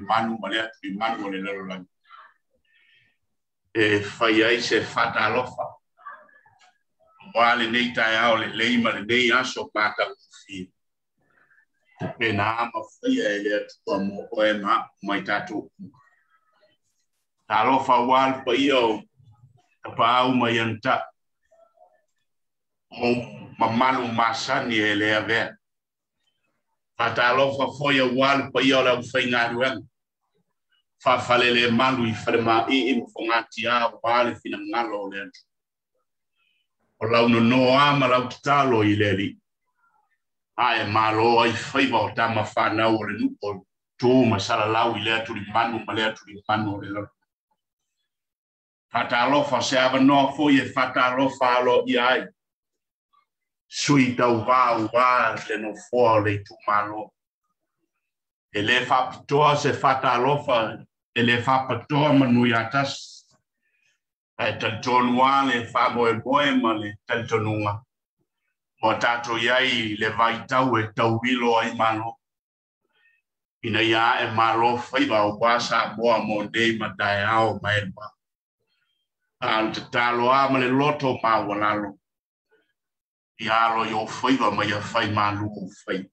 manu ma le atulimanu o le lalolagi e fai ai se faatalofa auā lenei taeao lelei ma lenei aso matagofie tapena ma faia e le Atua mo oe ma a'u ma i tatou uma. Talofa auā le paia o tapaau ma ianataʻu o mamalu masani e le avea. Faatalofa foi auā le paia o le aufaigaluega faafalelemalu i falemāʻiʻi ma fogatiā auā le finagalo o le Atua. O lau nonoa ma lau tatalo i le Alii, ae malo ai faiva o tama whanau o le nuu o tu ma salalau i le atulimanu ma le atulimanu o le lalolagi. Faatalofa se avanoa foi e faatalofa aloaia ai sui tauvā auā le nofoa o le itumalo. E lē faapitoa se faatalofa, e lē faapatoa manu ia tasi, ae talitonu lava le faamoemoe ma le talitonuga ua tatou i ai i le vaitau e tauilo ai Malo, ina ia ae malo faiva auā Samoa mo nei ma taeao ma e lua. A o le tatalo lava ma le loto maualalo, ia alo i ou faiva ma ia fai malu ou faiva.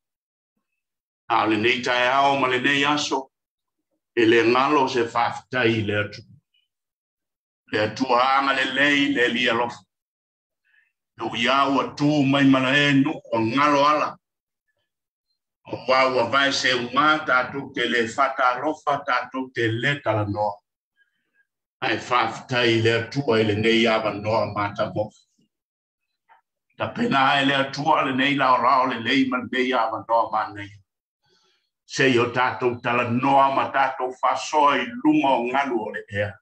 A o lenei taeao ma lenei aso, e le galo se faafetai i le Atua. Le Atua agalelei le Alii alofa. E ui lava ua tu mai malae nuu ua galo ala, auā ua vae seugā tatou te lē faatalofa, tatou te lē talanoa. Ae faafetai i le Atua i lenei avanoa matagofie. Tapena ae le Atua lenei laolao lelei ma lenei avanoa manaia, se i o tatou talanoa ma tatou faasoa i luga o galu o le ea,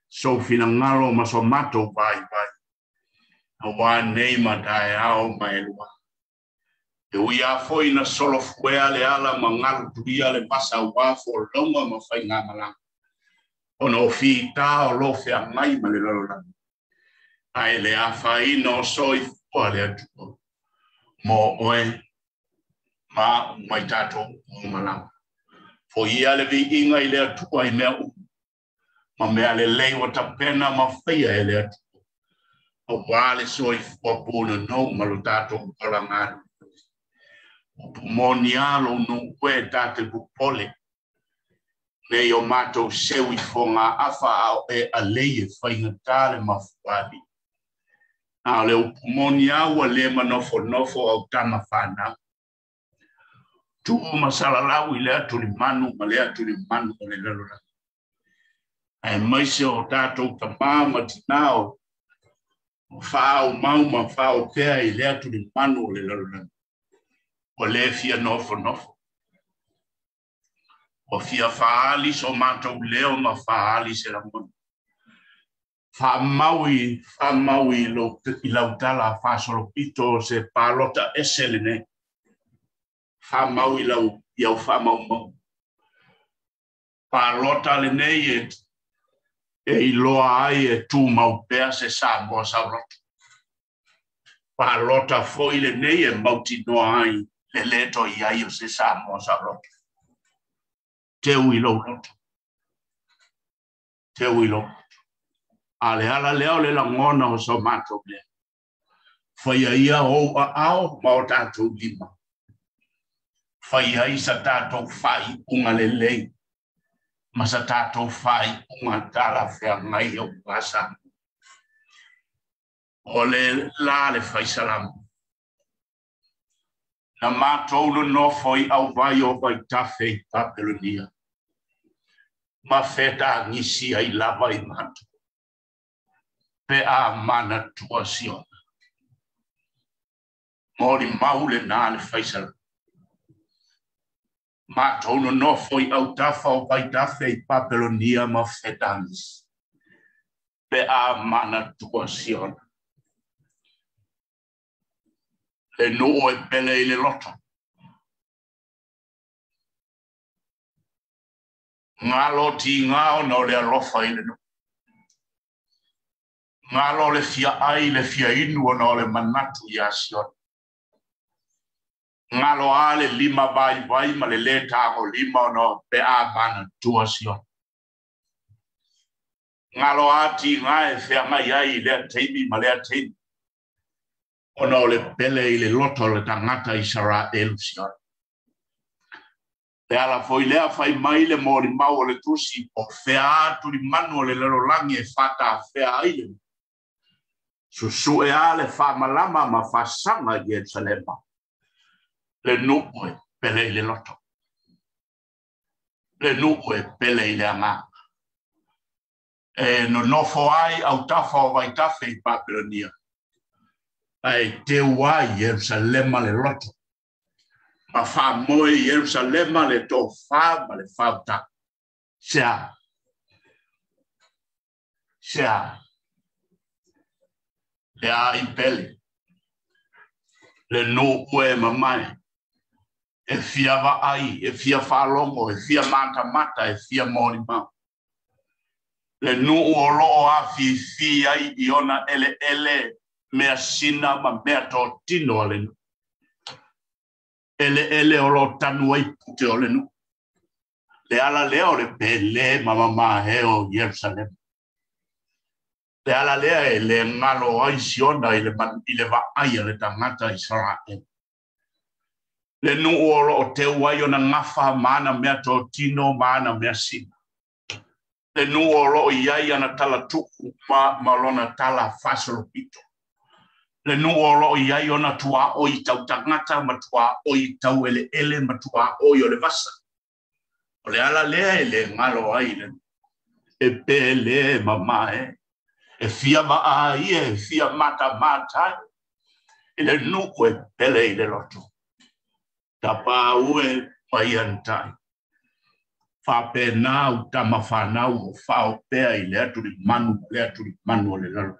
sou finagalo ma so matou vaivai, auā nei ma taeao ma e lua. E ui lava foi na solofuea le ala ma galu tulia le vasa auā folauga ma faigamalaga, ona o fitā o lo feagai ma le lalolagi, ae le afaina o soifua le Atua mo oe ma a'u ma i tatou uma lava. Foia le viiga i le Atua i mea uma, ma mea lelei ua tapena ma faia e le Atua, auā le soifua punonou ma lo tatou ola galulue. Upu moni lava lou nuu e ta te popole nei o matou seu i fogaafa a o e alei e faigata le mafuaalii. A o le upu moni lava ua le manofonofo au tama fanau. Tuu ma salalau i le atulimanu ma le atulimanu o le lalolagi, aemaise o tatou tamā ma tinā o faaumau ma faaopea i le atulimanu o le lalolagi, ua le fia nofonofo. Ua fia faaali so matou leo ma faaali se lagona. Faamau i, faamau i lou, i lau tala faasolopito o se palota ese lenei. Faamau i lau, i au faamaumauga. Palota lenei e, e iloa ai e tumau pea se Samoa saoloto. Palota foi lenei e mautinoa ai le lē toe i ai o se Samoa saoloto. Teu i lou loto. Teu i lou loto. A le ala lea o le lagona o so matou leo. Faia ia ou aao ma o tatou lima. Faia ai sa tatou faaiuga lelei ma sa tatou faaiuga talafeagai auā Samoa. O le la le faisalamo. Na matou nonofo i auvai o Vaitafe i Papelonia, ma fetagisi ai lava i matou, pe a manatua Siona. Molimau lenā le faisalamo. Matou nonofo i autafa o Vaitafe i Papelonia ma fetagisi, pe a manatua Siona. Le nuu e pele i le loto. Galo tigā ona o le alofa i le nuu. Galo le fia ai le fia inu ona o le manatu iā Siona. Galo a le lima vaivai ma le lē tagolima ona pe a manatua Siona. Galo a tiga e feagai ai i lea taimi ma lea taimi ona o le pele i le loto o le tagata Isaraelu Siona. Le ala foi lea fai mai le molimau o le tusi o fea atu limanu o le lalolagi e faatafea ai le susu'e a le faamalama ma fasaga i Ierusalema le nuu e pele i le loto, le nuu e pele i le agaga e nonofo ai autafa o vaitafe i Papelonia ae teu ai Ierusalema le loto ma faamoe i Ierusalema le tofā ma le faautaga. Sea sea le ai pele le nuu e mamae e fia vaai, e fia faalogo, e fia matamata, e fia molimau. Le nuu o loo afifi ai i ona eleele measina ma mea totino a le nuu. Eleele o lo tanu ai pute o le nuu. Le ala lea o le pele ma mamae o Ierusalema. Le ala lea e le galo ai Siona i le vaai a le tagata Isaraelu. Le nuu o loo teu ai ona gafa ma ana mea totino ma ana mea sina. Le nuu o loo i ai ana tala tuku ma lona tala faasolopito. Le nuu o loo i ai ona tuaoi tau tagata ma tuaoi tau eleele ma tuaoi o le vasa. O le ala lea e le galo ai le e pele mamae e fia vaai e fia matamata e le nuu e pele i le loto. Tapau e paiantai. Faapena utamafanau o faaopea i le atulimanu ma le atulimanu o le lalo.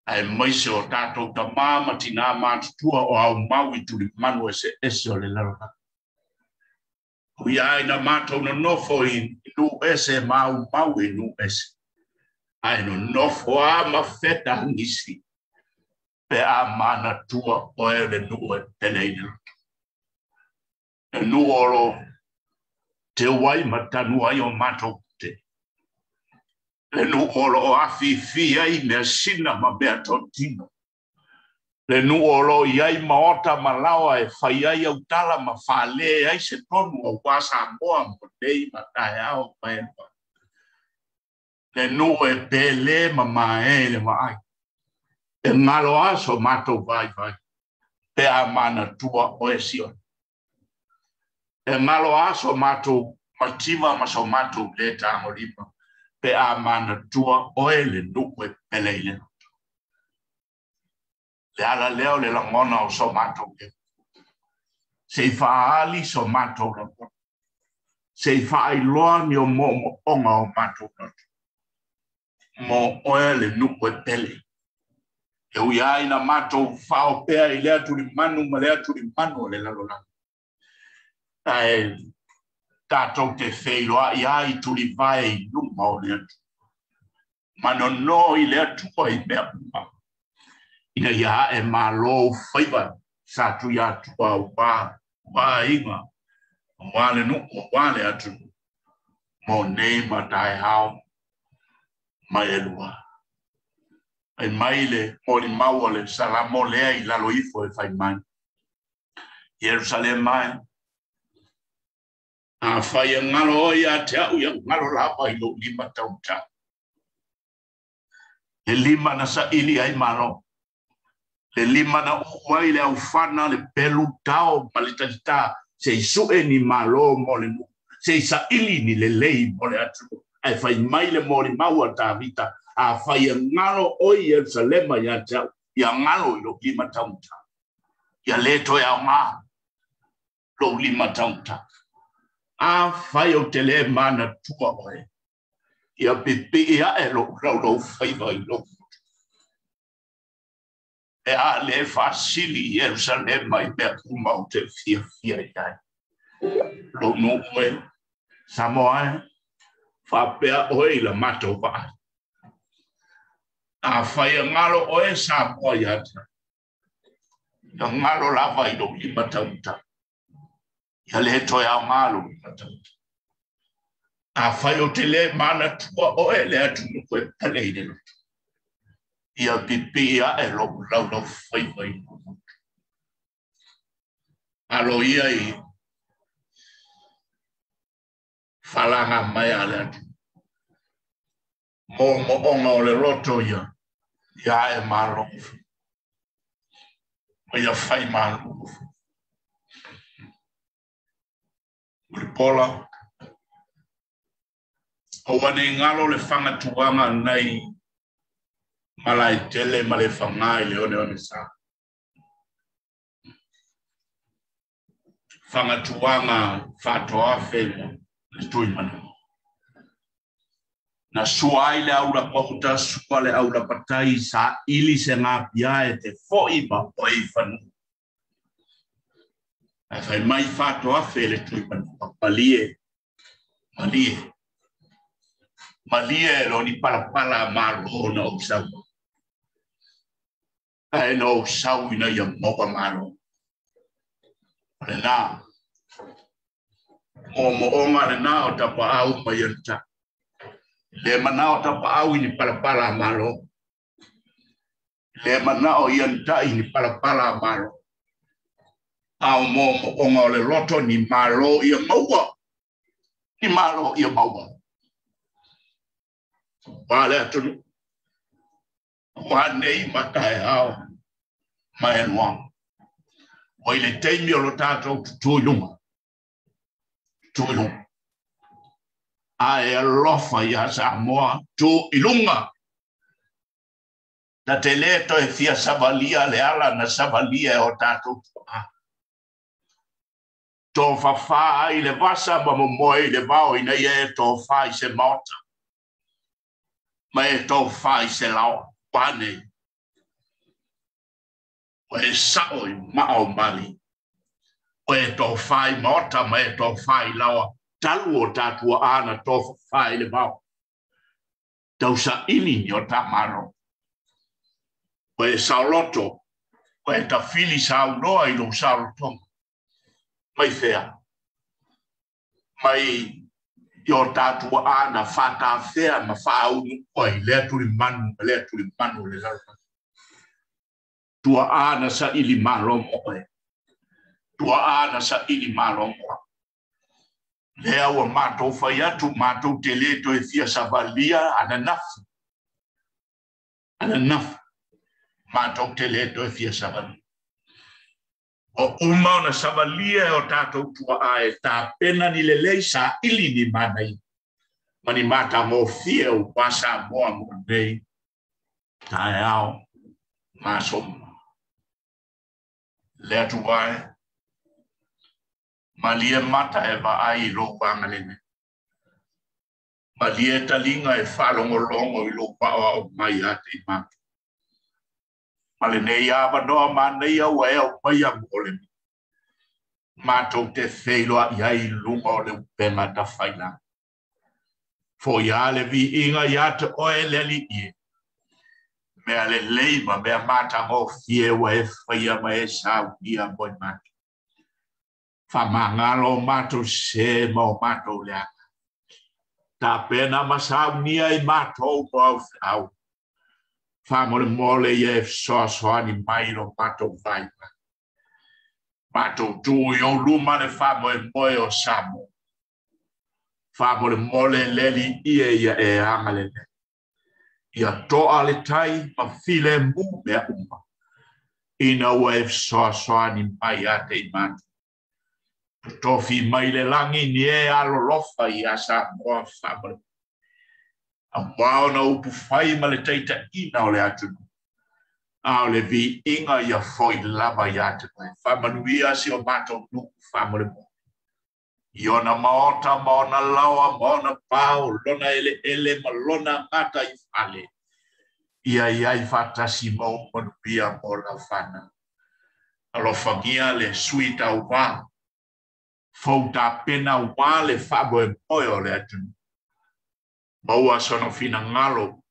Ae maise o tatou tamā ma tinā matutua o aumau i tulimanu eseese o le lalolagi. Ui ai na matou nonofo i nuu ese ma aumau i nuu ese. Ae nonofo a ma feta gisi pe a manatua oe le nuu e pele i le loto. Le nuu o lo teu ai ma tanu ai o matou pute. Le nuu o loo afifi ai measina ma mea totino. Le nuu o loo i ai maota ma laoa e fai ai autala ma faalē ai se tonu auā Samoa mo nei ma taeao ma elua. Le nuu e pele ma mae i le vaai. E galo a so matou vaivai pe a manatua oe Siona. E galo a so matou mativa ma so matou lē tagolima pe a manatua oe le nuu e pele i le loto. Le ala lea o le lagona o so matou leo. Se i faaali so matou lagona. Se i faailoa ni o moomooga o matou loto. Mo oe le nuu e pele. E ui ai na matou faaopea i lea tulimanu ma lea tulimanu o le lalolagi. Ae tatou te feiloai ai tulivae i luma o le Atua. Manono i le Atua i mea uma. Ina ia ae malo faiva sa tui atua auā aiga, auā le nuu, auā le atunuu. Mo nei ma taeao ma elua. Ai mai le molimau o le Salamo lea i lalo ifo e fai mai. Ierusalema e, afai e galo oe ia te au ia galo lava i lou lima taumatau. Le lima na saili ai malo. Le lima na uu ai le aufana le pelu tao ma le talitā se i su'e ni malo mo le nuu. Se i saili ni lelei mo le atunuu. Ae fai mai le molimau a Tavita afai e galo oe Ierusalema ia te au ia galo i lou lima taumatau. Ia lē toe aogā lou lima taumatau. Afai ou te lē manatua oe ia pipii ae lou laulaufaiva i lou motu. E a lē faasili Ierusalema i mea uma ou te fiafia i ai. Lou nuu e Samoa e faapea oe i la matou vaai. Afai e galo oe Samoa ia te au. Ia galo lava i lou lima taumatau. Ia lē toe aogā lou lima taumatau. Afai ou te lē manatua oe e le atunuu e pele i le loto, ia pipii ae lou laulaufaiva i lou motu. Alo ia i falaga mai a le atunuu. Moomooga o le loto ia, ia ae malo ma ia fai malo. Mulipola, aua nei galo le fagatuaga nai Malaetele ma le faga i le oneone sa. Fagatuaga faatoafe ma le Tuimanu. Na sua ai le aula pauta, sua le aula patai, sa ili se ngapia e te fo'i ma oe i fanua. Ae fai mai faatoafe le Tuimanu, malie, malie. Malie e lo ni palapala malo na ou sau. Ae na ou sau ina ia maua malo. O lena, moomooga lena o tapaau ma ia ta. Le manao tapaau i ni palapala malo. Le manao ia nta'i ni palapala malo. A o moomooga o le loto ni malo ia maua. Ni malo ia maua. Ua le atunuu. Ua nei ma taeao ma e noa. Ua i le taimi o lo tātou tutū i luga. Tutū i luga. Ae alofa iā Samoa, tū i luga. Na te lē toe fia savalia le ala na savalia e o tātou tua'a. Tofafā ai le vasa ma momoe i le vao ina ia e tofā i se maota ma e tofā i se laoa. Ua nei? Ua e sa'o i maa o mali. Ua e tofā i maota ma e tofā i laoa talu o tā tua'a na tofafā i le vao. Tausaili ni o tā malo. Ua e saoloto, ua e tafili saunoa i lou saolotoga. Mai fea? Mai i o tā tua'a na faatafea ma faaunuua i lea tulimanu ma lea tulimanu o le lalolagi. Tua'a na saili malo mo oe. Tua'a na saili malo mo au. Lea ua matou fai atu, matou te lē toe fia savalia ananafi. Ananafi. Matou te lē toe fia savalia. Ua uma ona savalia e o tatou tua'a e tapena ni lelei saili ni manaia ma ni matagofie auā Samoa mo nei taeao ma aso uma. Le Atua e, malie mata e vaai i lou agalelei. Malie taliga e faalogologo i lou paoao mai ia te i matou. Ma lenei avanoa manaia ua e aumaia mo le matou te feiloai ai i luga o le upega tafailagi. Foia le viiga ia te oe le Alii e, mea lelei ma mea matagofie ua e faia ma e saunia mo i matou. Faamagalo o matou sē ma o matou leaga. Tapena ma saunia i matou mo au feau. Faamolemole ia e fesoasoani mai lo matou vaivai. Matou tu i ou luma le faamoemoe o Samoa. Faamolemole le Alii e ia e agalelei. Ia toa le tai ma filemu mea uma, ina ua e fesoasoani mai ia te i matou. Totofi mai le lagi ni e alolofa iā Samoa faamolemole. Auā ona upu fai ma le taitaiina o le atunuu, a o le viiga ia foi lava ia te oe. Faamanuia si o matou nuu faamolemole. I ona maota ma ona laoa ma ona pao, lona eleele ma lona gataifale, ia i ai faatasi ma ou manuia mo lau fanau. Alofagia le sui tauvā, fou tapena auā le faamoemoe o le atunuu. Maua sona finagalo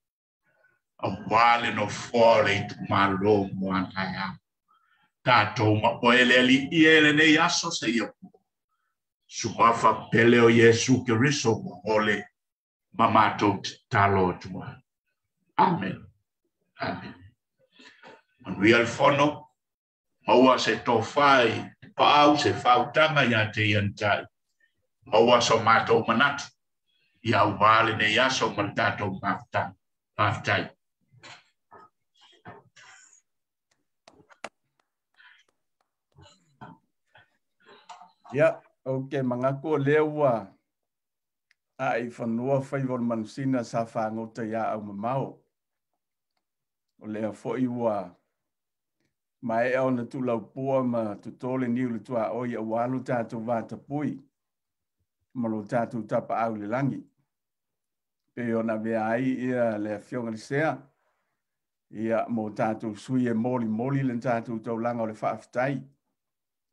auā le nofoa o le itumalo mo a taeao. Tatou ma oe le Alii e lenei aso seia po. Suafa pele o Iesu Keriso ua ole ma matou tatalo atu ai. Amen. Amen. Manuia le fono, maua se tofa i te paau, se faautaga ia te ia na tai. Maua so matou manatu ia aua lenei aso ma le tatou mafutaga. Faafetai. Ia, ou te manatu o lea ua ae i fanua faiva o le manusina sa fagota iā aumamao. O lea foi ua maea ona tuulaupua ma toto le niu i le tuaoi aua lo tatou vatapui ma lo tatou tapaau i le lagi. Pei ona avea ai ia le Afioga i le Sea, ia mo tatou sui e molimoli le tatou taulaga o le faafetai.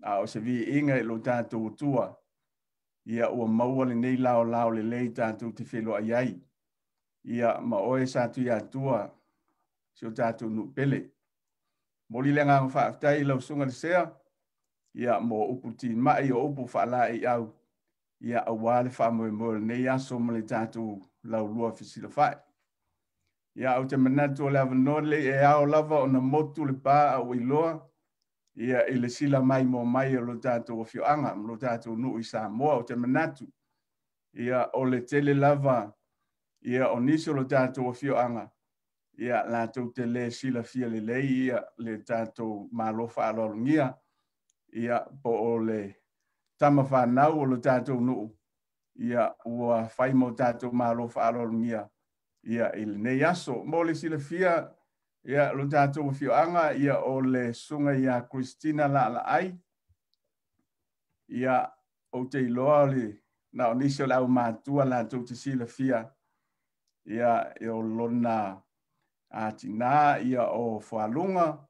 A o se viiga i lo tatou Atua, ia ua maua lenei laolao lelei tatou te feiloai ai. Ia ma oe Satuiatua, si o tatou nuu pele. Momoli le agaga faafetai i lau Susuga i le Sea, ia mo upu timai o upu faalaeiau, ia aua le faamoemoe o lenei aso ma le tatou laulua fesilafai. Ia ou te manatu o le avanoa lenei e ao lava ona motu le pa a ua iloa ia i le sila maimoa mai o lo tatou afioaga ma lo tatou nuu i Samoa. Ou te manatu ia o le tele lava ia o nisi o lo tatou afioaga ia latou te le silafia lelei ia le tatou Malo faaaloalogia ia po o le tama fanau o lo tatou nuu ia ua fai ma o tatou Malo faaaloalogia ia i lenei aso. Mo le silafia ia lo tatou afioaga ia o le susuga ia Christina Laalaai ia ou te iloa o le na o nisi o le aumatua latou te silafia ia e o lona tina ia o Fualuga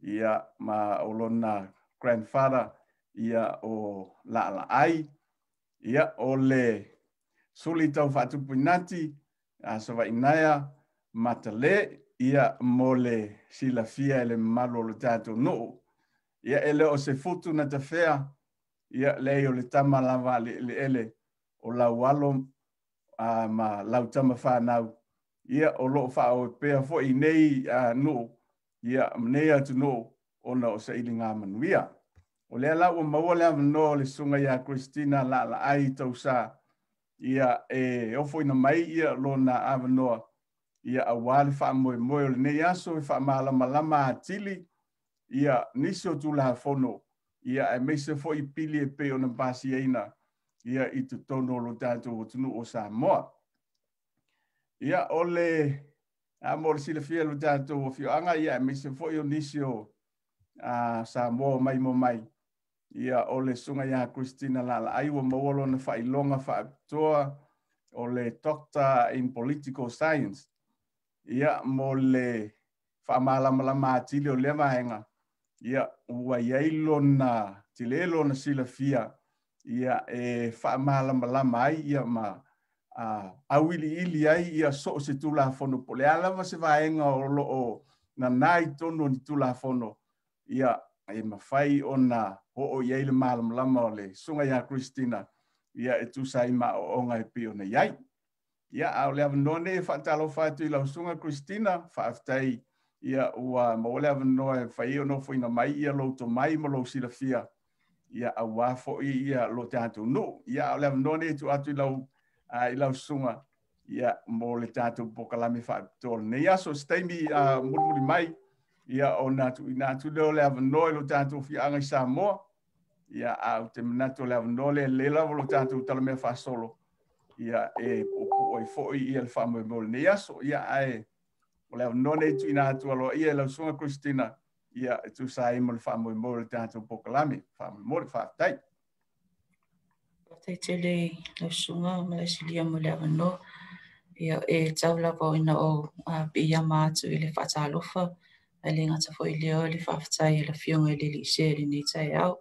ia ma o lona grandfather ia o Laalaai ia o le suli tau faatupuinati a Savainaea Matale ia mo le silafia e le mamalu o le tatou nuu. Ia e le o se futu na tafea ia leai o le tama lava a le eleele o lau alo ma lau tama fanau ia o loo faaoe pea foi nei nuu ia ma nei atunuu ona o sailiga manuia. O lea la ua maua le avanoa o le susuga ia Christina Laalaai Tausa ia e ofoina mai ia lona avanoa ia aua le faamoemoe o lenei aso e faamalamalama atili ia nisi o Tulafono ia aemaise foi pili e pei ona pasiaina ia i totonu o lo tatou atunuu o Samoa. Ia o le a mo le silafia lo tatou afioaga ia aemaise foi o nisi o Samoa mai mo mai ia o le susuga ia Christina Laalaai ua maua lona faailoga faapitoa o le Doctor in Political Science ia mo le faamalamalama atili o lea vaega ia ua i ai lona tele lona silafia ia e faamalamalama ai ia ma auiliili ai ia so o se Tulafono po o le a lava se vaega o lo o nana i totonu o ni Tulafono ia e mafai ona oo i ai le malamalama o le susuga ia Christina ia e tusa ai ma aoaoga e pei ona i ai. Ia, a o le avanoa nei e faatalofa atu i lau susuga Christina, faafetai ia ua maua le avanoa e fai ai ona ofoina mai ia lou tomai ma lou silafia ia aua foi ia lo tatou nuu. Ia, a o le avanoa nei e tuu atu i lau susuga ia mo le tatou polokalame faapitoa o lenei aso. Se taimi mulimuli mai ia ona tuuina atu lea o le avanoa i lo tatou afioaga i Samoa. Ia, a ou te manatu o le avanoa lea lelei lava lo tatou talamea faasolo ia e puupuu ai foi ia le faamoemoe o lenei aso. Ia, ae o le avanoa nei tuuina atu aloaia i lau susuga Christina ia e tusa ai ma le faamoemoe o le tatou polokalame. Faamolemole, faafetai. Faafetai tele i lau susuga Malaesilia mo le avanoa. Ia, e tau lava ina ou piiama atu i le faatalofa, ae le gata foi i lea o le faafetai i le Afioga i le Alii Sea i lenei taeao.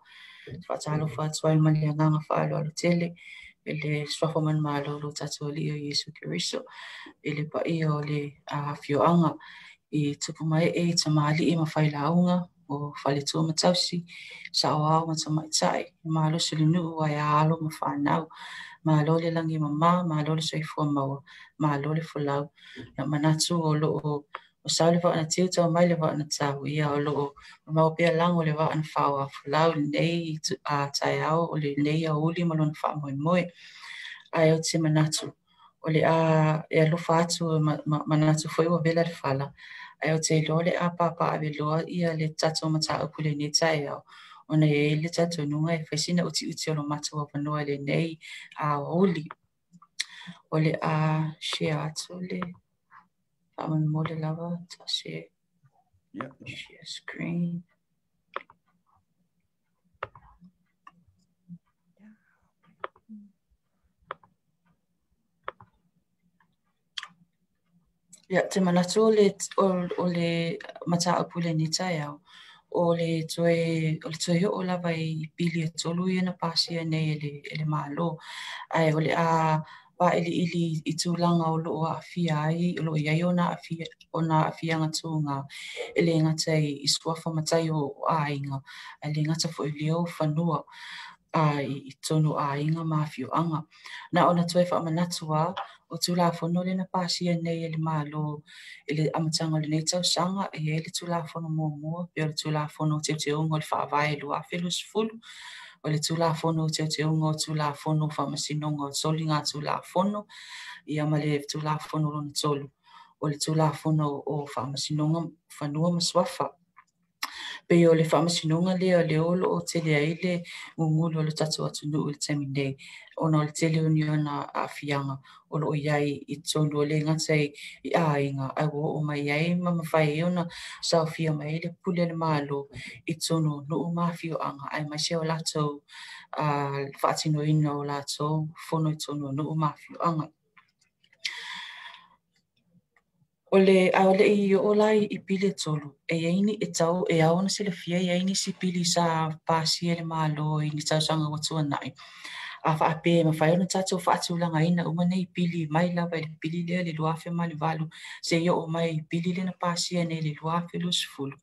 Faatalofa atu ai ma le agaga faaaloalo tele i le suafa manumalo o lo tatou Alii o Iesu Keriso, i le paia o le afioaga i tupu mae e tamalii ma failauga, o faletua ma tausi, saoao ma tamaitai, malosi o le nuu ae a alo ma fanau. Malo le lagi e mama, malo le soifua maua, malo le folau. Ia manatu o loo o sao le vaa na tiu tau mai le vaa na tau, ia o loo mamao pea lago le vaa na faaoafolau i lenei taeao o lenei aoauli ma lona faamoemoe. Ae ou te manatu o le a e alofa atu manatu foi ua vela le fala, ae ou te iloa o le a papaaveloa ia le tatou mataupu i lenei taeao, ona e i ai le talitonuga e fai sina utiuti o lo matou avanoa i lenei aoauli. O le a share atu le faamolemole lava ta share, share screen. Ia, te manatu o le mataupu i lenei taeao, o le toe oo lava i pili e 3 ia na pasia nei e le Malo. Ae o le a vailiili i tulaga o loo aafia ai, o loo i ai ona aafiaga tuga, e le gata i suafa matai o aiga, ae le gata foi i lea o fanua i totonu o aiga ma afioaga. Na ona toe faamanatu lava, o Tulafono lea na pasia nei e le Malo i le amataga o lenei tausaga, e i ai le Tulafono muamua, pei o le Tulafono o Teuteuga o le Faavae 2020, o le Tulafono o Teuteuga o Tulafono o Faamasinoga o Soligatulafono, ia ma le Tulafono lona 3, o le Tulafono o Faamasinoga Fanua ma Suafa. Pei o le faamasinoga lea o lea o loo tele ai le gugulu o le tatou atunuu i le taimi nei, ona o le tele o ni ona aafiaga o loo i ai i totonu o le gata i aiga, ae ua oo mai ai ma mafai ai ona saofia mai ai le pule a le Malo i totonu o nuu ma afioaga, aemaise o latou faatinoina o latou fono i totonu o nuu ma afioaga. O le a o le i oo la i pili e 3, e i ai ni e tau e ao ona silafia e i ai nisi pili sa pasia e le Malo i ni tausaga ua tuanai. A faapea e mafai ona tatou faatulagaina uma nei pili mai lava i le pili lea i le 2008 seia oo mai i pili lea na pasia nei i le 2020.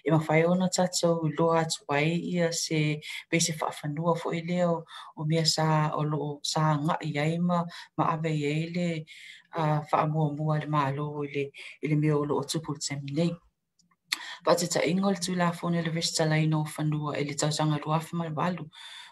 E mafai ona tatou iloa atu ai ia se pei se faafanua foi lea o mea sa o loo sa agai ai ma ave i ai le faamuamua a le Malo i le mea o loo tupu i le taimi nei. Faataitaiga o le Tulafono i le resitalaina o fanua i le tausaga 2008,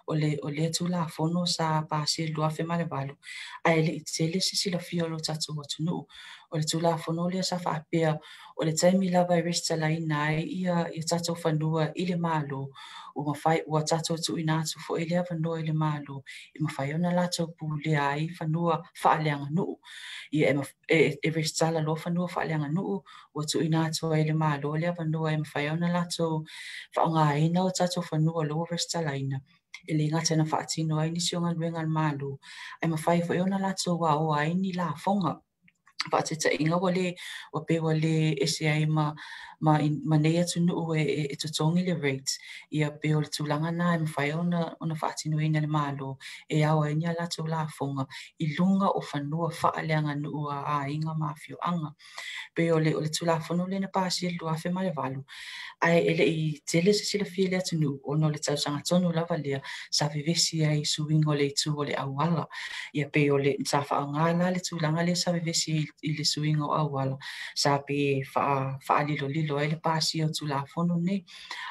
o le Tulafono sa pasia i le 2008, ae le i tele se silafia o lo tatou atunuu. O le Tulafono lea sa faapea o le taimi lava e resitalaina ai ia tatou fanua i le Malo, ua tatou tuuina atu foi le avanoa i le Malo e mafai ona latou pulea ai fanua faaleaganuu. Ia e resitala loa fanua faaleaganuu, ua tuuina atu ai le Malo le avanoa e mafai ona latou faaaogaina o tatou fanua lea ua resitalaina. E le gata na faatino ai nisi o galuega a le Malo, ae mafai foi ona latou aoa ai ni lafoga. Faataitaiga ua pei ua le ese ai ma nei atunuu e totogi le rate, ia pei o le tulaga na e mafai ona faatinoina le Malo e ao ai ni a latou lafoga i luga o fanua faaleaganuu a aiga ma afioaga. Pei o le Tulafono lea na pasia i le 2008, ae e le i tele se silafia i le atunuu ona o le tausaga tonu lava lea sa vevesi ai i suiga o le itu o le auala. Ia pei o le sa faaaoga la le tulaga lea sa vevesi i le suiga o auala, sa pei faalilolilo ai le pasia o Tulafono nei.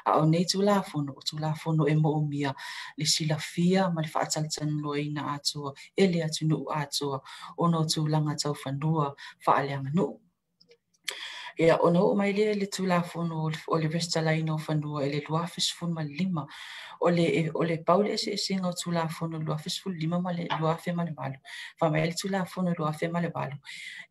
A o nei Tulafono, o Tulafono e moomia le silafia ma le faatalatalanoaina atoa e le atunuu atoa ona o tulaga tau fanua faaleaganuu. Ia, ona oo mai lea i le Tulafono o le resitalaina o fanua i le 2015, o le pau le eseesega o Tulafono 2015 ma le 2008. Fai mai le Tulafono 2008,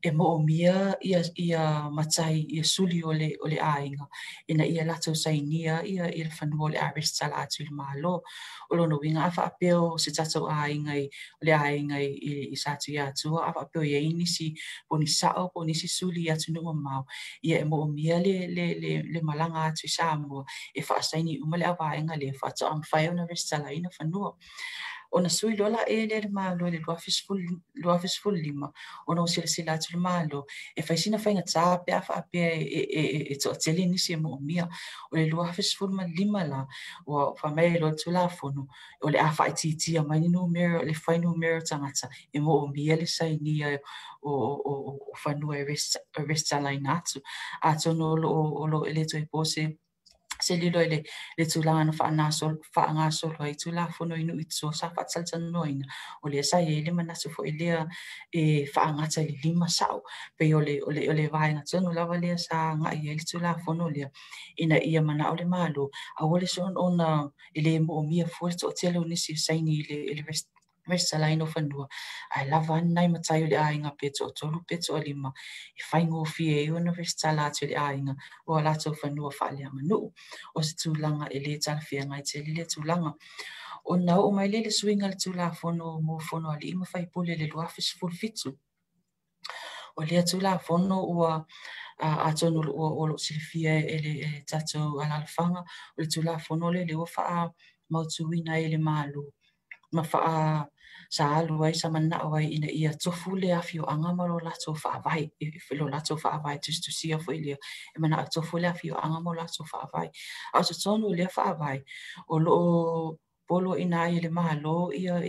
e moomia ia matai, ia suli o le aiga, ina ia latou sainia ia le fanua o le a resitala atu i le Malo. O lona uiga a faapea o se tatou aiga o le aiga i Satuiatua, a faapea o i ai nisi po o ni sao po o nisi suli i atunuu mamao, ia e moomia le malaga atu i Samoa e faasaini uma le avaega lea faatoa mafai ona resitalaina fanua. Ona sui loa la ea lea e le Malo i le 2015, ona ua silasila atu le Malo e fai sina faigata pe a faapea e toatele nisi e moomia. O le 2015 la, ua fai mai ai loa le Tulafono, o le a faaitiitia mai le numera, le fuainumera o tagata e moomia le sainia o fanua e resitalaina atu. Atonu o lo o e le toe po se se lilo i le tulaga na faagasolo ai Tulafono i nuu i tua sa faatalatalanoaina, o lea sa i ai le manatu foi lea e faagata i le 5 sao. Pei o le vaega tonu lava lea sa agai ai le Tulafono lea, ina ia manao le Malo, aua le soona ona e le moomia fua le toatele o nisi e saini i le resitalaina o fanua, ae lava ana nai matai o le aiga pe toatolu pe toalima e faigofie ai ona resitala atu i le aiga o a latou fanua faaleaganuu. O se tulaga e le talafeagai tele lea tulaga. Ona oo mai lea i le suiga o le Tulafono mo Fono a Alii ma Faipule i le 2017. O lea Tulafono ua atonu o lo o silafia e le tatou alaalafaga, o le Tulafono lea ua faamautuina ai e le Malo ma sa alu ai, sa manao ai ina ia tofu le afioaga ma lo latou faavae, lo latou faavae tusitusia foi lea, e manao tofu le afioaga ma lo latou faavae. A o totonu o lea faavae, o lo o poloaiina ai e le Malo ia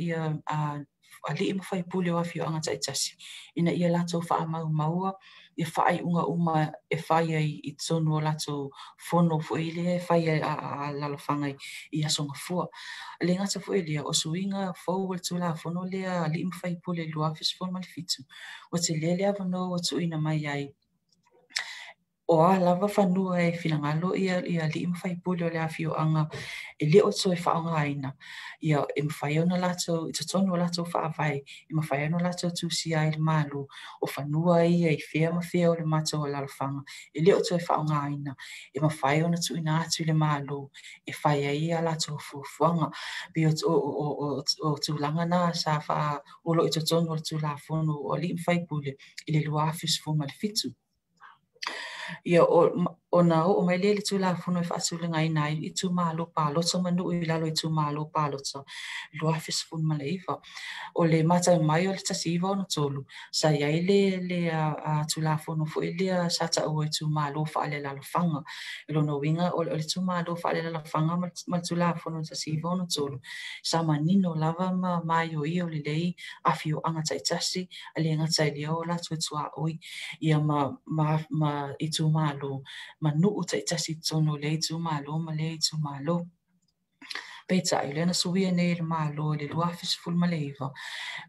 alii ma faipule o afioaga taitasi, ina ia latou faamaumaua ia faaiuga uma e fai ai i totonu o latou fono foi lea e fai ai a alaalafaga i aso gafua. Le gata foi lea, o suiga fou o le Tulafono lea alii ma faipule i 2017, ua tele le avanoa ua tuuina mai ai o a lava fanua e finagalo ia alii ma faipule o le afioaga e le o toe faaaogaina, ia e mafai ona latou i totonu o latou faavae, e mafai ona latou tusia ai le Malo o fanua ia i fea ma fea o le matou alaalafaga e le o toe faaaogaina, e mafai ona tuuina atu i le Malo e fai ai ia latou fuafuaga. Pei o tulaga na sa o lo o i totonu o le Tulafono o alii ma faipule i le 2017. Ia ona oo mai lea le Tulafono e faatulagaina ai itumalo palota ma nuu i lalo o itumalo palota 2019. O le matau mai o le 1963, sa i ai le Tulafono foi lea sa taua itumalo faalealaalafaga. I lona uiga o le itumalo faalealaalafaga ma le Tulafono 1963, sa manino lava ma maioio lelei afioaga taitasi, a le gata i lea o latou tuaoi ia ma itumalo ma nuu taitasi i totonu o lea itumalo ma lea itumalo. Peitai, o lea na suia nei le Malo i le 2019,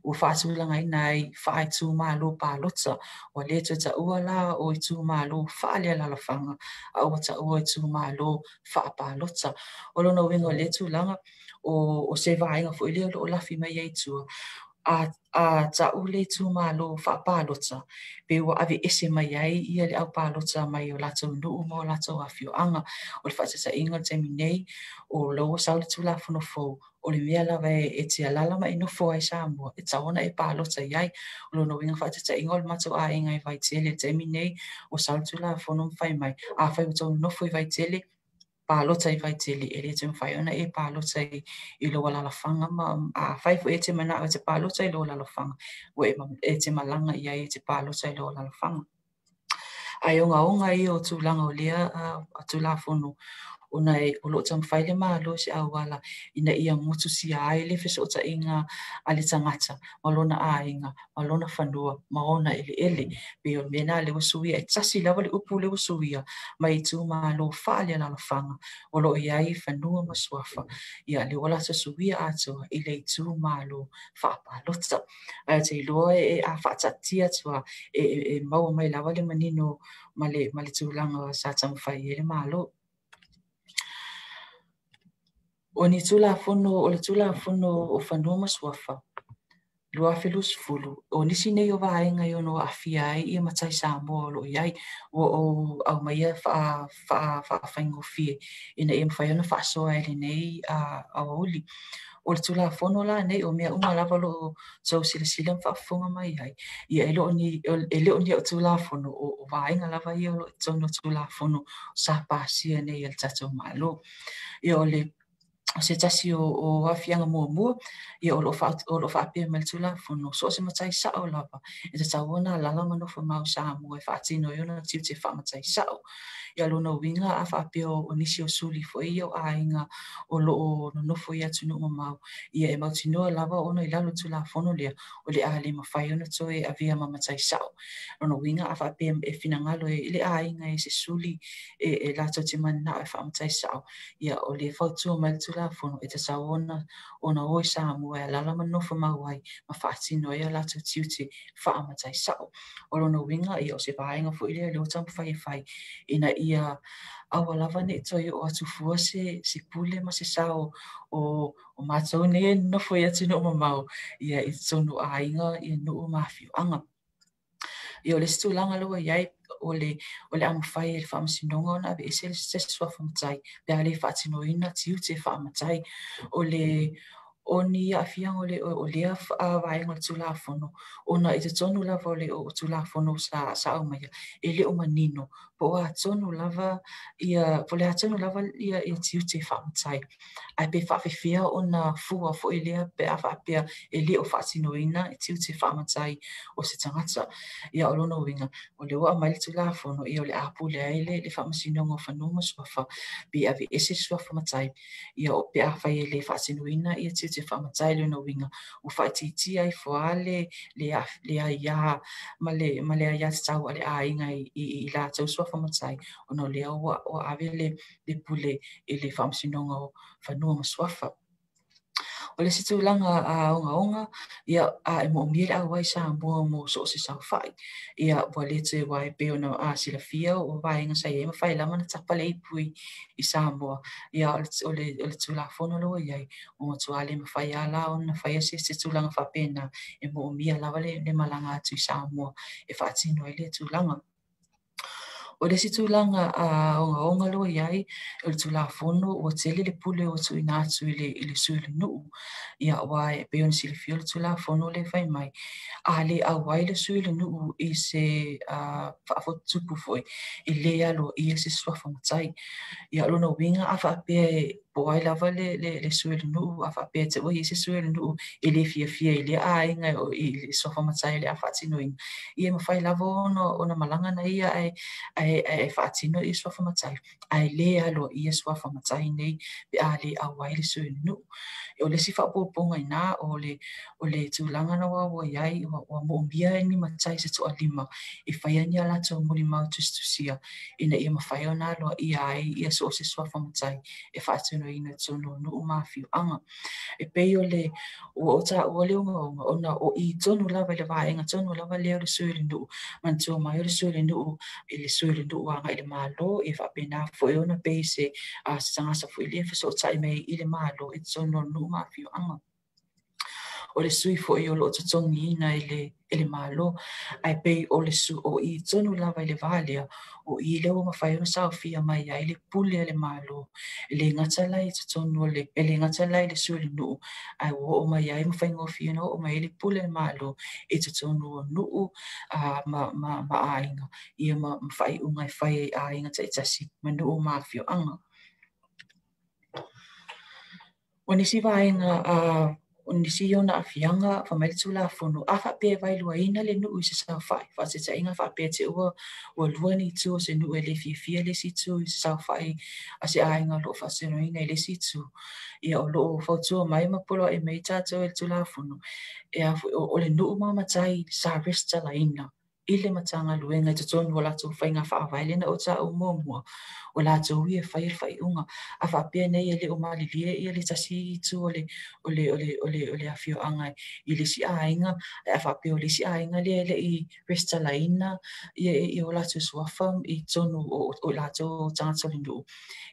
ua faatulagaina ai faaitumalo palota, ua le toe taua la o itumalo faalealaalafaga, a ua taua itumalo faapalota. O lona uiga o lea tulaga, o se vaega foi lea o lo o lafi mai ai i tua, a tau le itumalo faapalota, pe ua ave ese mai ai ia le aupalota mai o latou nuu ma o latou afioaga. O le faataitaiga o le taimi nei, o lo ua sau le Tulafono fou, o le mea lava e te alaala ma e nofo ai Samoa, e tatau ona e palota i ai. O lona uiga faataitaiga o le matou aiga i Vaitele i le taimi nei, ua sau le Tulafono ma fai mai, afai ua tou nofo i Vaitele, palota i Vaitele, e le te mafai ona e palota i lou alaalafaga, ma afai foi e te manao e te palota i lou alaalafaga, ua e te malaga i ai e te palota i lou alaalafaga. Ae ogaoga ia o tulaga o lea Tulafono, ona o lo o taumafai le Malo se auala ina ia motusia ai le fesootaiga a le tagata ma lona aiga, ma lona fanua, ma ona eleele. Pei o le mea na lea ua suia, e tasi lava le upu lea ua suia mai itumalo faalealaalafaga o lo o i ai fanua ma suafa, ia lea ua latou suia atoa i le itumalo faapalota. Ae te iloa e a faataatia atu e maua mai lava le manino ma le tulaga sa taumafai ai le Malo. O ni Tulafono, o le Tulafono o Fanua ma Suafa 2020, o nisi nei o vaega i ono aafia ai ia matai Samoa o lo o i ai, ua o aumaia faafaigofie ina ia mafai ona faasoa ai lenei aoauli. O le Tulafono la nei, o mea uma lava o lo o tou silasila ma faafofoga mai ai, ia e le o ni au Tulafono, o vaega lava ia o lo o i totonu o Tulafono sa pasia nei e le tatou Malo. Ia o le O se tasi o aafiaga muamua, ia o loo faapea mai le Tulafono, so o se matai sao lava e tatau ona alaala ma nofo mau i Samoa e faatino ai ona tiute faamatai sao. Ia lona uiga a faapea o nisi o suli foi ia o aiga o loo nonofo i atunuu mamao, ia e mautinoa lava ona i lalo o le Tulafono lea o le a le mafai ona toe avea ma matai sao. Lona uiga a faapea e finagalo i le aiga e se suli e latou te mananao e faamatai sao, ia o le fautua mai le Tulafono e tatau ona o i Samoa e alaala ma nofo mau ai ma faatino ai a latou tiute faamatai sao. O lona uiga ia o se vaega foi lea lea ua taumafai e fai ina ia aua lava nei toe oo atu fua se pule ma se sao o matou nei e nonofo i atunuu mamao ia i totonu o aiga ia nuu ma afioaga. Ia o le isi tulaga lea ua i ai o le a mafai e le Faamasinoga ona aveese se suafa matai pe a le faatinoina tiute faamatai. O le o ni aafiaga o lea vaega o le Tulafono ona i totonu lava o le Tulafono sa aumaia e le o manino po o a tonu lava ia po o le a tonu lava ia tiute faamatai. Ae pe faafefea ona fua foi lea pe a faapea e le o faatinoina tiute faamatai o se tagata. Ia o lona uiga o lea ua aumai le Tulafono ia o le a pule ai le Faamasinoga o Fanua ma Suafa pe aveese le suafa matai ia pe afai e le faatinoina ia tiute faamatai. Lona uiga ua faaitiitia ai fua le aia ma le aia tatau a le aiga i latou suafa matai ona o lea ua ave le pule i le Faamasinoga o Fanua ma Suafa. O le isi tulaga ogaoga, ia e moomia le auai Samoa mo so o se saofai. Ia ua le toe ua e pei ona silafia o vaega sa i ai mafai lava ona tapa le ipu i Samoa. Ia o le Tulafono lea ua i ai, ua matua le mafai lava la ona faia se tulaga faapena e moomia lava le malaga atu i Samoa e faatino ai le tulaga. O le isi tulaga ogaoga lea ua i ai, o le Tulafono ua tele le pule ua tuuina atu i le sui o le nuu. Ia aua e pei ona silafia o le Tulafono lea e fai mai, a le auai le sui o le nuu i se faafotutupu foi, e le aloaia se suafa matai. Ia lona uiga a faapea po o ai lava le sui o le nuu, a faapea te ua i ai se sui o le nuu e le fiafia i lea aiga i le suafa matai o le a faatinoina, ia e mafai lava ona malaga na ia ae faatino i suafa matai, ae le aloaia suafa matai nei pe a le auai le sui o le nuu. O le isi faaopoopoga i ina o le tulaga na ua i ai, ua moomia ni matai se toalima e faia ni a latou molimau tusitusia ina ia mafai ona aloaia ai ia so o se suafa matai e faatinoina i totonu o nuu ma afioaga. E pei o le ua o taua le ogaoga ona o i tonu lava i le vaega tonu lava lea o le sui o le nuu, manatua mai o le sui o le nuu i le sui o le nuu agai i le Malo, e faapena foi ona pei se tagata foi lea e fesootai mai i le Malo i totonu o nuu ma afioaga. O le sui foi o loo totogiina i le Malo, ae pei o le o i tonu lava i le va lea, o i lea ua mafai ona saofia mai ai le pule a le Malo, e le gata la i totonu o le, e le gata la i le sui o le nuu, ae ua oo mai ai ma faigofie ona oo mai ai le pule a le Malo i totonu o nuu ma aiga, ia ma faaiuga e fai ai aiga taitasi ma nuu ma afioaga. O nisi vaega o nisi ona aafiaga fai mai le Tulafono, a faapea e vaeluaina le nuu i se saofai, faataitaiga faapea te ua lua ni itu o se nuu e le fiafia le isi itu i se saofai a se aiga o loo faatinoina i le isi itu, ia o loo fautua mai ma poloai mai tatou e le Tulafono, e o le nuu ma matai sa resitalaina i le Matagaluega i totonu o latou faiga faavae lea na ou taua muamua, o latou ia e faia le faaiuga. A faapea nei e le o malilie ia le tasi itu o le afioaga i le isi aiga, ae a faapea o le isi aiga lea e le i resitalaina ia o latou suafa i totonu o latou tagata o le nuu,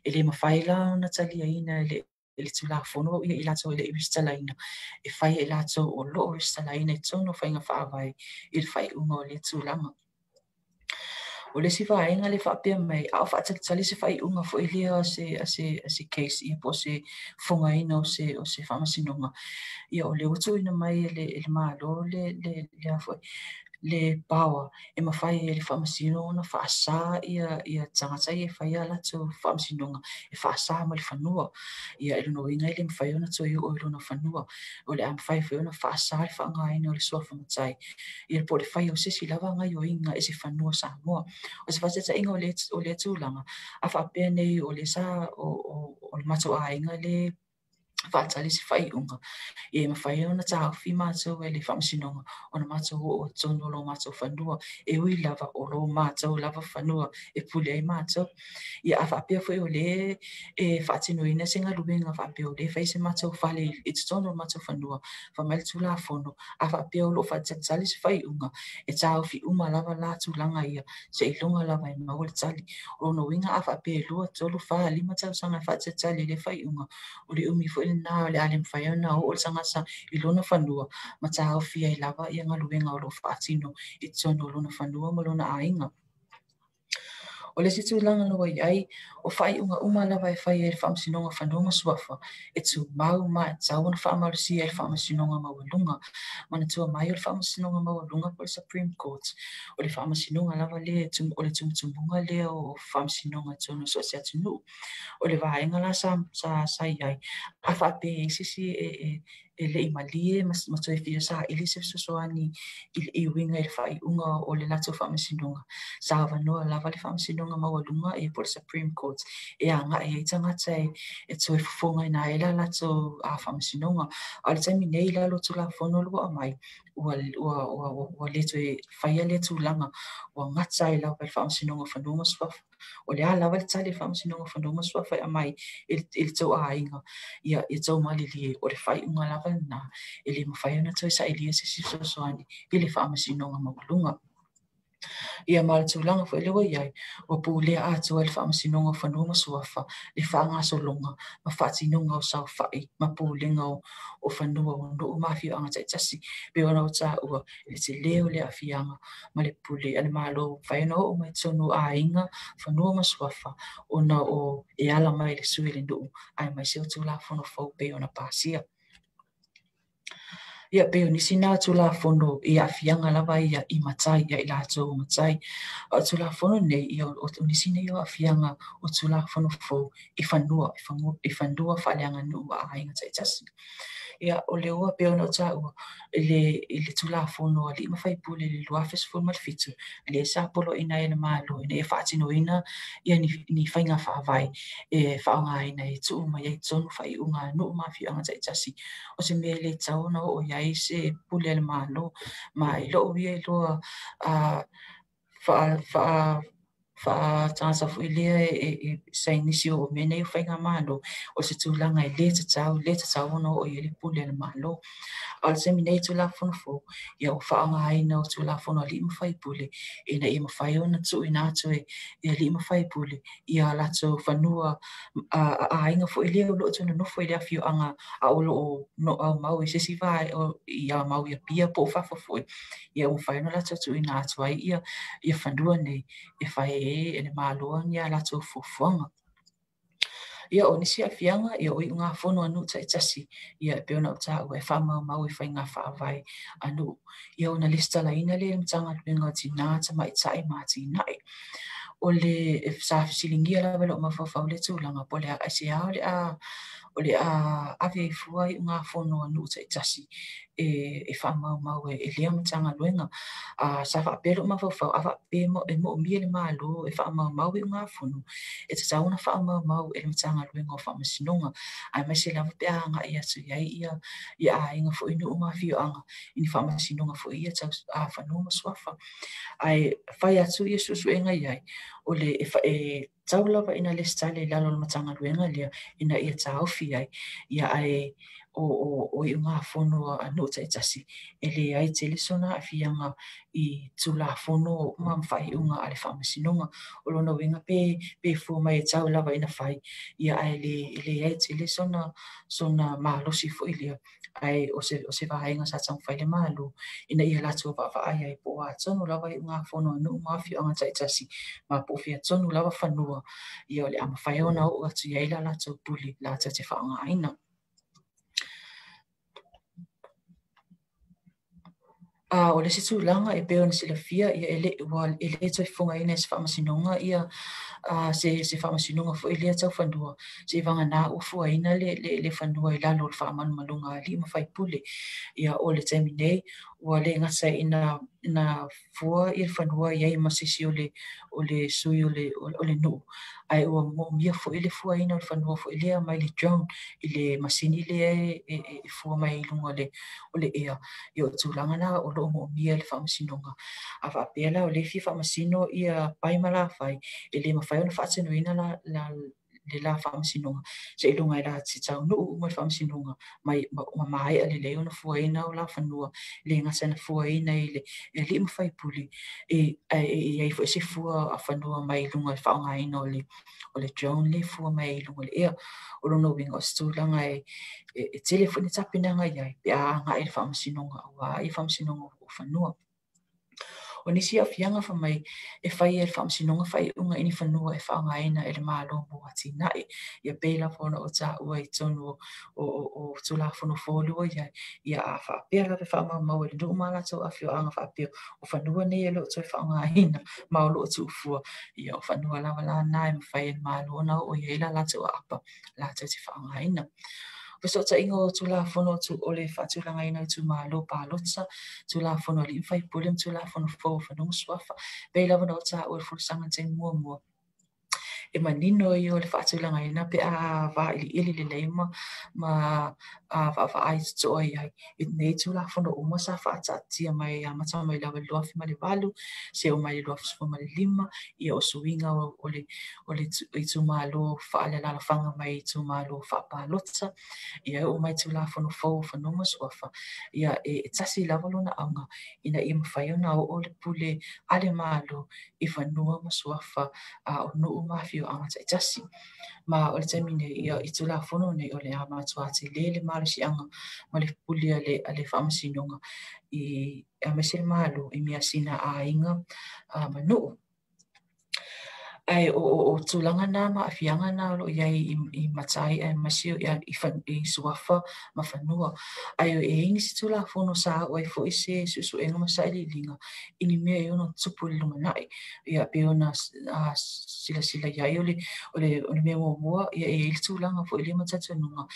e le mafai la ona taliaina e le Tulafono ia i latou e le i resitalaina, e fai e latou o loo resitalaina i totonu o faiga faavae i le faaiuga o lea tulaga. O le isi vaega le faapea mai, a o faatalitali se faaiuga foi lea o se case, ia po o se fogaina o se faamasinoga, ia o lea ua tuuina mai e le Malo le foi. le power e mafai ai e le Faamasino ona faasa ia tagata ia e fai a latou faamasinoga e faasa mai le fanua. Ia i lona uiga e le mafai ona toe oo i lona fanua. O le a mafai foi ona faasa le faaaogaina o le suafa matai ia po o le faia o se isi lava gaoioiga i se fanua Samoa. O se faataitaiga o lea tulaga, a faapea nei o lea sa o le matou aiga le faatali se faaiuga, ia e mafai ona taofi matou e le Faamasinoga ona matou oo i totonu o lo matou fanua, e ui lava o lo matou lava fanua e pule ai matou. Ia a faapea foi o lea e faatinoina se galuega faapea o lea e fai se matou fale i totonu o le matou fanua, fai mai le Tulafono, a faapea o lo o faatalitali se faaiuga, e taofi uma lava la tulaga ia seiloga lava e maua le tali. O lona uiga a faapea e 2, 3, 4, 5 tausaga e faatalitali i le faaiuga, o le umi foi lena o le a le mafai ona oo le tagata i lona fanua ma taofi ai lava ia galuega o lo o faatino i totonu o lona fanua ma lona aiga. O le isi tulaga na ua i ai, o faaiuga uma lava e fai ai le Faamasinoga o Fanua ma Suafa, e tumau ma e tatau ona faamalosia e le Faamasinoga Maualuga. Manatua mai o le Faamasinoga Maualuga po o le Supreme Court, o le faamasinoga lava lea, o le tumutumuga lea o faamasinoga i totonu o so o se atunuu. O le vaega la sa i ai, a faapea e i ai se isi e le i malie ma toe fia saili se fesoasoani i le uiga i le faaiuga o le latou faamasinoga, sa avanoa lava le Faamasinoga Maualuga ia po o le Supreme Court e agai ai tagata e toe fofogaina ai la latou faamasinoga. A o le taimi nei i lalo o Tulafono o lo o aumai, ua le toe faia lea tulaga, ua gata ai lava i le Faamasinoga o Fanua ma Suafa. O le a lava le tali a le Faamasinoga o Fanua ma Suafa e aumai i le tou aiga, ia tou malilie, o le faaiuga lava lena, e le mafai ona toe sailia se isi fesoasoani i le Faamasinoga Maualuga. Ia ma le tulaga foi lea ua i ai, ua pulea atoa e le Faamasinoga o Fanua ma Suafa le faagasologa ma faatinoga o saofai ma pulega o fanua o nuu ma afioaga taitasi, pei ona ou taua i le tele o le aafiaga ma le pule a le Malo mafai ona oo mai i totonu o aiga, fanua ma suafa, ona o e ala mai le sui o le nuu aemaise o Tulafono fou pei ona pasia. Ia pei o nisi nā Tulafono i aafiaga lava ia i matai, ia i latou o matai. A o Tulafono nei, ia o nisi nei o aafiaga o Tulafono fou i fanua, i fanua faaleaganuu a aiga taitasi. Ia, o le ua pei ona ou taua i le Tulafono a Alii ma Faipule i le 2017, lea sa poloaiina ai e le Malo ina ia faatinoina ia ni faiga faavae e faaaogaina e tuu mai ai totonu faaiuga a nuu ma afioaga taitasi. O se mea e le tatau ona oo i ai se pule a le Malo, ma i lou ia iloa faatagata foi lea e sainisi o mea nei o faigamalo, o se tulaga e le tatau ona oo i ai le pule a le Malo. A o le taimi nei Tulafono fou, ia ua faaaogaina o Tulafono a Alii ma Faipule ina ia mafai ona tuuina atu e Alii ma Faipule ia latou fanua a aiga foi lea o lo o toe nonofo i le afioaga a o lo o aumau i se isi i aumau i Apia po o fafo foi, ia ua mafai ona latou tuuina atu ai ia fanua nei e fai ai e le Malo ni a latou fuafuaga. Ia o nisi aafiaga, ia o iugafono a nuu taitasi, ia e pei ona ou taua e faamaumau i faiga faavae a nuu. Ia ona lesitalaina lea i le Matagaluega o Tina, Tamaitai ma Atinae. O le sa fesiligia lava e lou mafaufau le tulaga po o le a aisea o le a ave ai fua iugafono a nuu taitasi e faamaumau e lea Matagaluega. Sa faapea lou mafaufau, a faapea e moomia le Malo e faamaumau iugafono, e tatau ona faamaumau e le Matagaluega o Faamasinoga, aemaise lava pe a agai atu i ai ia aiga foi nuu ma afioaga i ni faamasinoga foi ia tau fanua ma suafa. Ae fai atu ia suesuega i ai, o le e tau lava ina lesitala i lalo o le Matagaluega lea ina ia taofi ai, ia ae o iugafono a nuu taitasi e leai tele sona aafiaga i Tulafono ma faaiuga a le Faamasinoga. O lona uiga pe fua mai e tau lava ina fai, ia ae leai tele sona malosi foi lea. Ae o se vaega sa taumafai le Malo ina ia latou vaavaai ai po o a tonu lava iugafono a nuu ma afioaga taitasi ma po o fea tonu lava fanua, ia o le a mafai ona oo atu i ai la latou pule latou te faaaogaina. A o le isi tulaga e pei ona silafia, ia e le, ua e le toe fofogaina e se faamasinoga ia se faamasinoga foi lea tau fanua, seivagana ua fuaina le fanua i lalo o le faamalumaluga a alii ma faipule. Ia o le taimi nei, ua le gata ina fua ia le fanua i ai ma se isi o le sui o le nuu, ae ua moomia foi le fuaina o le fanua foi lea mai le drone i le masini lea e fua mai i luga o le ea. Ia o tulaga na o loo moomia le faamasinoga. A faapea la o le fia faamasino ia pai ma lafai, e le mafai ona faatinoina la le la faamasinoga seiloga e la te taunuu uma le faamasinoga mai ma maea lelei ona fuaina o la fanua, le gata na fuaina i le alii ma faipule, e i ai foi se fua a fanua mai luga i le faaaogaina o le drone le fua mai i luga o le ea. O lona uiga o se tulaga e tele foi ni tapenaga i ai pe a agai le faamasinoga aua i faamasinoga o fanua. O nisi aafiaga fa mai e fai e le faamasinoga faaiuga i ni fanua e faaaogaina e le Malo mo atinae. Ia pei lava ona o taua i totonu o Tulafono fou ia, ia a faapea lava e faamaumau e le nuu ma latou afioaga faapea o fanua nei e le o toe faaaogaina ma o loo tuufua, ia o fanua lava la na e mafai e le Malo ona oo i ai la latou aapa latou te faaaogaina. Fesootaiga o Tulafono o le faatulagaina o itumalo palota, Tulafono a alii ma faipule ma Tulafono fou o Fanua ma Suafa. Pei lava ona o taua i le folasaga i le taimi muamua, e manino ia o le faatulagaina pe a vailiili lelei ma vaavaai totoa i ai i nei Tulafono uma sa faataatia mai amata mai lava i le 2008 seia oo mai i le 2015, ia o suiga o le itumalo faalealaalafaga mai itumalo faapalota, ia oo mai Tulafono fou o Fanua ma Suafa, ia e tasi lava lona auga ina ia mafai ona oo le pule a le Malo i fanua ma suafa o nuu ma afioaga taitasi. Ma o le taimi nei, ia, i Tulafono nei o le a matua tele le malosiaga ma le pule a le faamasinoga i aemaise le Malo i measina a aiga ma nuu. Ae o tulaga na ma aafiaga na o loo i ai i matai aemaise i suafa ma fanua. Ae e i ai nisi Tulafono sa oo ai foi se suesuega ma sailiiliga i ni mea e ono tupu i le lumanai. Ia pei ona silasila i ai o le mea muamua, ia e i ai le tulaga foi lea ma talitonuga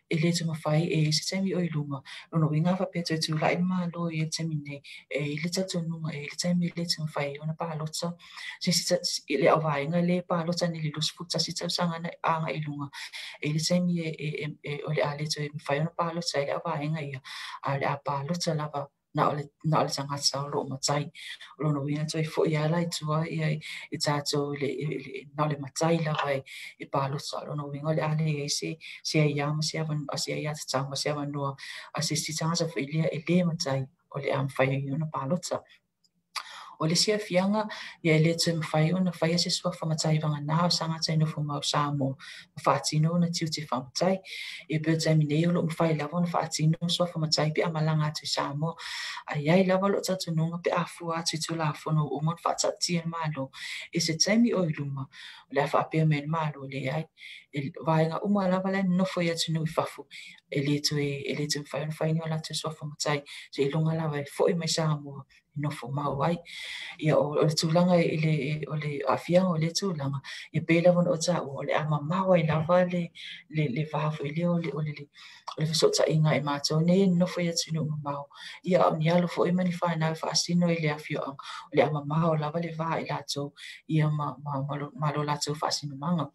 e le taumafai e i ai se taimi o i luma. Lona uiga a faapea toe tulai le Malo i le taimi nei, e i ai le talitonuga, e i ai le taimi e le taumafai ai ona palota se le auvaega le palota nei i le 21 tausaga agai i luga. E i le taimi o le a le toe mafai ona palota ai le auvaega ia, a o le a palota lava na o le tagata o loo matai. O lona uiga toe foi ala i tua ia i tatou na o le matai lava e palota. O lona uiga o le a leai se aia ma se aia tatau ma se avanoa a se isi tagata foi lea e le matai o le a mafai ai ona palota. O le isi aafiaga, ia e le toe mafai ona faia se suafa matai vagana o se tagata e nofo mau Samoa ma faatino ona tiute faamatai. Ia pei o le taimi nei o loo mafai lava ona faatino suafa matai pe a malaga atu i Samoa. Ae i ai lava loo talitonuga pe a fua atu i Tulafono ua uma ona faataatia e le Malo i se taimi o i luma, o le a faapea mai e le Malo leai, e vaega uma lava la e nonofo i atunuu i fafo e le toe mafai ona fai ni o latou suafa matai seiloga lava e foi mai Samoa nofo mau ai. Ia o le tulaga i le o le aafiaga o le tulaga, ia pei lava ona o taua o le a mamao ai lava le va foi lea o le fesootaiga e matou nei e nonofo i atunuu mamao, ia a o ni alo foi ma ni fanau e faasino i le afioaga, o le a mamao lava le va i latou ia ma lo latou faasinomaga.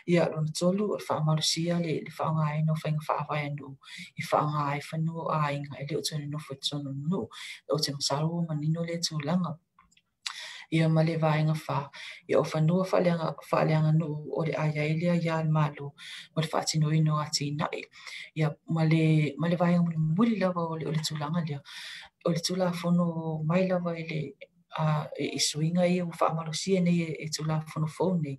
Ia lona tolu, o le faamalosia le faaaogaina o faiga faavae a nuu i faaaoga ai fanua o aiga e le o toe nonofo i totonu o le nuu. Ou te masalo ua manino lea tulaga. Ia ma le vaega fa, ia o fanua faaleaganuu o le a i ai le aia a le Malo mo le faatinoina o atinae. Ia ma le vaega mulimuli lava o le tulaga lea, o le Tulafono mai lava i le i suiga ia ua faamalosia nei e Tulafono fou nei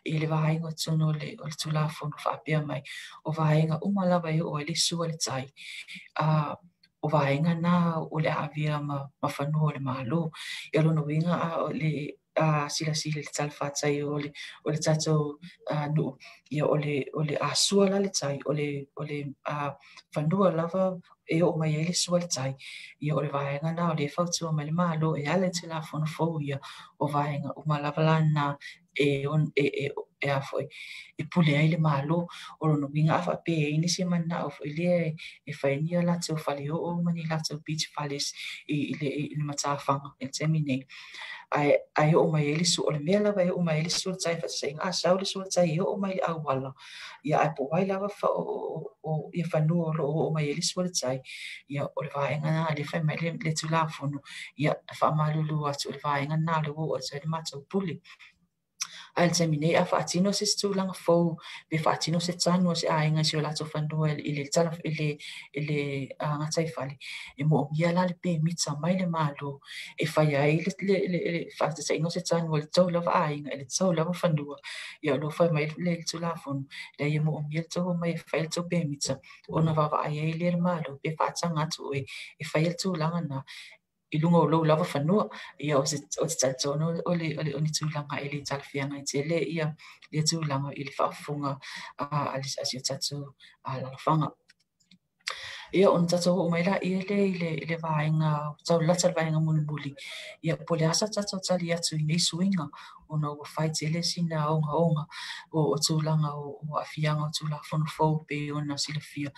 i le vaega o totonu o le Tulafono faapea mai o vaega uma lava e oo ai le sua le tai, o vaega na o le a avea ma fanua o le Malo. Ia lona uiga a o le silasila i le talafatai o le tatou nuu, ia o le a sua la le tai, o le fanua lava e oo mai ai le sua le tai. Ia o le vaega lena o lea e fautua mai le Malo e ala i Tulafono fou ia, o vaega uma lava lana e e a foi e pule ai le Malo. O lona uiga a faapea e i ai nisi manao foi lea e fai ni a latou faleoo ma ni latou beach fales i le matafaga i le taimi nei, ae oo mai ai le sua, o le mea lava e oo mai ai le sua tai, faataitaiga a sau le sua tai e oo mai le auala, ia ae po o ai lava o ia fanua o lo o oo mai ai le sua le tai, ia o le vaega lena lea e fai mai le Tulafono, ia faamalulu atu o le vaega lena o lea ua oo atu ai le matou pule. Ae le taimi nei a faatino se tulaga fou pe faatino se tanu a se aiga i si o latou fanua i le i le gataifale, e moomia la le pemita mai le Malo e fai ai le faataitaiga o se tanu a le tou lava aiga i le tou lava fanua. Ia o lo o fai mai le Tulafono, leai e moomia le tou omai e fai le tou pemita ona vaavaai ai lea le Malo pe faataga atu oe e fai le tulaga na i luga o lou lava fanua. Ia o se talitonu o le tulaga e le talafeagai tele ia le tulaga i le faafofoga a si o tatou alaalafaga. Ia ona tatou oo mai laia lea i le vaega tau lata le vaega mulimuli, ia po o le a sa tatou tali atu i nei suiga ona ua fai tele sina ogaoga o tulaga o aafiaga o Tulafono fou pei ona silafia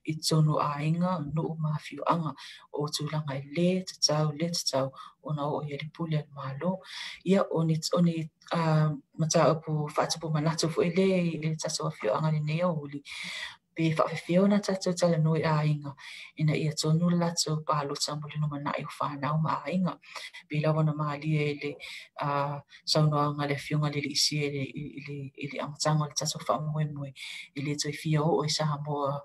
i totonu o aiga, nuu ma afioaga, o tulaga e le tatau ona oo i ai le pule a le Malo. Ia o ni mataupu faatupu manatu foi lea i le tatou afioaga lenei aoauli, pe faafefea ona tatou talanoa i aiga ina ia tonu le latou palota mo le lumanai o fanau ma aiga. Pei lava ona malie i le saunoaga a le Afioga i le Alii Sia i le amataga o le tatou faamoemoe, e le toe fia oo i Samoa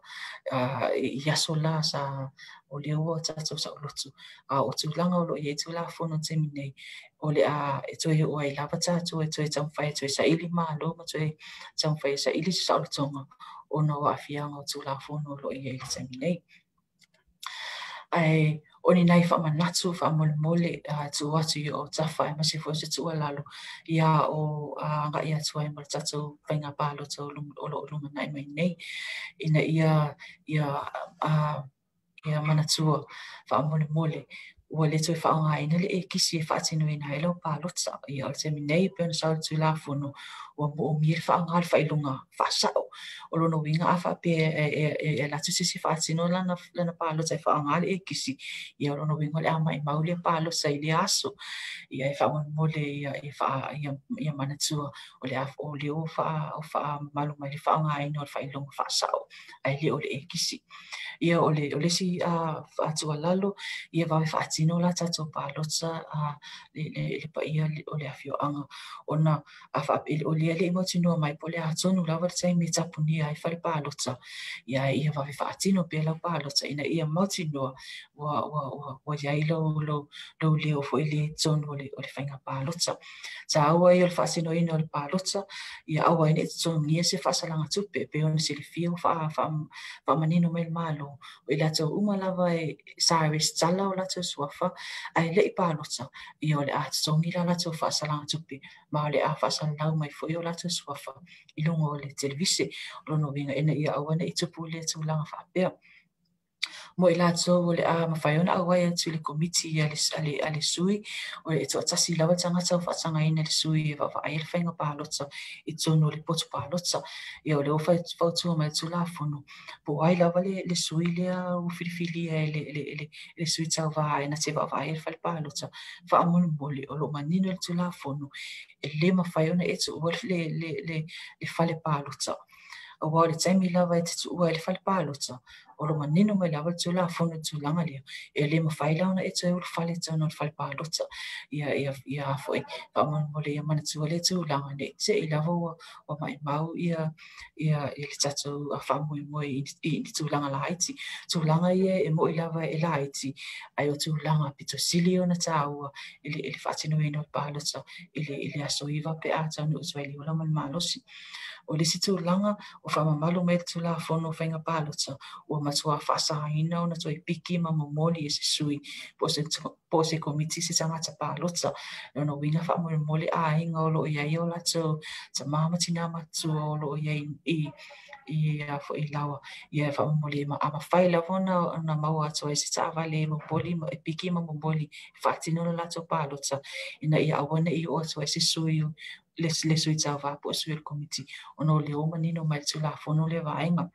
i aso la sa o lea ua tatou saoloto. A o tulaga o lo o i ai Tulafono i le taimi nei, o le a e toe oo ai lava tatou e toe taumafai e toe saili malo ma toe taumafai e saili se saolotoga ona o aafiaga o Tulafono o lo o i ai i le taimi nei. Ae o ni nai faamanatu faamolemole tuu atu i o tafa aemaise foi o se tuualalo ia o agai atu ai ma le tatou faiga palota o lo o lumanai mai nei, ina ia ia manatua faamolemole ua le toe faaaogaina le ekisi e faatinoina ai lau palota. Ia o le taimi nei pei ona sau le Tulafono ua moomia le faaaoga le faailoga faasao. O lona uiga a faapea e alu atu se isi faatino lana palota e faaaoga le ekisi, ia o lona uiga o le a maimau le palota i lea aso. Ia e faamolemole ia manatua o le ua faamamalu mai le faaaogaina o le faailoga faasao ae le o le ekisi. Ia o le isi tuualalo, ia vave faatino la tatou palota le paia o le afioaga, ona o lea le i mautinoa mai po o le a tonu lava le taimi e tapunia ai fale palota, ia ia vave faatino pea lau palota ina ia mautinoa ua i ai lau leo foi le tonu o le faiga palota. Taua ia o le faatinoina o le palota, ia aua ai ne i totogia se faasalaga tupe pei ona silafia ua faamanino mai le Malo, o i latou uma lava e sa resitala o latou suafa ae le i palota, ia o le a totogi la latou faasalaga tupe ma o le a faasalalau mai foi o latou suafa i luga o le televise. O lona uiga ina ia aua ne i tupu lea tulaga faapea. Mo i latou o le a mafai ona auai atu i le komiti a le sui, o le toatasi lava tagata o faatagaina le sui e vaavaai le faiga palota i totonu o le potu palota. Ia o lea ua fautua mai le Tulafono, po o ai lava le sui lea ua filifilia e le sui tauva e na te vaavaai le fale palota, faamolemole o lo o manino le Tulafono e le mafai ona e tuua le fale palota. Aua o le taimi lava e te tuua ai le fale palota, o lo manino mai lava le Tulafono i le tulaga lea, e le mafai la ona e toe ulufale i totonu o le fale palota. Ia foi faamolemole ia manatua lea tulaga nei te i lava ua maimau ia le tatou faamoemoe i tulaga laiti. Tulaga ia e moi lava e laiti, ae o tulaga pito sili ona taua i le faatinoina o le palota i le aso 9 pe a taunuu atu ai le ola ma le malosi. O le isi tulaga o faamamalu mai le Tulafono o faiga palota, ua matuā faasaina ona toe piki ma momoli e se sui po o se komiti se tagata palota. Lona uiga faamolemole aiga o loo iai o latou tamā ma tinā matua o loo iai i a foi laua ia faamomoli ma a mafai lava ona maua atu ai se taavale e momoli ma e piki ma momoli e faatino le latou palota ina ia aua nei oo atu ai se sui le sui tauvā po o sui o le komiti ona o lea ua manino mai le Tulafono lea vaega.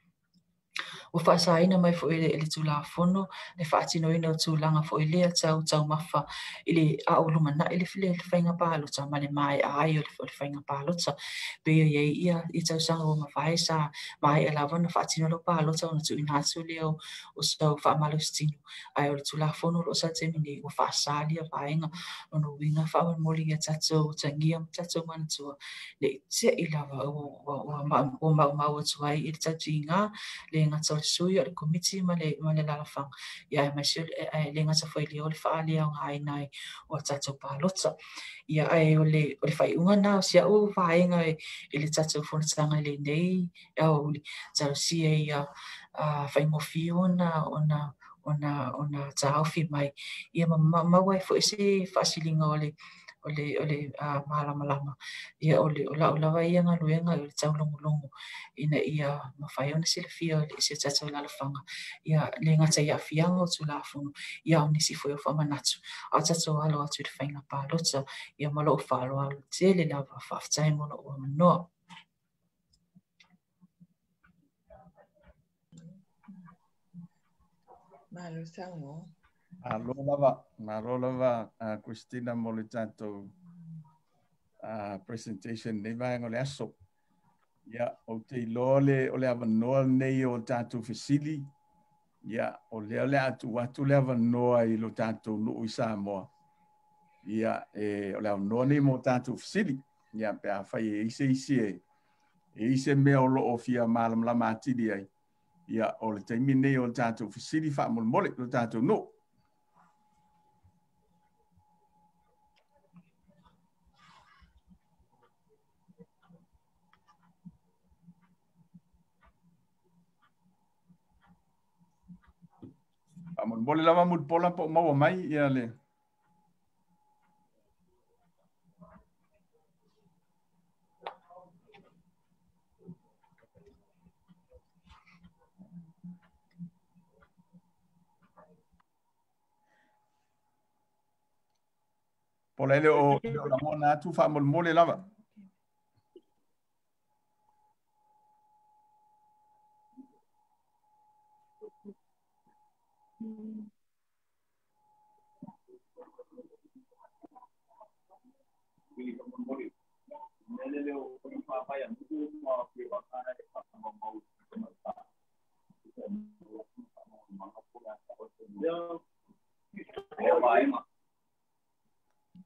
Ua faasaina mai foi e le Tulafono le faatinoina o tulaga foi lea tau taumafa i le a o lumanai le faiga palota ma le maea ai o le faiga palota. Pei o iai ia i tausaga ua mavae sa maea lava ona faatino lau palota ona tuuina atu lea o sau faamalositino. Ae o le Tulafono o loo sa taimi nei ua faasa lia vaega lona uiga faamolemole ia tatou tagia ma tatou manatua le i te'i lava ua maumau atu ai i le tautiga le gata o le sui o le komiti ma le alaalafaga ia aemaise le gata foi lea o le faaleaogaina ai o a tatou palota. Ia ae o le faaiuga na o si au vaega i le tatou fonotaga i lenei aoauli talosia ia faigofie ona taofi mai ia ma maua ai foi se faasiliga o le malamalama ia o lau lava ia galuega o le taulogologo ina ia mafai ona silafia i si o tatou alaalafaga ia le gata i aafiaga o Tulafono ia o nisi foi o faamanatu a o tatou alo atu i le faiga palota ia ma lou faaaloalo tele lava. Faafetai mo lou avanoa. Malo saunoa. Malo lava, Christina, mo le tatou presentation nei vaega o le aso. Ia, ou te iloa o le avanoa nei o tatou fesili. Ia, o lea o le a tuu atu le avanoa i lo tatou nuu i Samoa. Ia, o le avanoa nei mo tatou fesili. Ia, pe a fai e ise isi e ise mea o loo fia malamalama atili ai. Ia, o le taimi nei o le tatou fesili faamolemole lo tatou nuu. Faamolemole lava Mulipola po o maua mai ia le Pola ele o lagona atu faamolemole lava.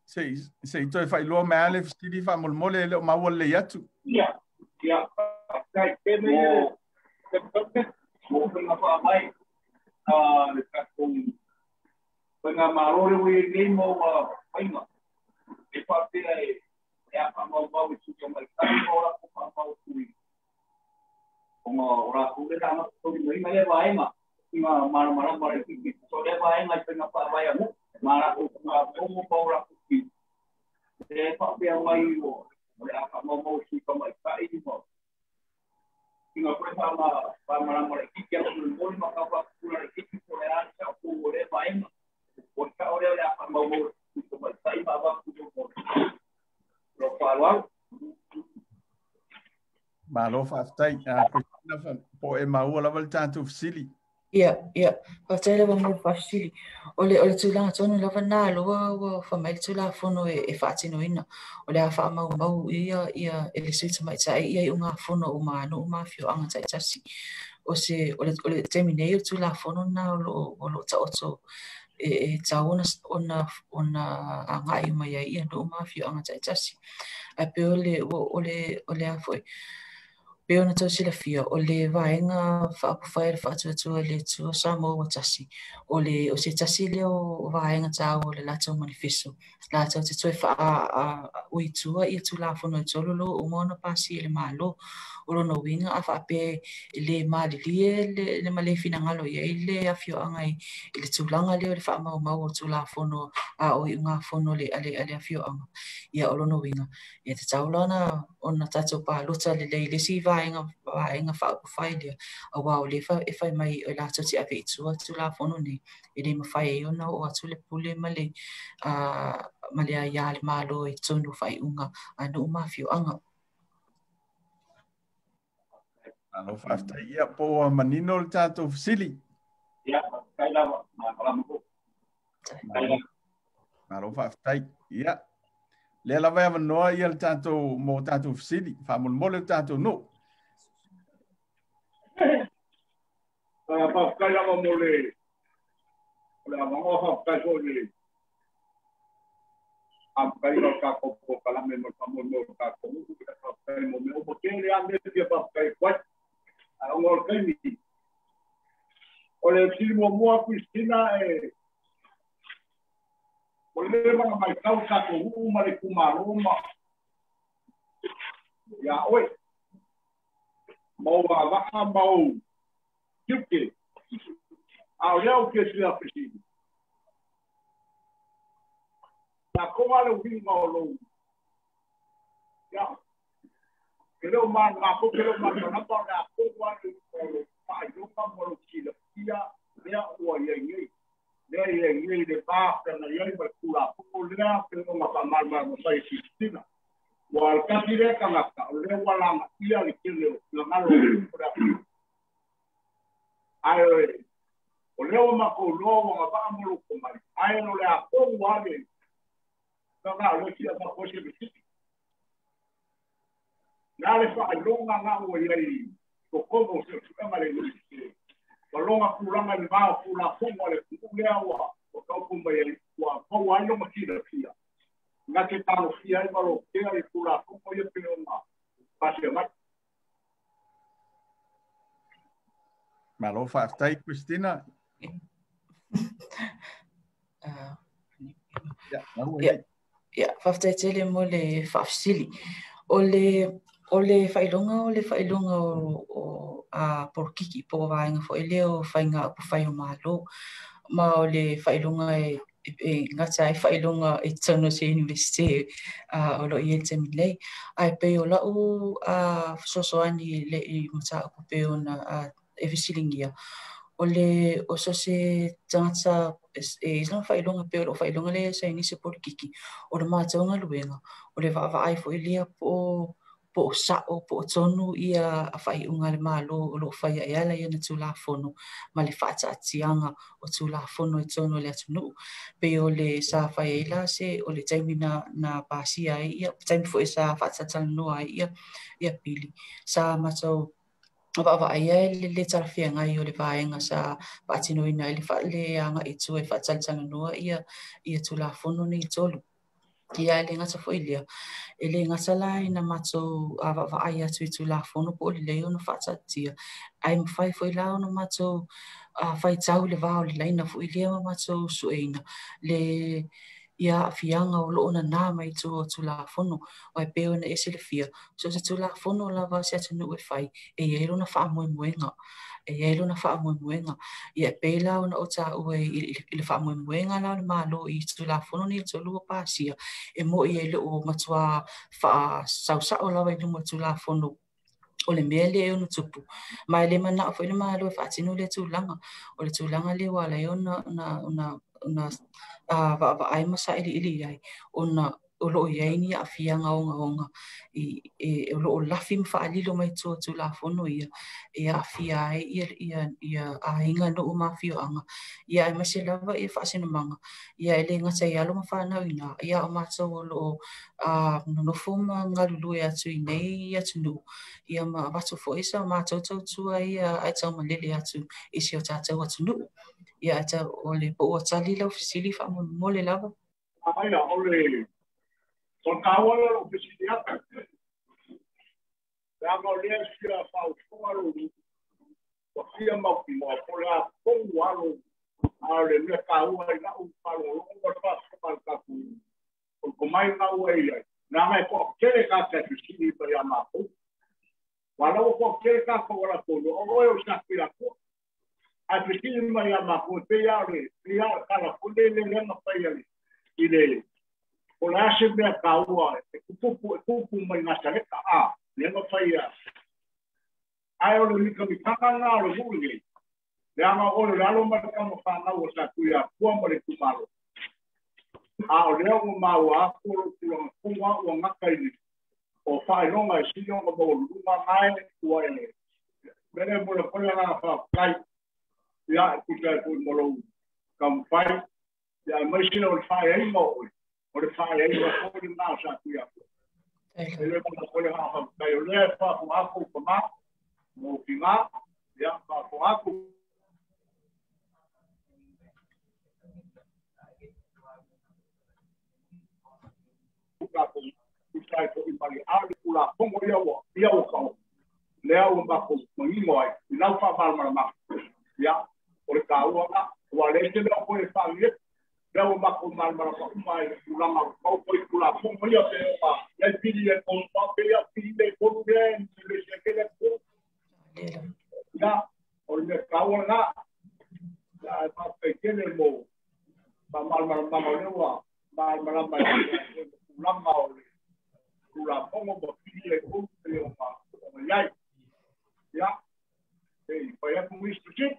Se i toe whailoa mea le fesili faamolemole le o maua lelei atu. Ia, faafetai mo mo faiga faavae le tatou faigamalo le ua i ai nei ma ua faiga e faapea e a faamaumau i sui tamaitai ma o latou faamau atu i ona o latou lea na amata lea vaega i ngā malamalama le kiki. So lea vaega i faiga faavae a nuu ma latou tulafono ma o latou ki. E faapea mai o le a faamaumau i sui tamaitai ma i ngā koe faamalamalama le kiki a molimoli ma ka faapupula le kiki po le a le sa'o o lea vaega. O le sa'o lea o le a faamaumau i sui tamaitai ma avatu mo lo faaaloalo. Malo faafetai. Christina, po e maua lava le tatou fesili. Ia, faafetai lava mo le faafesili. O le tulaga tonu lava na aloa ua faamai le Tulafono e faatinoina. O le a faamaumau ia e le sui tamaitai ia iugafono uma a nuu ma afioaga taitasi. O le taimi nei o le Tulafono na o loo taoto e tau ona agai mai ai ia nuu ma afioaga taitasi. Ae pei o le a foi. Pei ona tau silafia, o le Vaega Faaupufai a le Faatuatua i le Atua Samoa Ua Tasi, o le o se tasi lea o vaega taua o le latou manifeso, latou te toe faaui i tua ia Tulafono e tolu o lo o uma ona pasia e le Malo. O lona uiga, a faapea e le malilie le ma le finagalo i ai le afioaga i le tulaga lea o le faamaumau o Tulafono a o iugafono a le afioaga, ia o lona uiga, e tatau la ona tatou palota lelei i le isi vaega vaega faaupufai lea, aua o lea e fai mai e latou te ave i tua Tulafono nei, e le mafai ai ona oo atu le pule ma le ma le aia a le Malo i totonu o faaiuga a nuu ma afioaga. Malo faafetai. Ia, po ua manino le tatou fesili. Ia, faafetai lava. Malamalama foi. Malo faafetai. Ia, lea lava e avanoa ia le tatou mo tatou fesili. Faamolemole le tatou nuu. Faafetai lava mo le avanoa, faafetai foi i le amataina o le tatou polokalame ma le faamoemoe o le tatou nuu. Faafetai mo mea uma. Tele lava mea e fia faafetai atu ai, ae ona o le taimi. O le fesili muamua, Christina, e o le leva ona matau i tatou nuu ma le itumalo ma ia oe, ma ou agavaa ma ou tiute. A o lea ou te fia fesili, tatou lava le uiga o lou, ia, ke le o matou ke le o malamalama o le a tonu lava le uiga o lou faailoga ma lou silafia lea ua i ai nei. Lea e i ai nei le va feagai ai ma le Tulafono lea pei ona faamalamalama mai e Christina. Ua o le tasi lea tagata o lea ua lagaia le tele o finagalo o le atunuu. Ae o lea ua matou iloa ua agavaa ma lou tomai, ae o le a tonu lava le tulaga o lea e fia avatu ai se fesili. Le a le faailoga na ua i ai i totonu o suesuega a le Iunivesite ma lona tulaga i le va o Tulafono a le atunuu lea ua taoto mai ai, ua maua ai lona silafia na te talofia ai ma lotea i Tulafono ia pei ona pasia mai. Malo faafetai, Christina. Ia, faafetai tele mo le faafesili. O le o le faailoga o le faailoga o a polokiki po o vaega foi lea o faiga upufai o Malo. Ma o le faailoga e e gata ai faailoga i totonu o se Iunivesite o lo o i ai i le taimi nei. Ae pei o lau fesoasoani i le i mataupu pei ona e fesiligia, o le o so se tagata e i lona faailoga pei o lou faailoga lea saienisi polokiki, o le matou galuega, o le vaavaai foi lea po o po o sa'o po o tonu ia faaiuga a le Malo o lo o faia e ala i ana Tulafono ma le faataatiaga o Tulafono i totonu o le atunuu. Pei o le sa fai ai la se o le taimi na na pasia ai ia taimi foi sa faatalatalanoa ai ia ia pili sa matou vaavaaia le le talafeagai o le vaega sa faatinoina ai le le agai i tua e faatalatalanoa ia ia Tulafono nei e tolu. Ia e le gata foi lea, e le gata la ina matou vaavaai atu i Tulafono po o lelei ona faataatitia, ae mafai foi la ona matou faitau i le va o le laina foi lea ma matou sueina le ia aafiaga o lo o nanā mai i tua o Tulafono. Aua e pei ona e silafia, so o se Tulafono lava a se atunuu e fai, e i ai lona faamoemoega. E i ai lona faamoemoega. Ia e pei la ona ou taua i le faamoemoega la o le Malo i Tulafono nei e tolu ua pasia, e moni e le o matua faasaosao lava i luma o le Tulafono o le mea lea e ono tupu. Ma e le manao foi le Malo e faatino lea tulaga. O le tulaga lea ua ala ai ona ona ona vaavaai ma sailiili i ai, ona o lo o i ai ni aafiaga ogaoga i, e, o lo o lafi ma faalilo mai tua o Tulafono ia e aafia ai ia, ia, ia aiga, nuu ma afioaga, ia aemaise lava ia faasinomaga, ia e le gata i alo ma fanau i ina, ia o matou o lo o nonofo ma galulue atu i nei atunuu, ia ma avatu foi sa matou tautua ia ae taumalele atu i si o tatou atunuu. Ia ae tau, o le po ua tali lau fesili faamolemole lava. Aia, o le o le taua lea o lou fesili atu. Leaga o lea sia fausoa lou ua fia mautinoa po o le a tonu lava lou a o le mea taua i lau faalogologo ma le faafofoga a le tatou o le tomai lena ua e i ai, leaga e toatele tagata e fesili mai ia matou. Aua o la ua toatele tatou a latou iloa, o oe o le Satuiatua. Ae fesili mai ia matou, e pei lava o le, pei lava o le tala foi lele lea na fai i le, o le a se mea taua e tupu, e tupu mai Nasareta, a, lea na fai ia. Ae o le mitamitaga lena o le nuu lenei, leaga o oe o le alo ma le tama fanau a Satuiatua ma le itumalo. A o lea ua maua atu o lou tulaga tonu lava ua gata i le o faailoga e sili ona maualuluga na e ua e mele mo le pole agaga faafetai ia e tusa ai foi ma lou taumafai ia aemaise o le faaeaina o oe o le faaeaina foi lena o Satuiatua. E le mala foi le agaga faafetai o lea e faafofoga atu ou tama ma ou tina ia faafofoga atu tatou tusa ai foi ma le a le Tulafono ia ua ia ua taoto lea ua matou manino ai i lau faamalamalamaga ia o le taua lena aua o leai se mea o toe faagile lea ua matou malamalama uma ai i le tulaga o mau foi Tulafono ia pe ona i ai pili e tolu pe ia pili le tolu lea e le sekele atu ia o le mea taua lena ia ae faafetai tele mo faamalamalamaga o lea ua malamalama ai le tulaga o le Tulafono ma pili e tolu pei ona i ai. Ia, se i fai atu nisi fesili.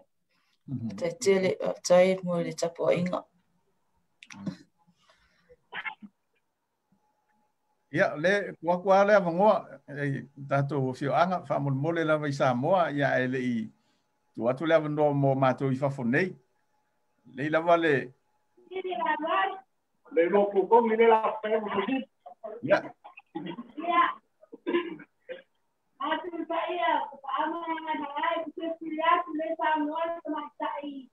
Faafetai tele, faafetai mo le tapuaiga. Ia, le tuu atu lava le avanoa i tatou afioaga faamolemole lava i Samoa, ia ae le i tuu atu le avanoa mo matou i fafo nei. Lei lava le Le iloa totogi le la fai mo se Ia. Ia. Atu paia, ko paama na ai te pili atu le saunoa le tamaitai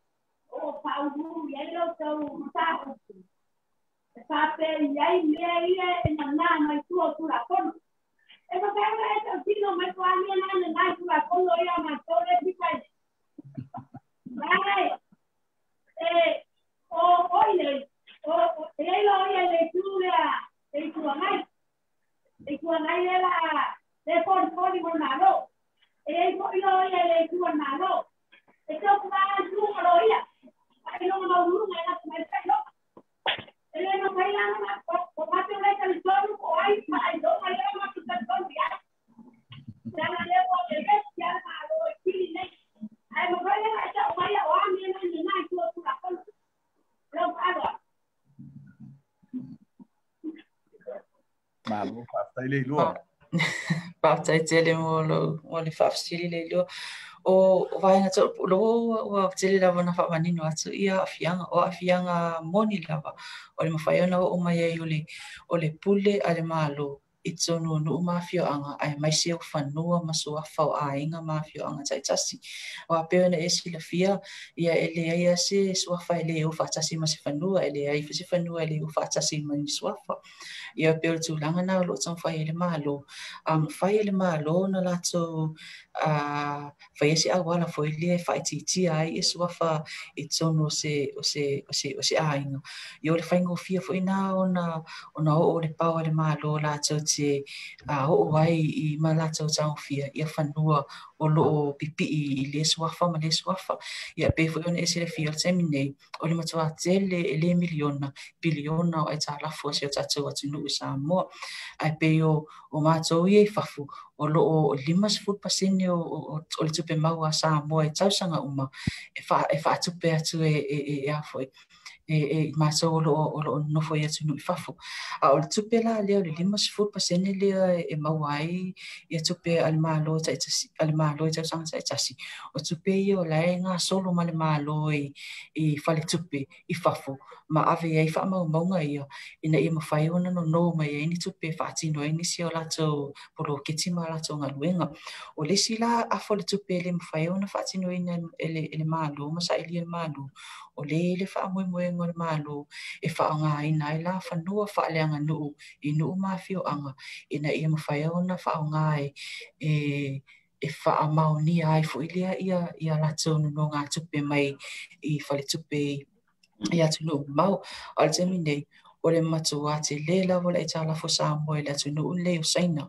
o faauluulu i ai lo tau mataupu. E faapea i ai mea ia e nanā mai tua o Tulafono. E faapea ona e tautino mai po o a mea na e nanā i Tulafono ia a matou lea e pita i Leaga e o oi nei, o e i ai loia i le itu lea, le Itu Agai. Le Itu Agai lea la le folifoli mo le Malo. E i ai foi loia i le itu a le Malo. E tau faaaluga loia, faailoga maualuluga e lafo mai le faailoga. E le mafai la ona o matou la e talitonu po o ai faailoga lea o matou talitonu i ai. Leaga lea ua vevesi lava le Malo i pili nei. Ae mafai ona e tau mai o a mea na nana i tua o Tulafono. Lau faaaloalo. Malo, faafetai Leilua. Faafetai tele mo lou mo le faafesili Leilua. O vaega tau lo ua tele lava ona faamanino atu ia aafiaga, o aafiaga moni lava o le mafai ona oo mai ai o le o le pule a le Malo i totonu o nuu ma afioaga aemaise o fanua ma suafa o aiga ma afioaga taitasi. Aua pei ona e silafia, ia e leai lava se suafa e le o faatasi ma se fanua, e leai foi se fanua e le o faatasi ma ni suafa. Ia pei o le tulaga lena o lo o taumafai ai le Malo. A mafai e le Malo ona latou faia se auala foi lea e faaitiitia ai ia suafa i totonu o se, o se, o se, o se aiga. Ia o le faigofie foi na ona, ona oo le pao a le Malo latou te oo ai i ma latou taofia ia fanua o lo o pipii i lea suafa ma lea suafa. Ia pei foi ona e silafia o le taimi nei, o le matua tele e le miliona, piliona o aitalafu a si o tatou atunuu i Samoa. Ae pei o, o matou ia i fafo, o lo o 50% o le tupe maua a Samoa i tausaga uma e e faatupe atu e e a foi e matou o lo o nonofo i atunuu i fafo. A o le tupe la lea o le 50% lea e maua ai ia tupe a le Malo taitasi, a le Malo i tausaga taitasi, o tupe ia o la e gasolo ma le Malo i faletupe i fafo. ma ave ai faamaumauga ia ina ia mafai ona nono mai ai ni tupe e faatino ai nisi o latou poloketi ma latou galuega. O le isi la afa o le tupe e le mafai ona faatinoina e le Malo ma sailia e le Malo, o le le faamoemoega o le Malo e faaaogaina ai la fanua faaleaganuu i nuu ma afioaga ina ia mafai ona faaaoga e faamaonia ai foi lea ia latou nonogatupe mai i faletupe i atunuu mamao. A o le taimi nei, o le matuā tele lava o le aitalafu Samoa i le atunuu lenei o Saina.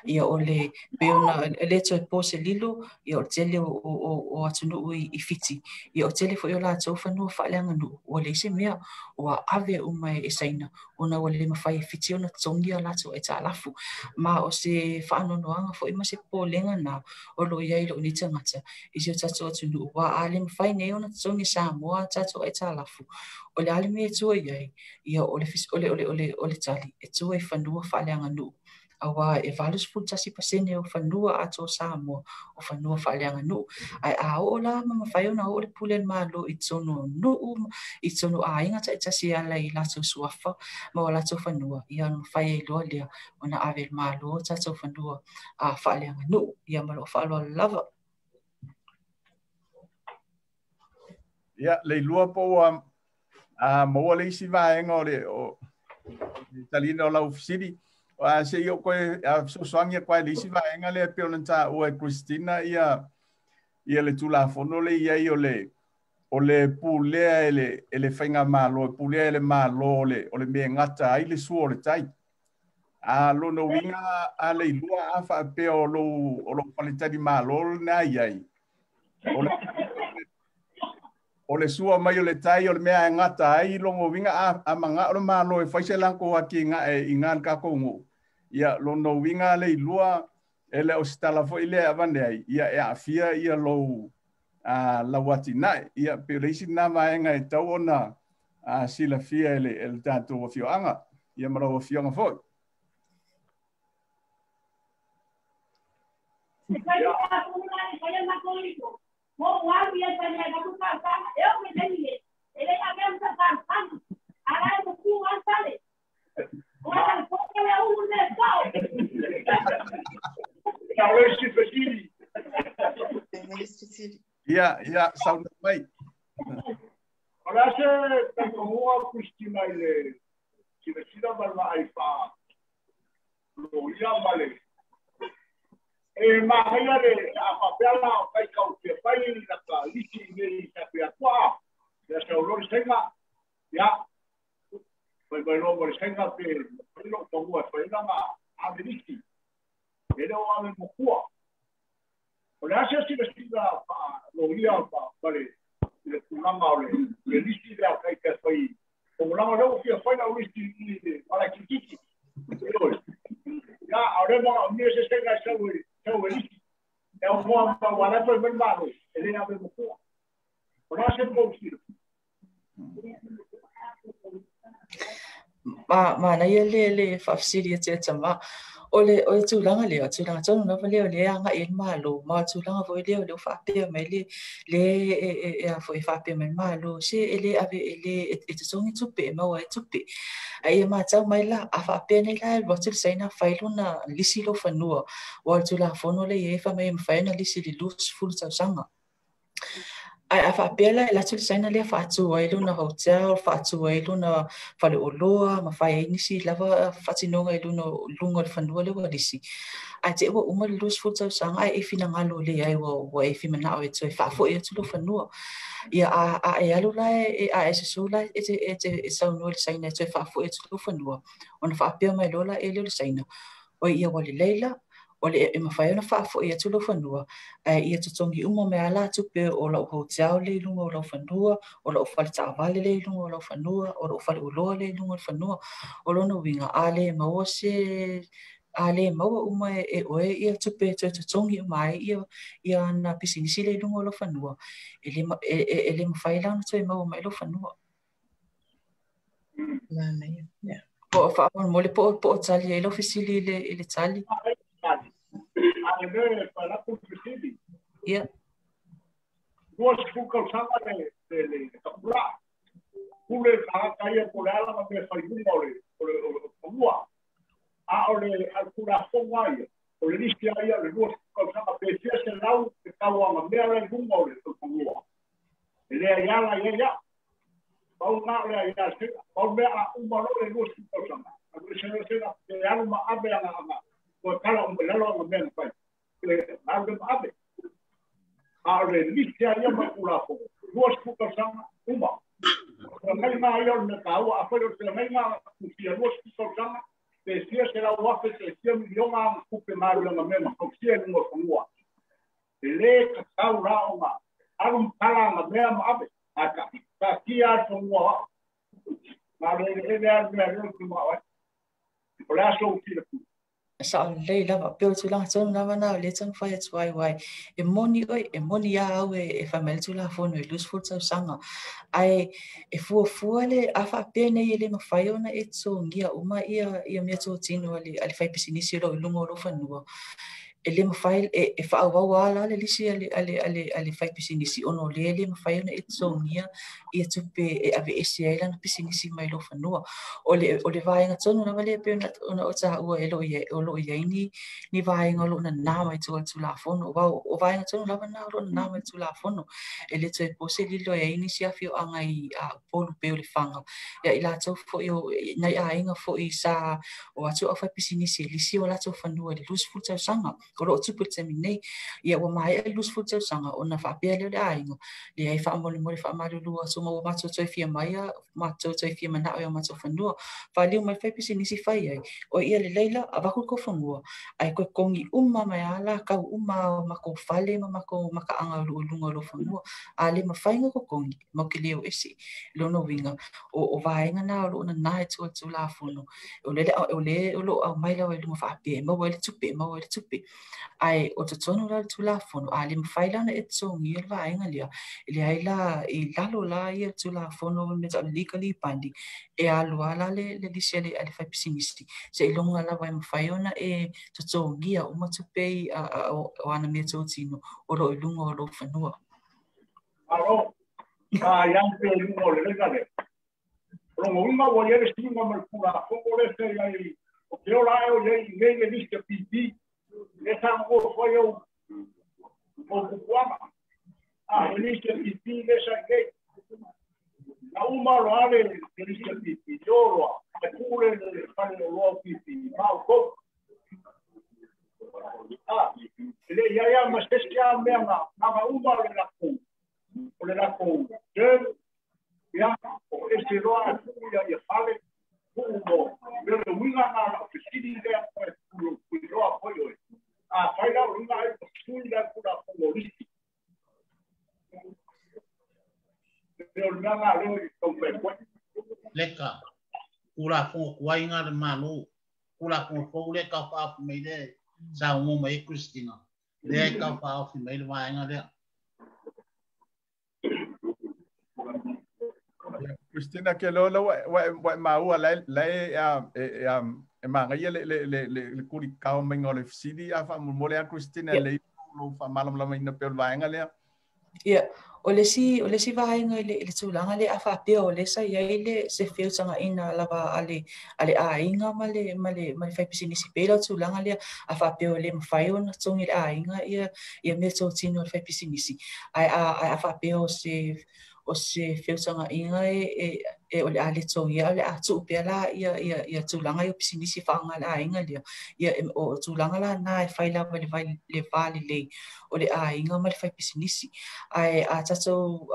Ia o le pei ona e le toe po se lilo, ia o le tele o atunuu i Fiti, ia o tele foi o latou fanua faaleaganuu, ua leai se mea, ua ave uma e Saina, ona ua le mafai e Fiti ona totogi a latou aitalafu. Ma o se faanoanoaga foi ma se popolega na o lo o i ai lou nei tagata i si o tatou atunuu, ua a le mafai nei ona totogi e Samoa a tatou aitalafu, o le a le mea e tua i ai, ia o le tali e tua i fanua faaleaganuu, auā e 81% o fanua atoa o Samoa o fanua faaleaganuu. Ae a oo la ma mafai ona oo le pule a le Malo i totonu o nuu, i totonu o aiga taitasi e ala i latou suafa ma o latou fanua, ia ona mafai ai loa lea ona ave i le Malo o tatou fanua faaleaganuu. Ia ma lou faaaloalo lava. Ia, le ilua po ua maua le isi vaega o le taliina o lau fesili. Se i o koe fesoasoani atu ai le isi vaega lea pei ona taua e Christina ia le Tulafono le i ai o le pulea e le faigamalo, e pulea e le Malo o le mea e gata ai le sua o le tai. A lona uiga a le ilua a faapea o lou faletali malo lena i ai. O le sua mai o le tai o le mea e gata ai logo uiga a manga o le Malo e fai se lako ake i ngā le kākou nuu. Ia lona uiga le ilua e le o se tala foi lea avane ai, ia e aafia ia lou lau atinae. Ia pe o le isi lena vaega e tau ona silafia e le tatou afioaga, ia ma lau afioga foi. Ia, ia, sauna mai. O le ase taitohua Christina i le silasila ma le vaai faa loia ma le e mahaia le a faapea la o kaikau fia fai laka lisi i nei sa pea tua ia sa ulo le senga ia fai mai loa ma le senga pe fai lo tongua fai langa ave lisi e le o ave mokua. O le ase silasila faa loia ma le tulaga o le lisi lea kai ka fai o langa leo fia fai na lisi i le malakikiki. Ia, a o le mga o mea se senga sau e lisi. E o moa ma wala fai mai malo, e le ave mokua. O le ase pou sila. Ma na ia le faafesili e tia tama. O le tulaga lea, tulaga tonu lava lea o le agai e le Malo, ma o le tulaga foi lea o le o faapea mai le e a foi faapea mai le Malo, se e le ave e le e totogi tupe, e maua ai tupe. Ai e matau mai la, a faapea nei la e alu atu le Saina fai lona lisi lou fanua, ua o le Tulafono le i ai fai mai e mafai ona lisi i le 20 tausaga. Ai a faapea la e alu atu le Saina lea faatu ai lona hotel, faatu ai lona faleoloa, ma fai ai nisi lava faatinoga i luga o le fanua lea ua lisi. Ae te i ua uma le 20 tausaga ae e finagalo le ai ua e fimanao e toe faafoi atu lou fanua. Ia a e alu la e a e susu la e te saunoa i le Saina e toe faafoi atu lou fanua, ona faapea mai loa la e lea o le Saina. Oi ia ua lelei la, o le e mafai ona faafoi atu lou fanua, ae ia totogi uma mai ala tupe o lau hotel le i luga o lau fanua, o lau fale taavale le i luga o lau fanua, o lau faleoloa le i luga o le fanua. O lona uiga, a le maua se a le maua uma e oe ia tupe toe totogi uma ai ia ana pisinisi le i luga o lau fanua, e le mafai la ona toe maua mai lou fanua. Po o faamolemole po o tali ai lau fesili i le tali. Ia. Lua sifu tausaga le tapulaa. Pule tagata ia po le ala ma mea failuga o le fanua. A o le Tulafono a ia, o le lisi a ia o le 20 tausaga pe fia selau e tauaga mea la i luga o le fanua. E le aiala ia ia. Pau na o le aiala sega. Pau mea a uma lo le 20 tausaga. A le sega sega pe alu ma ave aga aga. Ko kala o lalo aga mea na fai. Pe alu ma ave. A o le lisi a ia ma Tulafono. 20 tausaga uma. O le ngai ia o le taua, a fai o le ngai ngā kusia 20 tausaga, pe fia se lau afe, pe fia miliona kupe maru anga mea ma kausia i lunga o fanua. E le kakau rā o ngā alu mpala anga mea ma ave, a ka kia a fanua wa. Ngā le le le alu mea leo ki maa wai. O le aso u tila ku. Sa o lei lava, pe o tūlanga tonu lava nā o le tangu whai atu ai wai. E moni oi, e moni a au e whamele Tulafono e 20 tausaga. Ai e fuafua le a whaapea nei e le mawhai ona e tōngia uma ia mea tōtino a le whai pisinisi o lo i lunga o lo whanua. E le mawhai, e whaawau ala le lisi a le whai pisinisi ono le le mawhai ona e tōngia ia tupe e ave ese ai lana pisinisi mai lo whanua. O le vaenga tonu lava le pe ona o tāua e lo i ai ni vaenga o lo na nā mai tua Tulafono. O vaenga tonu lava nā o lo na nā mai Tulafono. E le toe pose lilo e ai nisi awhi o anga i a polu pe o le whanga. Ia i lātou fo i o nai ainga fo i sa o atu au whai pisinisi e lisi o lātou whanua le 20 tausaga. O lo o tupu le taimi nei, ia ua maea le 20 tausaga ona faapea lea o le aiga. Le ai faamolemole faamalulu atu ma ua matou toe fia mai matou toe fia manao i o matou fanua. Faaliu mai fai pisinisi fai ai. O ia le leila, avaku le kou fanua. Ai koe kongi uma mai ala, kau uma o makou fale ma makou makaanga o loo lunga o lou fanua. A le mafainga ko kongi, mau ke leo ese. Lono winga, o vaenga na o loo na nā e tua Tulafono. O le o lo au mai lawa i lunga faapea, e maua i le tupe, e maua i le tupe. Ai o totonu la le Tulafono, a le mawhai lana e tōngi le vaenga lea. Le ai la, i lalo la ia le Tulafono me tau legally binding, e alua la le lisi a le whai pisinisi. Se i longa la wai mawhai ona e tōngia uma tupe o ana mea tōtino o lo i lunga o lo whanua. Alo, ka ian pe lunga o le lega le. Rongo unga o ia le singa ma le Tulafono le se iai, o te ola e o iai nei le lisi a PP, le sa ngo foi o kukuama. A le lisi a PP le sa nei. Na uma roa le lisi a PP, yo roa, e pule le fale o roa PP, ma o kou. A, le ia ia ma se a mea nga, nga uma le lakou. O le lakou, te, ia, o ese roa e pule ia fale, mo, me le winga nga la fesili lea koe pulu roa koe oe. A whai lau runga ai ko sui la kura kongo lisi. Le o mea ngā leo i tau me koe. Leka, kura kongo kuai ngā le malo, kura kongo fou le ka whaafu mei le sa umo mai Christina. Le ka whaafu mei le vaenga lea. Christina ke lo lo wa maua la e manga ia le kuri kau mai ngole fisili a fa mo le Christina le lo fa malam lama ina pe vaenga lea. Ia o le si vaenga le tulaga le a faapea o le sa iai le se feutagaina lava a le aiga ma le fai pisinisi pei lau tulaga lea a faapea o le mafai ona togi le aiga ia mea totino le fai pisinisi ae a faapea o se feutagaina e o le a le togia o le a tuu pea la ia tulaga i o pisinisi faaaga le aiga lea ia o tulaga la na e fai lava le va lelei o le aiga ma le fai pisinisi ae a tatou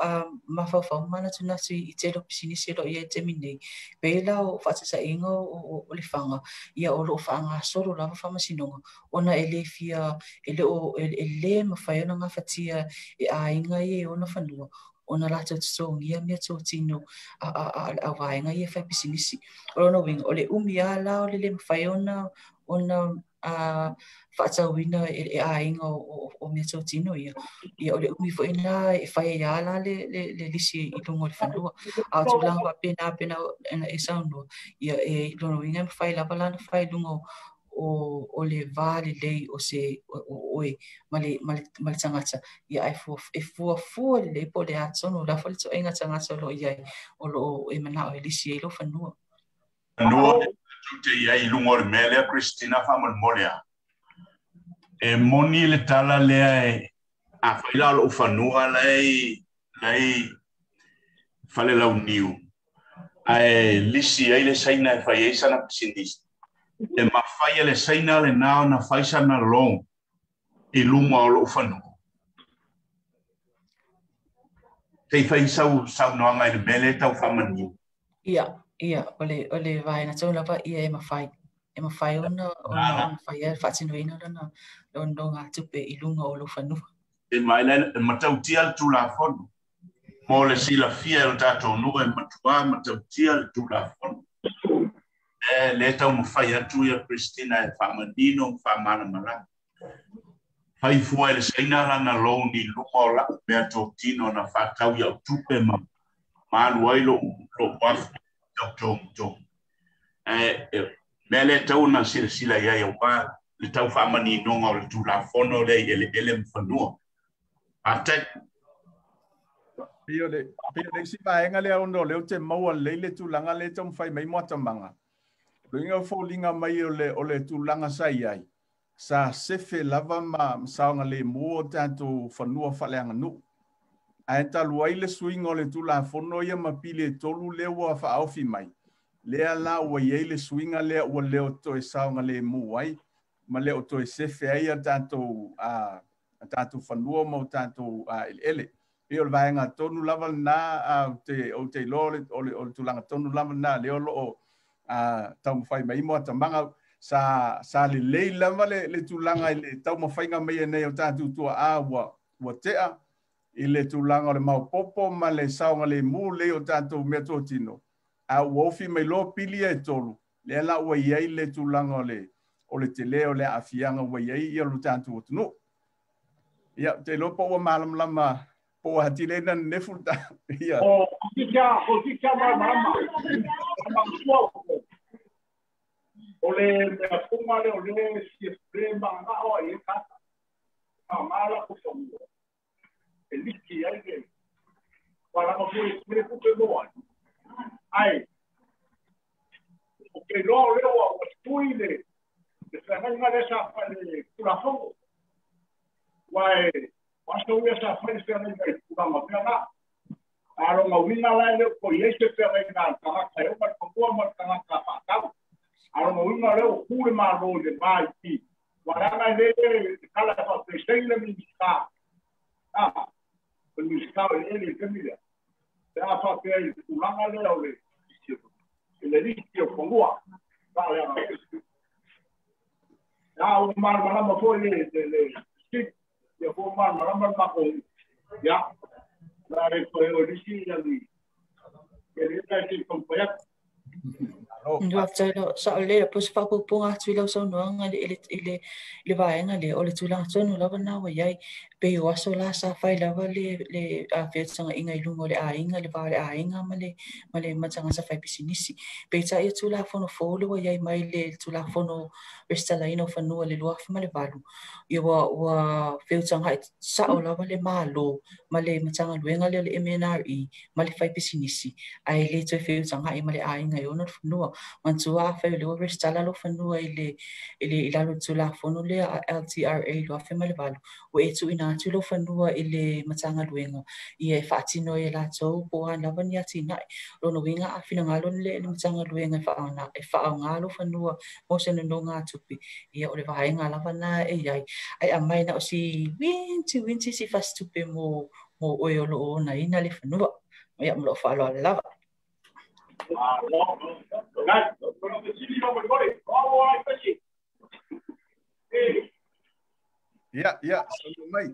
mafaufau manatunatu i tele o pisinisi o loo iai taimi nei pei la o faatasaiga o le faga ia o loo faagasolo lava faamasinoga ona e le fia e le mafai ona gafatia e aiga ia e ona fanua ona latou totogia mea totino a vaega ia fai pisinisi. O lona uiga o le umi a la o le le mafai ona faatauina e aiga o mea totino ia. Ia o le umi foi na e fai ai a la le lisi i luga o le fanua. A o tulaga faapena pena e saunoa ia e lona uiga e mafai lava lana fai i luga o le va lelei o se o oe ma le tagata ia ai e fuafua lelei po o le a tonu la foi le ituaiga tagata o loo i ai o loo e manao e lisi ai lou fanua. Fanua te i ai i luga o le mea lea Christina faamolemole a. E moni le tala lea e afai la o lou fanua la e fale launiu ae lisi ai le saina e fai ai sana pisinisi. E mafai e le saina lenā ona fai sana loan i luga o lou fanua. Se i fai sau saunoaga i le mea lea e tau faamanino. Ia, ia, o le vaega tonu lava ia e mafai. E mafai ona fai ai le faatinoina lona nonogatupe i luga o lou fanua. E mai le matautia le Tulafono. Mo le silafia e o tatou nuu e matuā matautia le Tulafono. E le taumafai atu ia Christina e faamanino ma faamalamalama. Fai fua e le saina lana loan i luga o lau mea totino na faatau ia'u tupe ma alu ai lo'u afu tautogutogu. Mea lea tau ona silasila i ai auā le tau faamaninoga o le Tulafono lea i eleele ma fanua. Faafetai. Pei o le isi vaega lea ona o lea ou te maua lelei le tulaga lea e taumafai mai mo atamaga. Luiga foliga mai o le tulaga sa i ai, sa sefe lava ma saogalemu o tatou fanua faaleaganuu. Ae talu ai le suiga o le Tulafono ia ma pili e tolu lea ua faaofi mai. Lea la ua i ai le suiga lea ua leo toe saogalemu ai ma leo toe sefe ai a tatou fanua ma o tatou eleele. Pei o le vaega tonu lava lena ou te iloa o le tulaga tonu lava lena lea o loo taumafai mai mo atamaga sa lelei lava le tulaga i le taumafaiga mai nei o tatou tuaa ua tea i le tulaga o le maopopo ma le saogalemu lea o tatou mea totino. A ua ofi mai loa pili e tolu, lea la ua i ai le tulaga o le tele o le aafiaga ua i ai ia lo tatou atunuu. Ia, te iloa po ua malamalama po ua atili ai na nenefu ta. Ia. O titia malamalama. O le mea punga le o le siefle maanao ai e kata. Maala ko fanua. E liki ai le. Wala ma fui le pupe moa. Ai. O ke loa o leo o tui le whanganga le sa whale Tulafono. Wai, waso ia sa whale whanganga i tulaga pea ngā. Aro ngā winga lai leo ko i eise whanganga tangata e o mai kongoa mai tangata whakau. Aro ngā winga leo kure mā lō i le mai ki. Waranga le kala whapesei le minista. Ah, le minista o le ele i te Te a whapea i tulaga lea o le le lisi o kongoa. Ka lea ngā. Ia o malamalama foi le sik ia fo malamalama ma ko ia la re ko o lisi ia ni ke le ta ti ko pa Faafetai sa o le po se faapupuga atu i lau saunoaga i le vaega lea o le tulaga tonu lava na ua i ai pei o aso la sa fai lava le feutagaiga i luga o le aiga le va o le aiga ma le matagata fai pisinisi. Peitai ia Tulafono fou le ua i ai mai le Tulafono resitalaina o fanua le 2008 ia ua feutagai sao lava le Malo ma le Matagaluega lea o le MNRE ma le fai pisinisi ae le toe feutagai ma le aiga e ona le fanua. Manatua afai o le ua resitala lou fanua i lalo o le Tulafono lea a LTRA 2008 ua e tuuina atu lou fanua i le Matagaluega ia e faatino ai e latou po o a lava ni atinae. Lona uiga a finagalo le Matagaluega e faaaoga lou fanua mo se nonogatupe ia o le vaega lava na e i ai. Ae aumai na o si winti si fasitupe mo oe o loo onaina le fanua. Ia ma lou faaaloalo lava. Ia, ia, saunoa mai.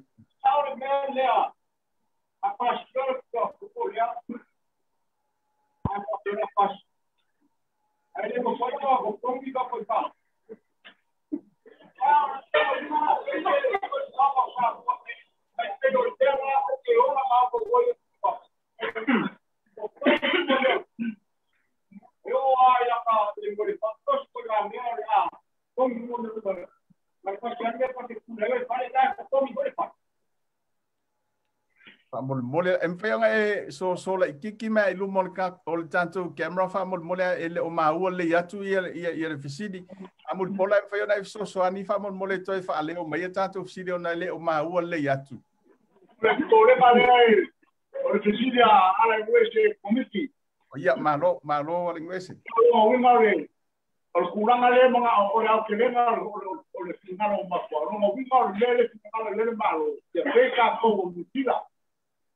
Faamolemole e mafai ona e soso laitiiti mai i luma o le tatou camera faamolemole e le o maua lelei atu ia le fesili. A Mulipola e mafai ona e fesoasoani faamolemole toe faaleo mai ia tatou fesili ona e le o maua lelei atu. O le popolega lea o le fesili a Alaiuese Komiti. Ia, malo, malo Alaiuese. O lona uiga o le tulaga lea manao o le aotelega o le finagalo o matua. O lona uiga o le mea le finagalo lea le Malo, ia pei tatou o Niu Sila.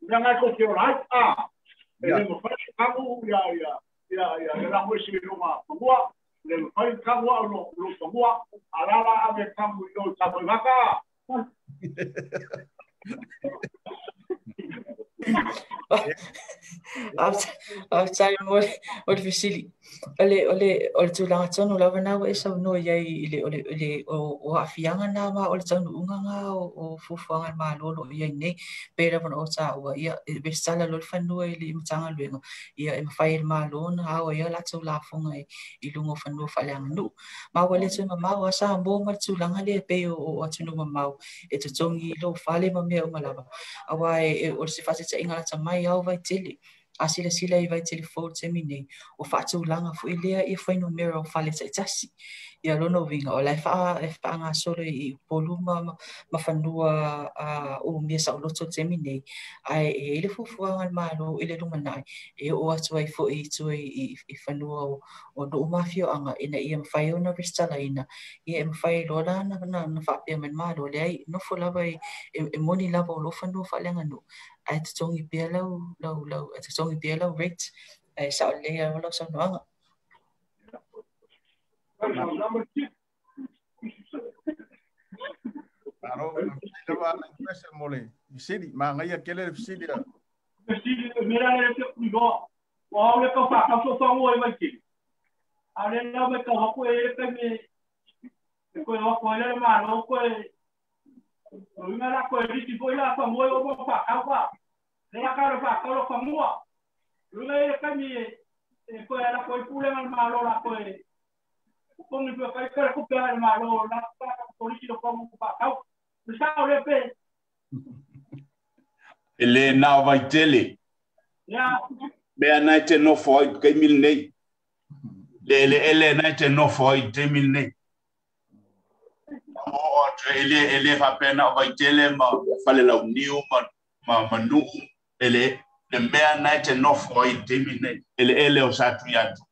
Mea ngai tou te ola ai, a, e le mafai ona tagu ia ia ia ia le lagoesi i lona fanua, le mafai ona tagu au lou fanua, a la la ave tagu i o i Tafaigata. Faafetai mo le fesili. O le, o le, o le tulaga tonu lava na ua e saunoa i ai i le, o le, le, o, o aafiaga na ma o le taunuuga na o fuafuaga a le Malo o lo o i ai nei. Pei lava ona ou taua, ia, e resitala loa le fanua i le Matagaluega, ia, e mafai e le Malo ona ao ai a latou lafoga i luga o fanua faaleaganuu. Ma ua le toe mamao lava Samoa ma le tulaga lea e pei o atunuu mamao e totogi i lou fale ma mea uma lava. Aua e, o se faataitaiga lata mai lava o Vaitele. A silasila i Vaitele fou i le taimi nei, ua faatulaga foi lea ia fuainumera o fale taitasi. Ia lona uiga, o la e faagasolo i Upolu ma fanua umia saoloto i le taimi nei, ae e i ai le fuafuaga a le Malo i le lumanai e oo atu ai foi i tua i fanua o nuu ma afioaga ina ia mafai ona resitalaina, ia e mafai loa la ona faapea mai le Malo, leai, nofo lava e moni lava o lou fanua faaleaganuu, ae totogi pea lau, lau, lau, totogi pea lau rate, ae sao lelei lava lau saunoaga. Malo, faafetai lava Ana Impresa mo le fesili. Manaia tele le fesili a. Fesili, mea le te kuiloa. Ua au le kau whakau so whango e mai tele. A le lau mai kau haku e le kaime e koe o koe le malo koe o inga la koe riti foi la fa moe o mo whakau pa. Le la kau le whakau lo whamua. Inga e le kaime e koe la koe pule ngal malo la koe kongi pua kai kare kupe le malo la ka polisi lo kongu whakau. Le sao le pe. E le nā Vaitele. Ya. Mea nai te nofo ai taimi lenei. Le eleele nai te nofo ai taimi lenei. O atu e le faapea o Vaitele ma Falelauniu ma Manuu e le mea nai te nofo ai taimi lenei. Eleele o Satuiatu.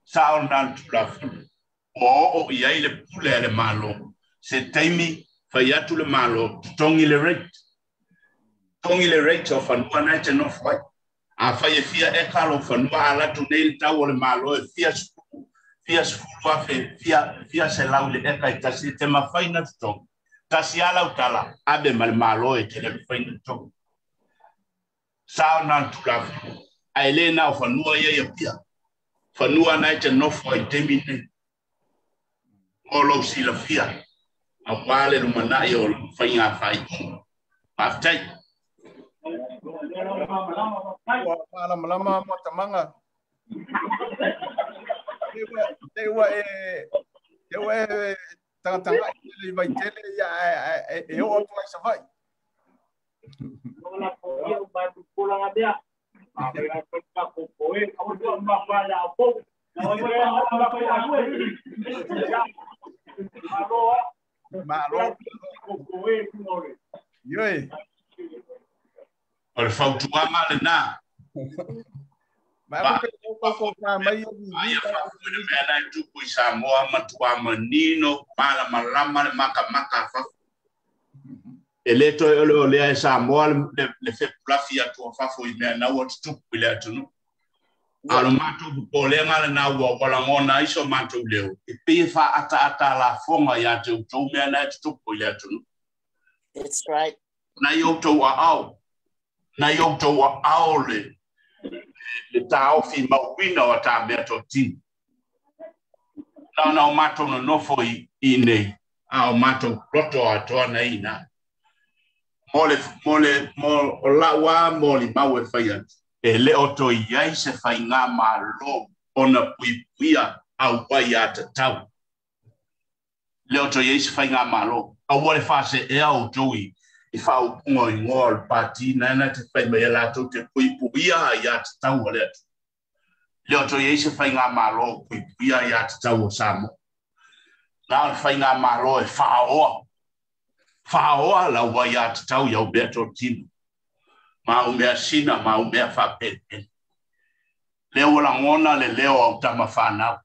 Sa o nā tulafono. Ua oo i ai le pule a le Malo. Se taimi fai atu le Malo, totogi le rate. Totogi le rate o fanua nai te nofo ai. A fai e fia eka lo fanua a latou nei le tau o le Malo e fia sefulu, fia sefulu afe, fia, fia selau le eka e tasi e te mafai na totogi. Tasi a lau tala, ave ma le Malo e te le mafai na totogi. Sa o nā tulafono. Ae le na o fanua ia i Apia. Fanua nai te nofo ai taimi nei. Mo lou silafia, auā le lumanai o faiga faaiuga. Faafetai. Ua malamalama mo tamaga. Te ua e te ua e tagatagai tele i Vaitele ia e oo atu ai Savaii. Malo. Ioe. O le fautuaga lenā. Ma pe o ko ka mai o Aia faafoe le mea la e tupu i Samoa matua manino malamalama le makamaka a fafo. E le toe ole o lea e Samoa le fepulafi atu a fafo i mea na ua tutupu i le atunuu. A o le matou popolega lenā ua lagona ai so matou leo, e pei e faaataata a lafoga ia te outou mea na e tutupu i le atunuu. That's right. Nai outou aao, nai outou aao le taofi mauina o tā mea totino. Na ona o matou nonofo i nei, a o matou loto atoa nei ina. Mo le, mo le, mo o lau a mo li mau e fai atu. E le o toe i ai se faiga Malo ona puipuia au ai a tatau. Le o toe i ai se faiga Malo. Aua le faaseea outou i I whaupunga o ingoa o le pāti nana te whai mai a lātou te puipuia ia te tau a le atu. Leo to iei se whai ngā mālo puipuia ia te tau o Samoa. Nā o le whai ngā mālo e whaoa. Whaoa lau ai a te tau iau mea tō tino. Mā u mea sina, mā u mea whāpēpēne. Leo o langona le leo au tama whānau.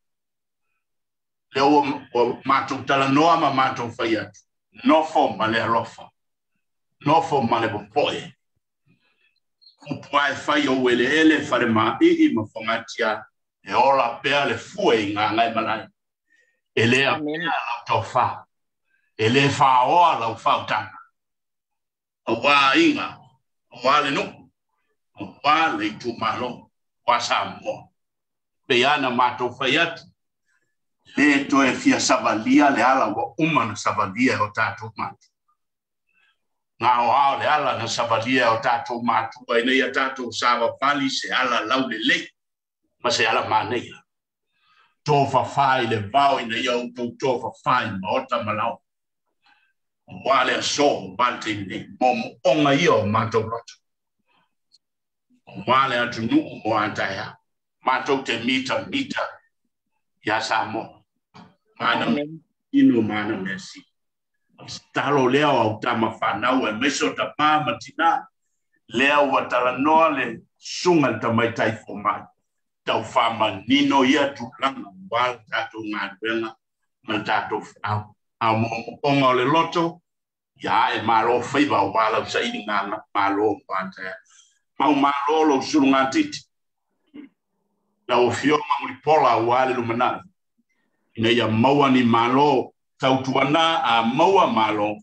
Leo o mātou talanoa ma mātou whai atu. Nofo ma le alofa. Nofo ma le popoe. Kupu ai whai o wele ele whare maa ma whangatia e ola pea le fue i ngā ngai malai. E lea pea lau tau wha. E le whaoa lau whautanga. A wā inga, a wā le nuku, a wā le itu malo, wā Samoa. Pe ana mātou whai atu. Le toe fia savalia le ala wa uma na savalia o tātou mātou. Ngā o ao le ala na savalia o tātou mātua ina ia tātou savavali se ala lau le lei, ma se ala māneia. Tō whawhai le vao ina ia utou tō whawhai maota malao. O wā le aso, o wā le teine, mō mo onga ia o mātou roto. O wā le atu nuu o antaea, mātou te mita mita ia Samoa. Mana ino mana mesi. Talo lea o au tama whanau e meso ta pā matina. Lea ua talanoa le sunga le tamaitai fo mai. Tau whama nino ia tūlanga wā le tātou ngā ruenga ma le tātou whanau. Au mo onga o le loto, ia e malo whaiva o wā lau saini ngā malo o antaea. Mau malo lo sulu ngā titi. Lau o fioga mulipola o wā le lumanai. Ina ia maua ni malo tautuana a maua malo.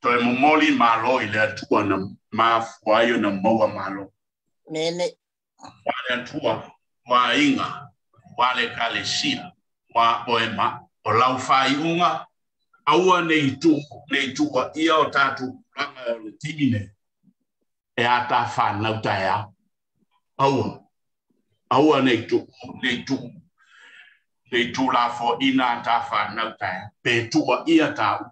Toe momoli malo i le atua na mafua ai na maua malo. Mene. Wā le atua, wā inga, wā le kalesia, wā oe ma, o lau whai unga, aua nei tu, nei tua ia o tātou ranga o le timine, e a tā whānau tae au. Aua, aua nei tu, nei tu, nei tu la fo ina tā whānau tae, pe tua ia tāu.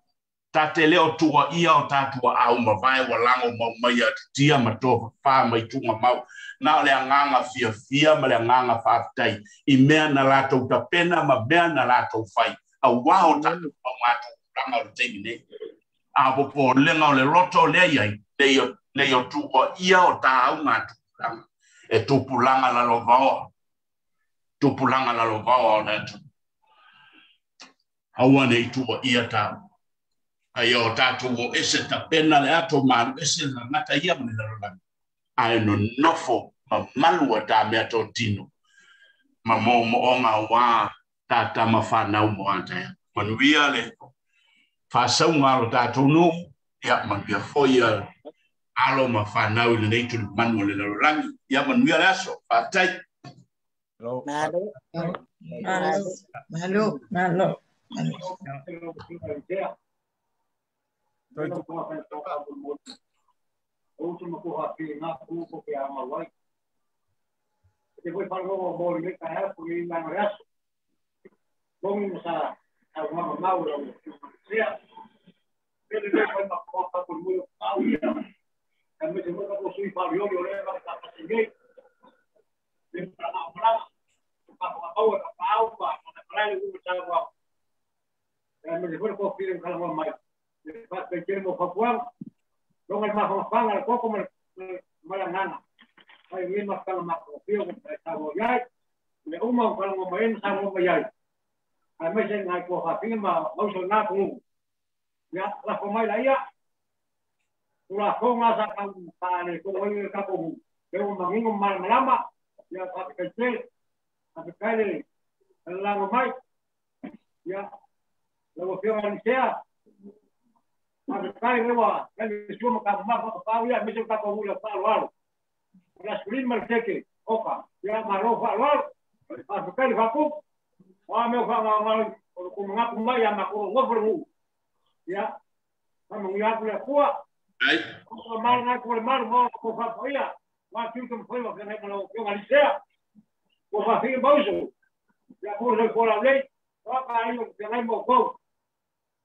Tā te leo tua ia o tātua au ma vai wa lango mau mai atu tia ma tō whā mai tunga mau. Nā o le anganga fia fia ma le anganga whāwhtai. I mea na lātou tapena ma mea na lātou whai. Au wā o tātou mau mātou ranga o le teimi nei. A popo lenga o le roto lea iai. Nei o tua ia o tā au ngā tupulanga. E tupulanga lalo vaoa. Tupulanga lalo vaoa o le atu. Aua nei tua ia tāu. Ai o tātou o ese tapena le ato malu ese la ngata ia ma le lalolagi. Ae nonofo ma malu a tā mea tō tino. Ma mō moonga wā tā tama whānau mo antaea. Manuia le whāsaunga alo tātou nō. Ia manuia foi a alo ma whānau i le nei tulu manu o le lalolagi. Ia manuia le aso. Whātai. Malo. Malo. Malo. Malo. Malo.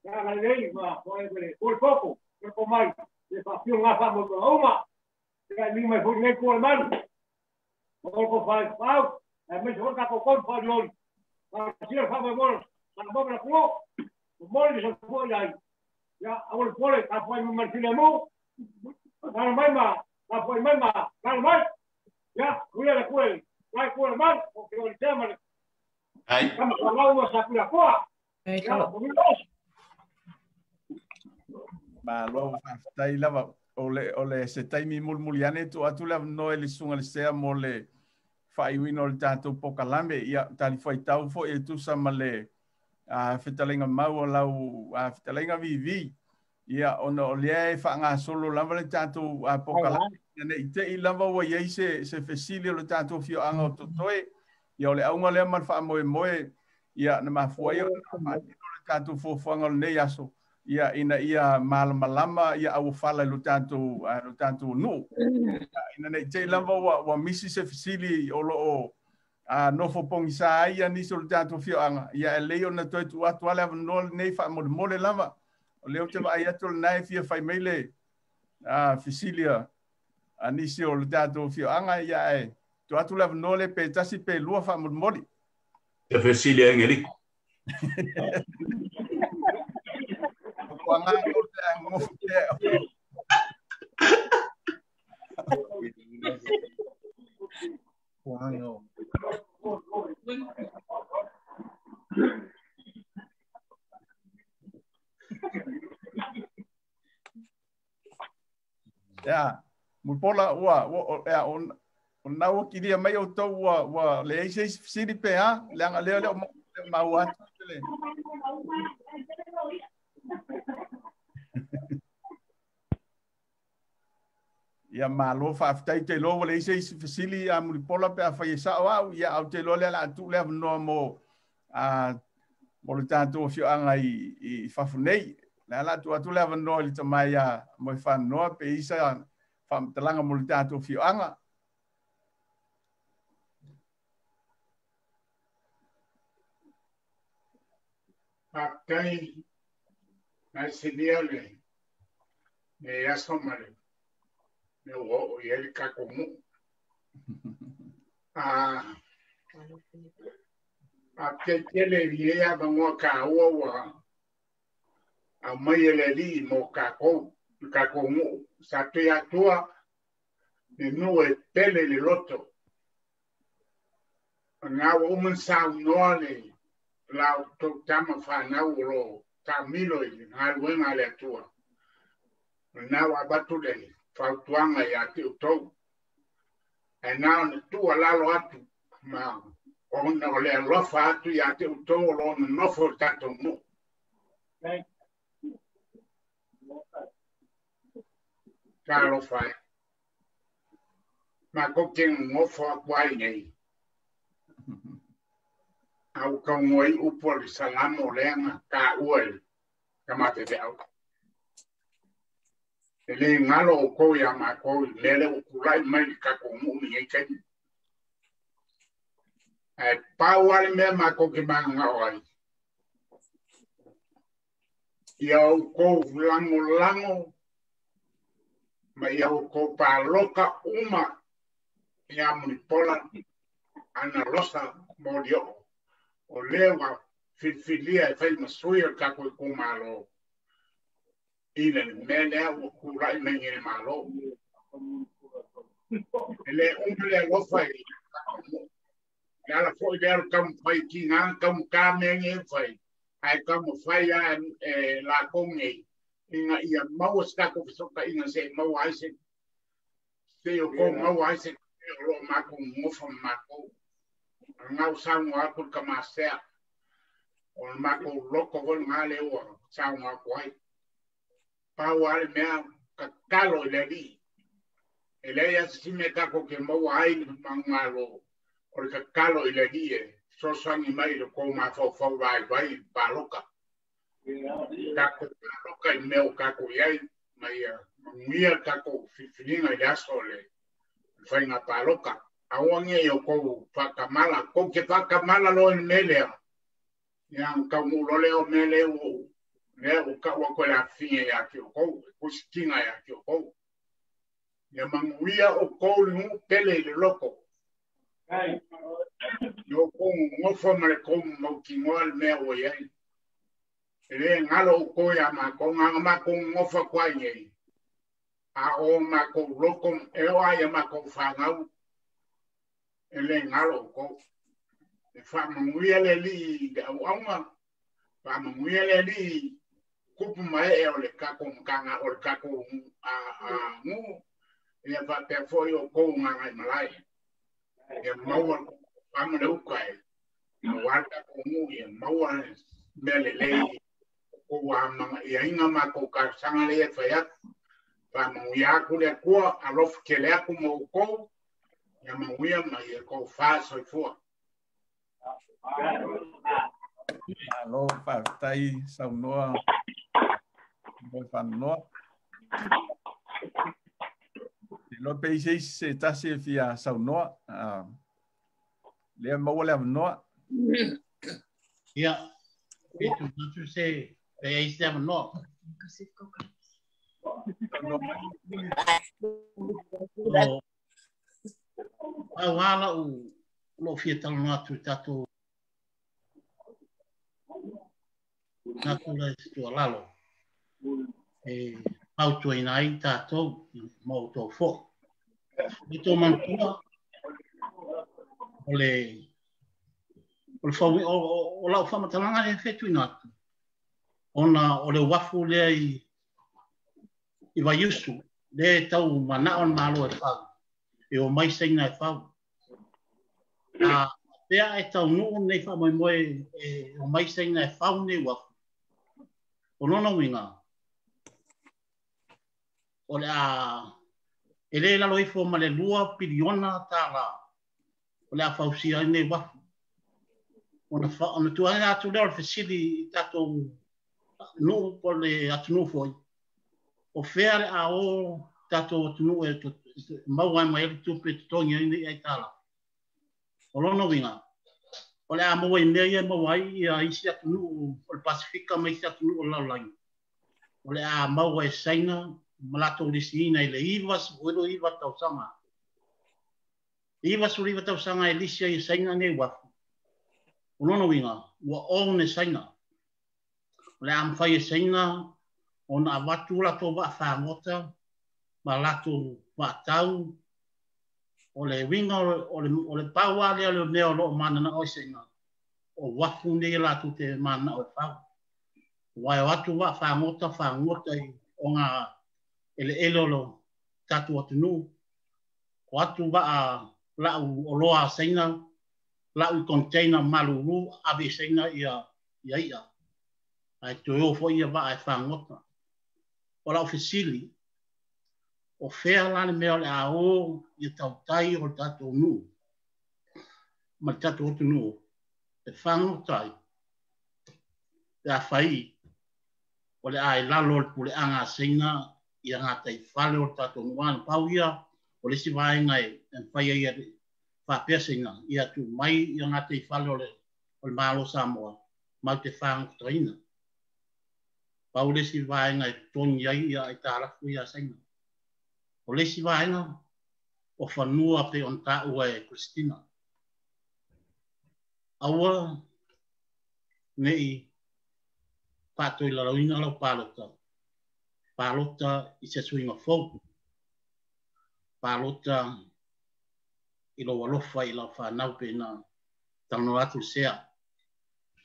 Ya la lei ma foi le foi poco, foi mai, le fa più nga fa mo uma. Ya ni mai foi nei ko mal. Mo ko fa fa, e me so ka ko kon fa lol. Ma si fa mo mo, ma mo la ko. Mo le so fo ya. Ya awol pole ka foi mo martine mo. Ka mai ma, ka foi mai ma, ka mai. Ya, kuya la kuya. Lai ko mal, o ke o tema. Ai. Kama ka lau sa kuya ko. Ya, Malo faafetai lava o le se taimi mulimuli ane tuu atu le avanoa i le susuga le sea mo le faaiuina o le tatou pokalame ia talifuaitau fo'i e tusa ma le fetalaiga mau o lau fetalaiga vivi ia ona o lea e faagasolo lava le tatou pokalame ina nei te'i lava ua iai se fesili o le tatou fioaga o totoe ia o le auga lea ma le faamoemoe ia na mafua ai ona faatino le tatou fuafuaga o lenei aso ia ina ia malamalama ia auofala i lo tatou nuu. Ina nei te lava ua misi se fesili o loo nofo pogisa ai ia nisi o le tatou fioaga ia e lei ona toe tuu atu ale avanoa lenei faamolemole lava. O lea ou te vaai atu lena e fia fai mai le fesili a nisi o le tatou fioaga ia e tuu atu le avanoa le pe tasi pe lua faamolemole. Te fesili e ngeliko. Ya, Mulipola ua ua o nau kilia mai o tau ua le ai se fesili pe ha leaga lea le o maua atu le Ia malo faafetai te iloa ua leai se isi fesili a Mulipola pe afai e sa'o a'u ia au te iloa lea o le a tuu le avanoa mo le tatou afioaga i fafo nei. Le a tuu atu le avanoa i le tamai ia Moefaanoa pe isa faamatalaga mo le tatou afioaga. Faafetai na silia le aso ma le mea ua oo i ai le tatou nuu. Faafetai tele i lenei avanoa taua ua aumai e le Alii mo tatou, le tatou nuu. Sa toe atua le nuu e pele i le loto. Na ua uma ona saunoa le la outou tama fanau o loo taamilo i le galuega a le Atua. Na ua avatu le fautuaga ia te outou. Ae na ona tuualalo atu ma ona o le alofa atu ia te outou o loo nonofo i le tatou nuu. Talofa e. Matou te nonofo atu ai nei. Au kaugoa ai upu o le salamo lea na taua i le tama feau. E le galo outou ia matou i mea lea ua tulai mai i le tatou nuu lenei taimi. Ae pau lava le mea matou te mananao ai. Ia outou lagolago ma ia outou paloka uma ia Mulipola ana losa mo lioo. O lea ua filifilia e fai ma sui o le tatou itumalo i le mea lea ua tulai mai nei le Malo. E le uma le alofa i le ala foi lea o le taumafai tiga taugata mea nei e fai, ae taumafai lava e latou nei ina ia maua se tatou fesootaiga se'i maua ai se se'i outou maua ai se o loo matou nonofo ma matou. Na ua saunoa atu le tamasea o le matou loto foi lena lea ua saunoa atu ai. Pau lava le mea tatalo i le Alii. E leai lava se isi mea tatou te maua ai le manugalo o le tatalo i le Alii e fesoasoani mai i le tou mafaufau vaivai i le paloka. Tatou paloka i le mea ua tatou i ai ma ia manuia le tatou filifiliga i le aso o le faiga paloka. Aua nei outou faatamala, tou te faatamala loa i le mea lea, ia ona taunuu loa lea o mea lea ua Lea ua ta'u atu e le afafine iā te outou, e Kustina iā te outou. Ia manuia outou le nu'u pele i le loto. I outou nonofo ma le tou mautinoa le mea ua i ai. E lē galo outou iā matou, na ona matou nonofo atu ai nei. A o matou loto e oo lava ia matou fanau, e lē galo outou. E faamanuia le Alii i le auauna, faamanuia le Alii tupu ma ee o le tatou mataga o le tatou nuu, ia faapea foi outou gagaemalae. Ia maua le tofa ma le uta e aua le tatou nuu, ia maua mea lelei outou amagaiaina matou talosaga lea e fai atu. Faamanuia atu le Atua, alofa tele atu ma outou, ia manuia ma ia tofa soifua. Malo, faafetai saunoa mo faanoa. Iloa pe i se isi se tasi e fia saunoa. Lea maua le avanoa. Ia, pe tu atu se pe ai se avanoa. Au ala u lo fia talanoa atu i tatou tatou le tuualalo e fautuaina ai tatou ma outou foi. I tō manatua, o le o le fau, o lau faamatalaga lea e fetuina atu, ona o le uafu lea i Vaiusu, lea e tau manao le Malo e fau, e o mai Saina e fau. A pea e taunuu nei faamoemoe e o mai Saina e fau nei uafu, o lona uiga, o le a e le lalo ifo ma le 2 piliona tālā o le a fausia ai nei uafu. Ona tuuaina atu lea o le fesili i tatou nuu po o le atunuu foi, o fea le a o tatou atunuu e maua ai mai ai le tupe e totogi ai nei aitalafu. O lona uiga, o le a maua i mea ia e maua ai ia isi atunuu o le Pasifika ma isi atunuu o le lalolagi. O le a maua e Saina ma latou lisiina i le 99 tausaga. 99 tausaga e lisi ai e Saina nei uafu. O lona uiga, ua own e Saina. O le a mafai e Saina ona avatu latou vaafagota ma latou vaatau. O le uiga o le pau lava lea o le mea o lo o mananao ai Saina, o uafu nei latou te mananao e fau. Aua e o atu vaafagota fagota i o ngā eleele o lo tatou atunuu, o atu vaa lau oloa a Saina, lau i container malulu ave i Saina ia ia. Ae toe o foi ia vaa e fagota. O lau fesili, o fea la le mea o le a o ia tautai o le tatou nuu ma le tatou atunuu e fagota ai, pe a fai o le a i lalo o le puleaga a Saina ia gataifale o le tatou nuu. Aua na pau ia o le isi vaega e mafai ai e faapea Saina ia tuu mai ia gataifale o le Malo o Samoa matou te fagotaina. Pau le isi vaega e totogi ai ia aitalafu ia a Saina. O le isi vaega o fanua pei ona taua e Christina. Aua nei faatoilaloina lau palota, palota i se suiga fou, palota i lou alofa i lau fanau pe na talanoa atu le sea,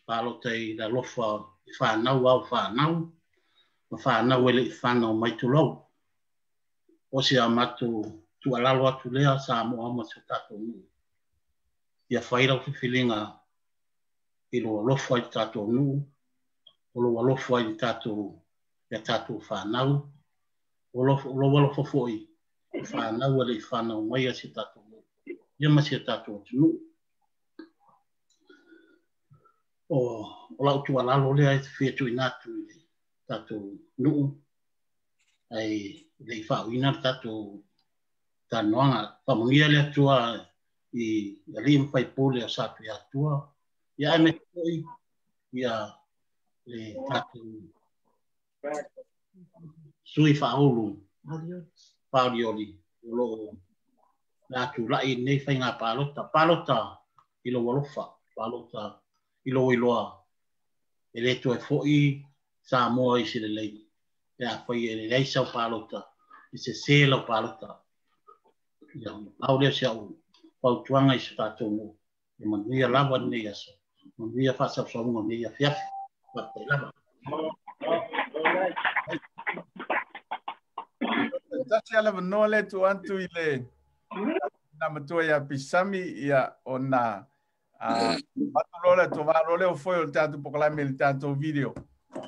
palota i le alofa i fanau au fanau, ma fanau e le i fanau mai tulou. O se a matou tuualalo atu lea Samoa ma si o tatou nuu. Ia fai lau filifiliga i lou alofa i le tatou nuu, o lou alofa i le tatou ia tatou fanau, o lou alofa foi i fanau e le i fanau mai a si o tatou nuu, ia ma si o tatou atunuu. O lau tuualalo lea e fia tuuina atu i le tatou nuu, ai le i faauina le tatou talanoaga. Faamanuia le Atua i alii ma faipule o Satuiatua, ia aemaise foi ia le tatou Sui faaulu faaolioli o loo le a tula'i lenei faiga palota. Palota i lou alofa, palota i lou iloa e lē toe fo'i Samoa i se lelei pe afai e leai sau palota e sesē lau palota. Ia pau lea o si a'u fautuaga i so tatou nuu e manuia lava lenei aso, manuia faasausauga o lenei afiafi. Faafetai lava. Tasi ala vanoa le tu atu i le na matua ia Pisami ia ona atu loa le tovalo le o foi o le tatou pokalame i le tatou video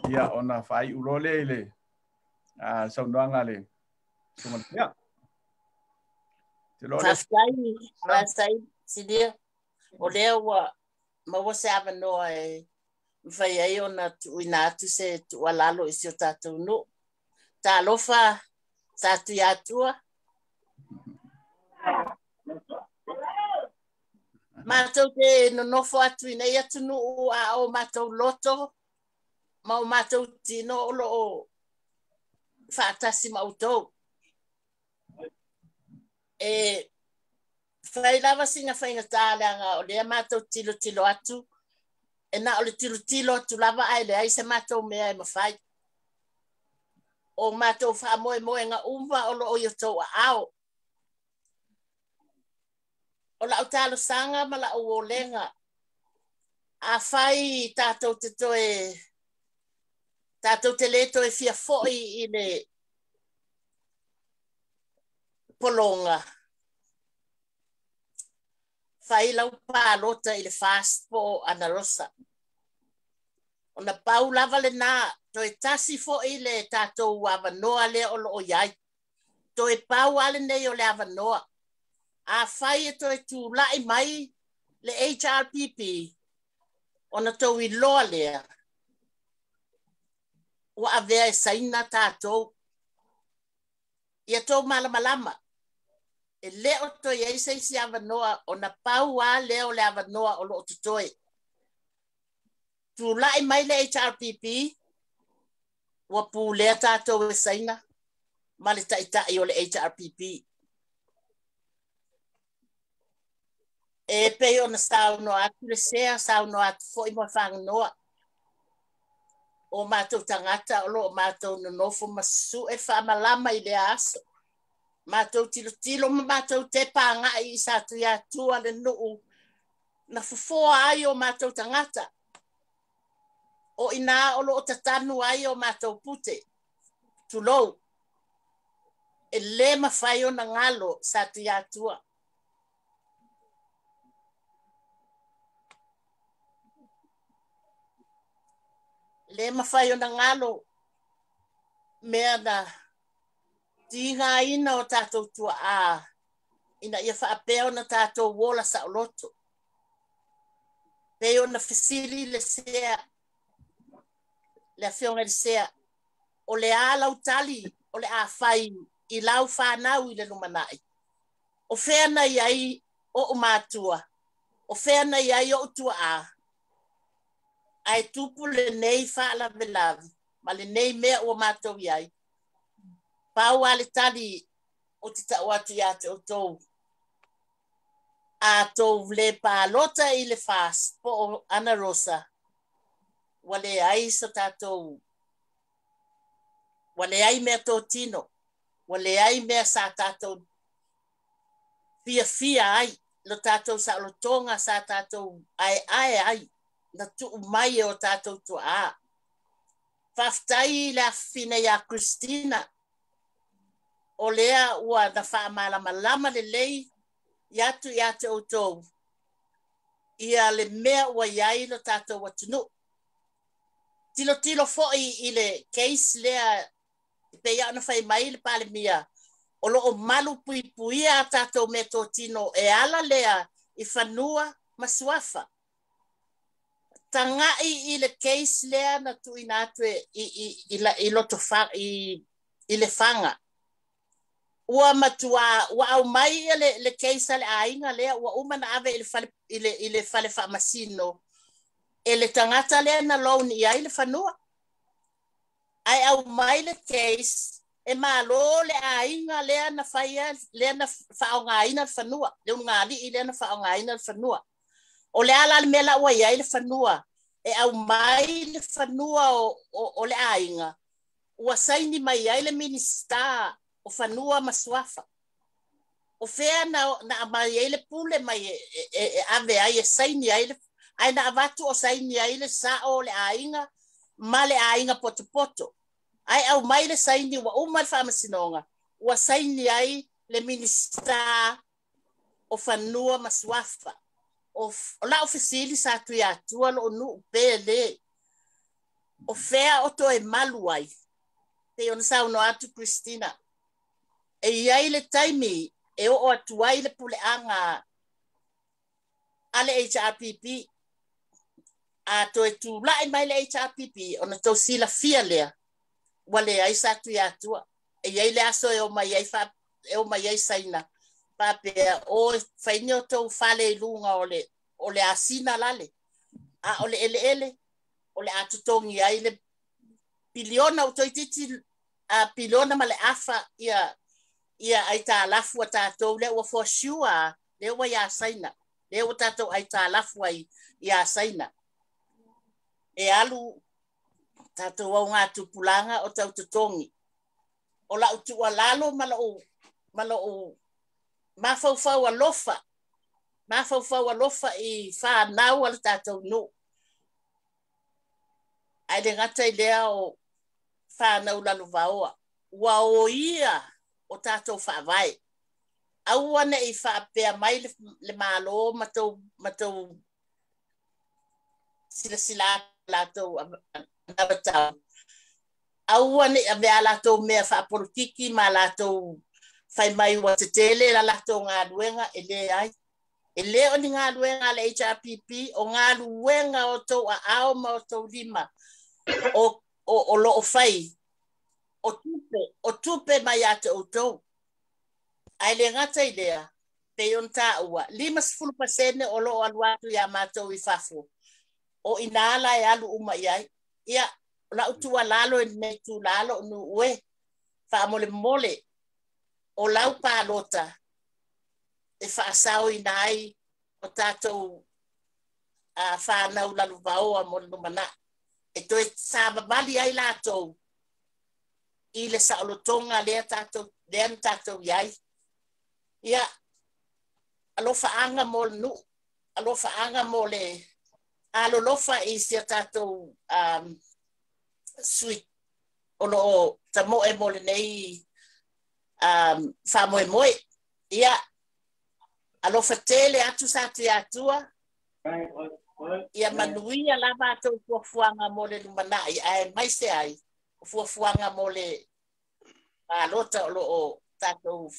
ia ona faaiu loa lea i le saunoaga a le susuga. Te loa le Faafetai, faafetai Silia. O lea ua maua se avanoa e mafai ai ona tuuina atu se tuualalo i si o tatou nuu. Talofa sa Tuiatua. Matou te nonofo atu i nei atunuu a o matou loto ma o matou tino o loo faatasi ma outou. E fai lava sina faigata leaga o lea matou tilotilo atu, e na o le tilotilo atu lava ae leai se matou mea e mafai. O matou faamoemoega uma o loo i outou aao. O lau talosaga ma lau olega, afai tatou te toe tatou te lē toe fia fo'i i le pologa, fai lau palota i le FAST po o Anarosa. Ona pau lava lenā, toe tasi fo'i le tatou avanoa lea o loo iai. Toe pau a lenei o le avanoa. Afai e toe tula'i mai le HRPP, ona tou iloa lea ua avea e Saina tatou. Ia tou malamalama, e lē o toe iai se isi avanoa, ona pau a lea o le avanoa o loo totoe. Tula'i mai le HRPP, ua pulea tatou e Saina ma le ta'ita'i o le HRPP. E pei ona saunoa atu le sea, saunoa atu fo'i mo faganoa. O matou tagata o loo matou nonofo ma su'e faamalama i lea aso. Matou tilotilo ma matou tepa aga'i i sa Tuiatua le nuu na fofoa ai o matou tagata. O inā o loo tatanu ai o matou pute. Tulou. E lē mafai ona galo sa Tuiatua. Lē mafai ona galo mea na tigaina o tatou tua'a ina ia faapea ona tatou ola saoloto. Pei ona fesili le sea, le afioga i le sea, o le a lau tali o le a fai i lau fanau i le lumanai? O fea na iai o'u matua? O fea na iai o'u tua'a? Ae tupu lenei faalavelave ma lenei mea ua matou iai. Pau a le tali o te ta'u atu iā te outou. A tou lē palota i le FAST po o Ana Rosa, ua leai so tatou, ua leai mea totino, ua leai mea sa tatou fiafia ai, lo tatou saolotoga sa tatou aeae ai, na tuu mai e o tatou tua'a. Faafetai i le afafine iā Christina, o lea ua na faamalamalama lelei i atu iā te outou ia le mea ua iai lo tatou atunuu. Tilotilo fo'i i le case lea pei ona fai mai le Palemia, o loo malu puipuia a tatou meatotino e ala lea i fanua ma suafa. Taga'i i le case lea na tuuina atu e i Lotofaga i Lefaga. Ua matuā ua aumai ia le case a le aiga lea ua uma na ave i le fale i le fale faamasino e le tagata lea na loan i ai le fanua. Ae aumai le case e malo le aiga lea na faia lea na faaaogaina le fanua, le ulugalii lea na faaaogaina le fanua. O le a la le mea la ua i ai le fanua e aumai le fanua o le aiga ua saini mai ai le Minisita o Fanua ma Suafa. O fea na aumai ai le pule mai e ave ai e saini ai le ae na avatu o saini ai le sa'o o le aiga ma le aiga potopoto. Ae aumai le saini ua uma le faamasinoga ua saini ai le Minisita o Fanua ma Suafa. O la'u fesili sa tui atua lo'u nu'u pe lē o fea o toe malu ai pei ona saunoa atu Christina e iai le taimi e oo atu ai le puleaga a le HRPP a toe tula'i mai le HRPP ona tou silafia lea ua leai sa tui atua e iai le aso e omai ai e omai ai Saina faapea o faini o tou fale i luga o le asina lale a o le eleele o le a totogi ai le piliona o toeitiiti a piliona ma le afa ia aitalafu a tatou lea ua for sure lea ua iā Saina lea ua tatou aitalafu ai iā Saina e alu tatou augatupulaga o tau totogi o la'u tu'ualalo ma lo'u mafaufau alofa i fanau a le tatou nu'u ae le gata i lea o fanau lalovaoa ua oia o tatou faavae aua ne'i faapea mai le Malo ma tou silasila latou anavatau aua ne'i avea latou mea faapolokiki ma latou fai mai ua tetele la latou galuega e leai e lē o ni galuega a le HRPP o galuega o tou aao ma o tou lima o loo fai o tupe mai ia te outou ae le gata i lea pei ona tāua 50% o loo alu atu iā matou i fafo o inā la e alu uma i ai. Ia o la'u tuualalo i lenei itulā lo'u nu'u e faamolemole o lau palota e faasaoina ai o tatou fanau lalovaoa mo le lumana'i e toe savavali ai latou i le saolotoga lea tatou lea na tatou iai. Ia alofaaga mo le nu'u alofaaga mo le alolofa i sia tatou sui o loo tamoe mo lenei faamoemoe. Ia alofa tele atu sa tui atua ia manuia lava atou fuafuaga mo le lumana'i ae maise ai o fuafuaga mo le palota o loo tatou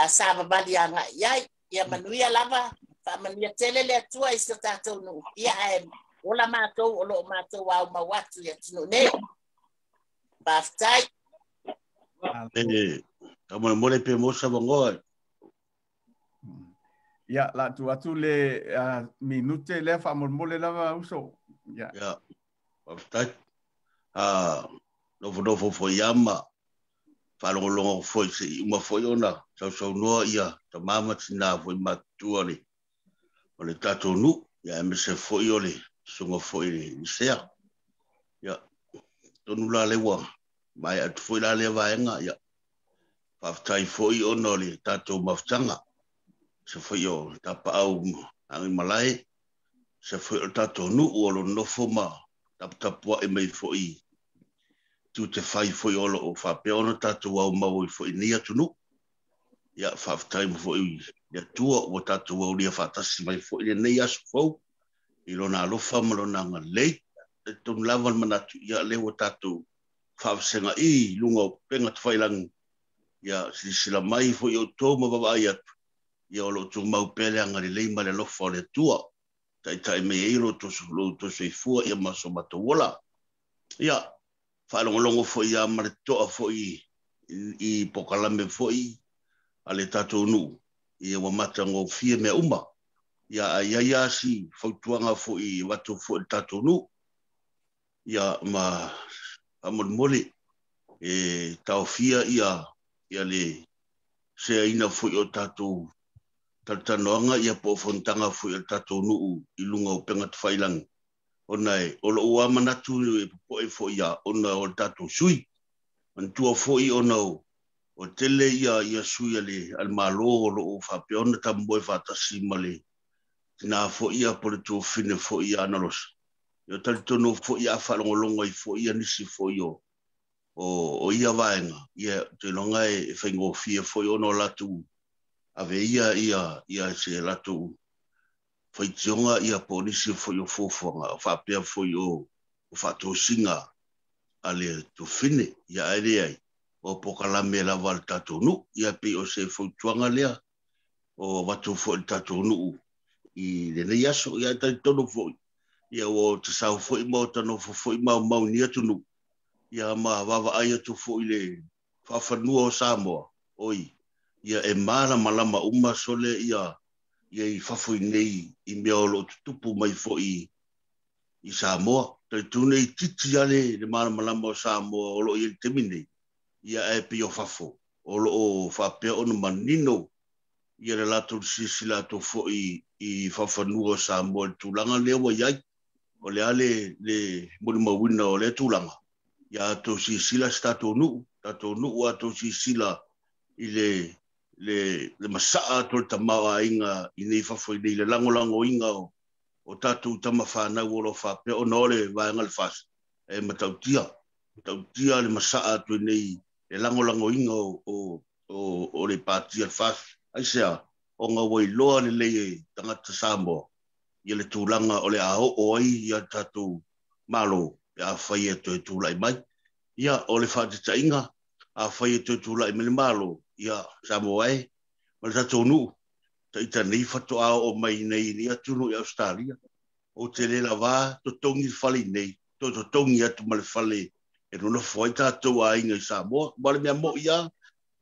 savavali aga'i ai. Ia manuia lava faamanuia tele le Atua i si o tatou nu'u ia ae ola matou o loo matou aumau atu i atunu'u nei. Faafetai. Faamolemole pe mo sa vagoa. Ia la tu atu le minute lea faamolemole lava uso. Ia. Ia. Faafetai. Nofonofo foi ia ma faalogologo foi se'i uma foi ona sausaunoa ia tamā ma tinā foi matutua o le tatou nu'u ia aemaise foi o le susuga foi le Lisea. Ia tonu la lea ua maea atu foi la lea vaega. Ia faafetai foi ona o le tatou mafutaga se foi o tapaau agimalae se foi o le tatou nu'u o lo nofo ma taputapua'i mai foi tu te fai foi o loo faapea ona tatou aumau ai foi nei atunuu. Ia faafetai ma foi le Atua ua tatou aulia faatasi mai foi lenei aso fou i lona alofa ma lona agalelei. E tonu lava le manatu ia lea ua tatou faavasega'i i luga o upega tafailagi. Ia silasila mai foi outou ma vaavaai atu ia o loo tumau pea le agalelei ma le alofa o le Atua taitai mai ai lo outou soifua ia ma so matou ola. Ia faalogologo foi ia ma le to'a foi i pokalame foi a le tatou nu'u ia ua matagofie mea uma. Ia ai ai asi fautuaga foi avatu foi le tatou nu'u ia ma Faamolemole e taofia ia ia le seaina foi o tatou talatalanoaga ia po o fonotaga foi a le tatou nuu i luga o upega tafailagi ona e o lou lava manatu e popoe foi ia ona o le tatou sui. Manatua foi ona o o tele ia ia sui a le a le Malo o loo faapea ona tamoe faatasi ma le tina foi ia po o le tuafafine foi ia Ana Losa. Ia talitonu foi a faalogologo ai foi ia nisi foi o o o ia vaega, ia ou te iloga e faigofie foi ona o latou ave ia ia ia se latou faitioga ia po o nisi foi o fuafuaga o faapea foi o o faatosina a le tuafafine, ia ae leai o polokalame lava a le tatou nuu. Ia pei o se fautuaga lea o avatu foi i le tatou nuu i lenei aso. Ia ae talitonu foi ia ua tasau foi ma ua tanofo foi maumau i ni atunuu, ia ma vaavaai atu foi i le faafanua o Samoa, oi, ia e malamalama uma sole ia ia i fafo i nei i mea o lo o tutupu mai foi i Samoa. Talitonu e itiiti lava le malamalama o Samoa o lo o i ai i le taimi nei, ia ae pei o fafo o lo o faapea ona manino ia le latou silasila atu foi i faafanua o Samoa i le tulaga lea ua i ai. O le a le le molimauina o lea tulaga? Ia outou silasila se tatou nuu, tatou nuu a outou silasila i le le le masaa atu o le tamaoaiga i nei fafo i nei, le lagolagoina o o tatou tama fanau o lo o faapea ona o le vaega le FAST e matautia, matautia le masaa atu i nei le lagolagoina o o o o le pāti a le FAST. Aisea? Ona ua iloa lelei e tagata Samoa ia le tulaga o le a oo ai ia tatou Malo pe afai e toe tulai mai. Ia, o le faataitaiga, afai e toe tulai mai le Malo, ia, Samoa e, ma le tatou nuu, ita nei faatoa oo mai nei i ni atunuu i Ausetalia. Ou te le lavā totogi le fale i nei, toe totogi atu ma le fale e nonofo ai tatou aiga i Samoa. Ma o le mea moʻi lava,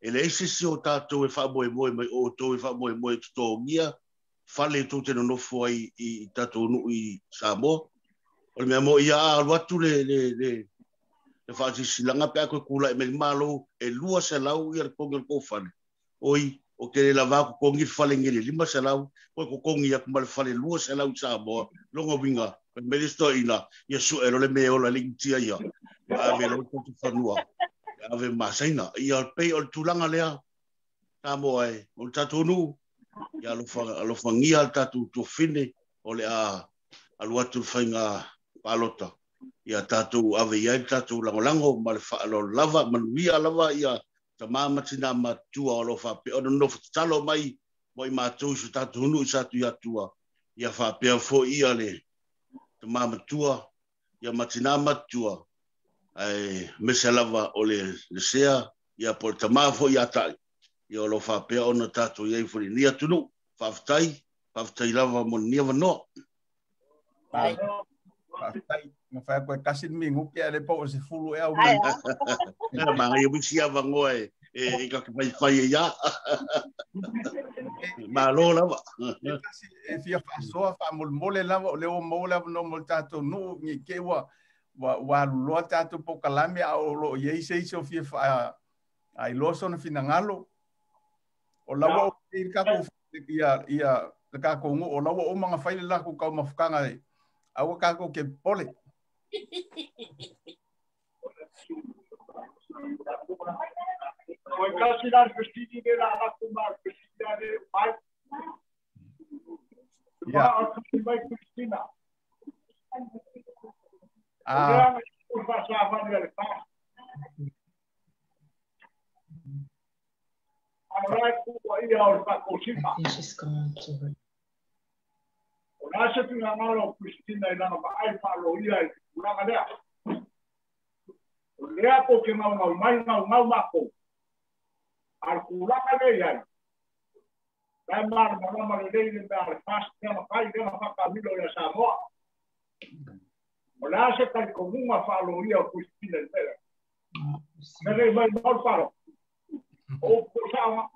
e leai se isi o tatou e faamoemoe mai, o outou e faamoemoe e totogia fale tou te nonofo ai i tatou nuu i Samoa. O le mea moʻi lava, a alu atu le, le, le, le faasilasilaga pe a toe tulai mai le Malo, e 200 ia le totogi o le tou fale. Oi, ou te le lava totogi le fale nei i le 500, toe totogi atu ma le fale 200 i Samoa. Lona uiga, fai mai le isi toeaina, ia sue loa le mea e ola ai le Initia ia, ia ave loa le tatou fanua, ia ave ma Saina. Ia pei o le tulaga lea, Samoa e, o le tatou nuu, ia alofa, alofagia le tatou tuafafine o le a alu atu i le faiga palota. Ia tatou ave i ai le tatou lagolago ma le faaaloalo lava, manuia lava ia tama ma tinā matutua o lo o faapea ona nonofo tatalo mai mo i matou i so tatou nuu i Satuiatua, ia faapea foi ia le tama matua, ia ma tinā matutua, ae mese lava o le sea, ia po o le tama foi ia Tai, ia o lo o faapea ona tatou i ai foi i lenei atunuu. Faafetai, faafetai lava mo lenei avanoa. Faafetai. Na fai atu e tasi le minuti ae le pau o se fulu ea au mai. Manaia wisi avanoa e e ka te whaiwhai e ia. Malo lava. Tasi e fia faasoa faamolemole lava o lea ua maua le avanoa mo le tatou nuu nei te i ua ua alu loa le tatou polokalame a o lo o i ai se isi o fia faailoa sona finagalo. O la ua i le tatou ia ia le tatou nuu o la ua uma ona fai le latou taumafataga e aua tatou te popole. Koe kasi la le fesili le la avatu ma le fesili a le mai. Ia. Ma o kasi mai Kristina. Ah. O lea na i faasavali a le pa. I think she's gone to O le a se finagalo o Kristina i lana vaai faaloia i le tulaga lea? O lea tou te naunau mai, naunau matou. A o le tulaga lea e i ai, la e malamalama lelei le mea a le FAST lea na fai, lea na faataamilo ia Samoa. O le a se talitonuga faaloia o Kristina i le mea lea? Lelei mai mau le faaaloalo. O upu sao na.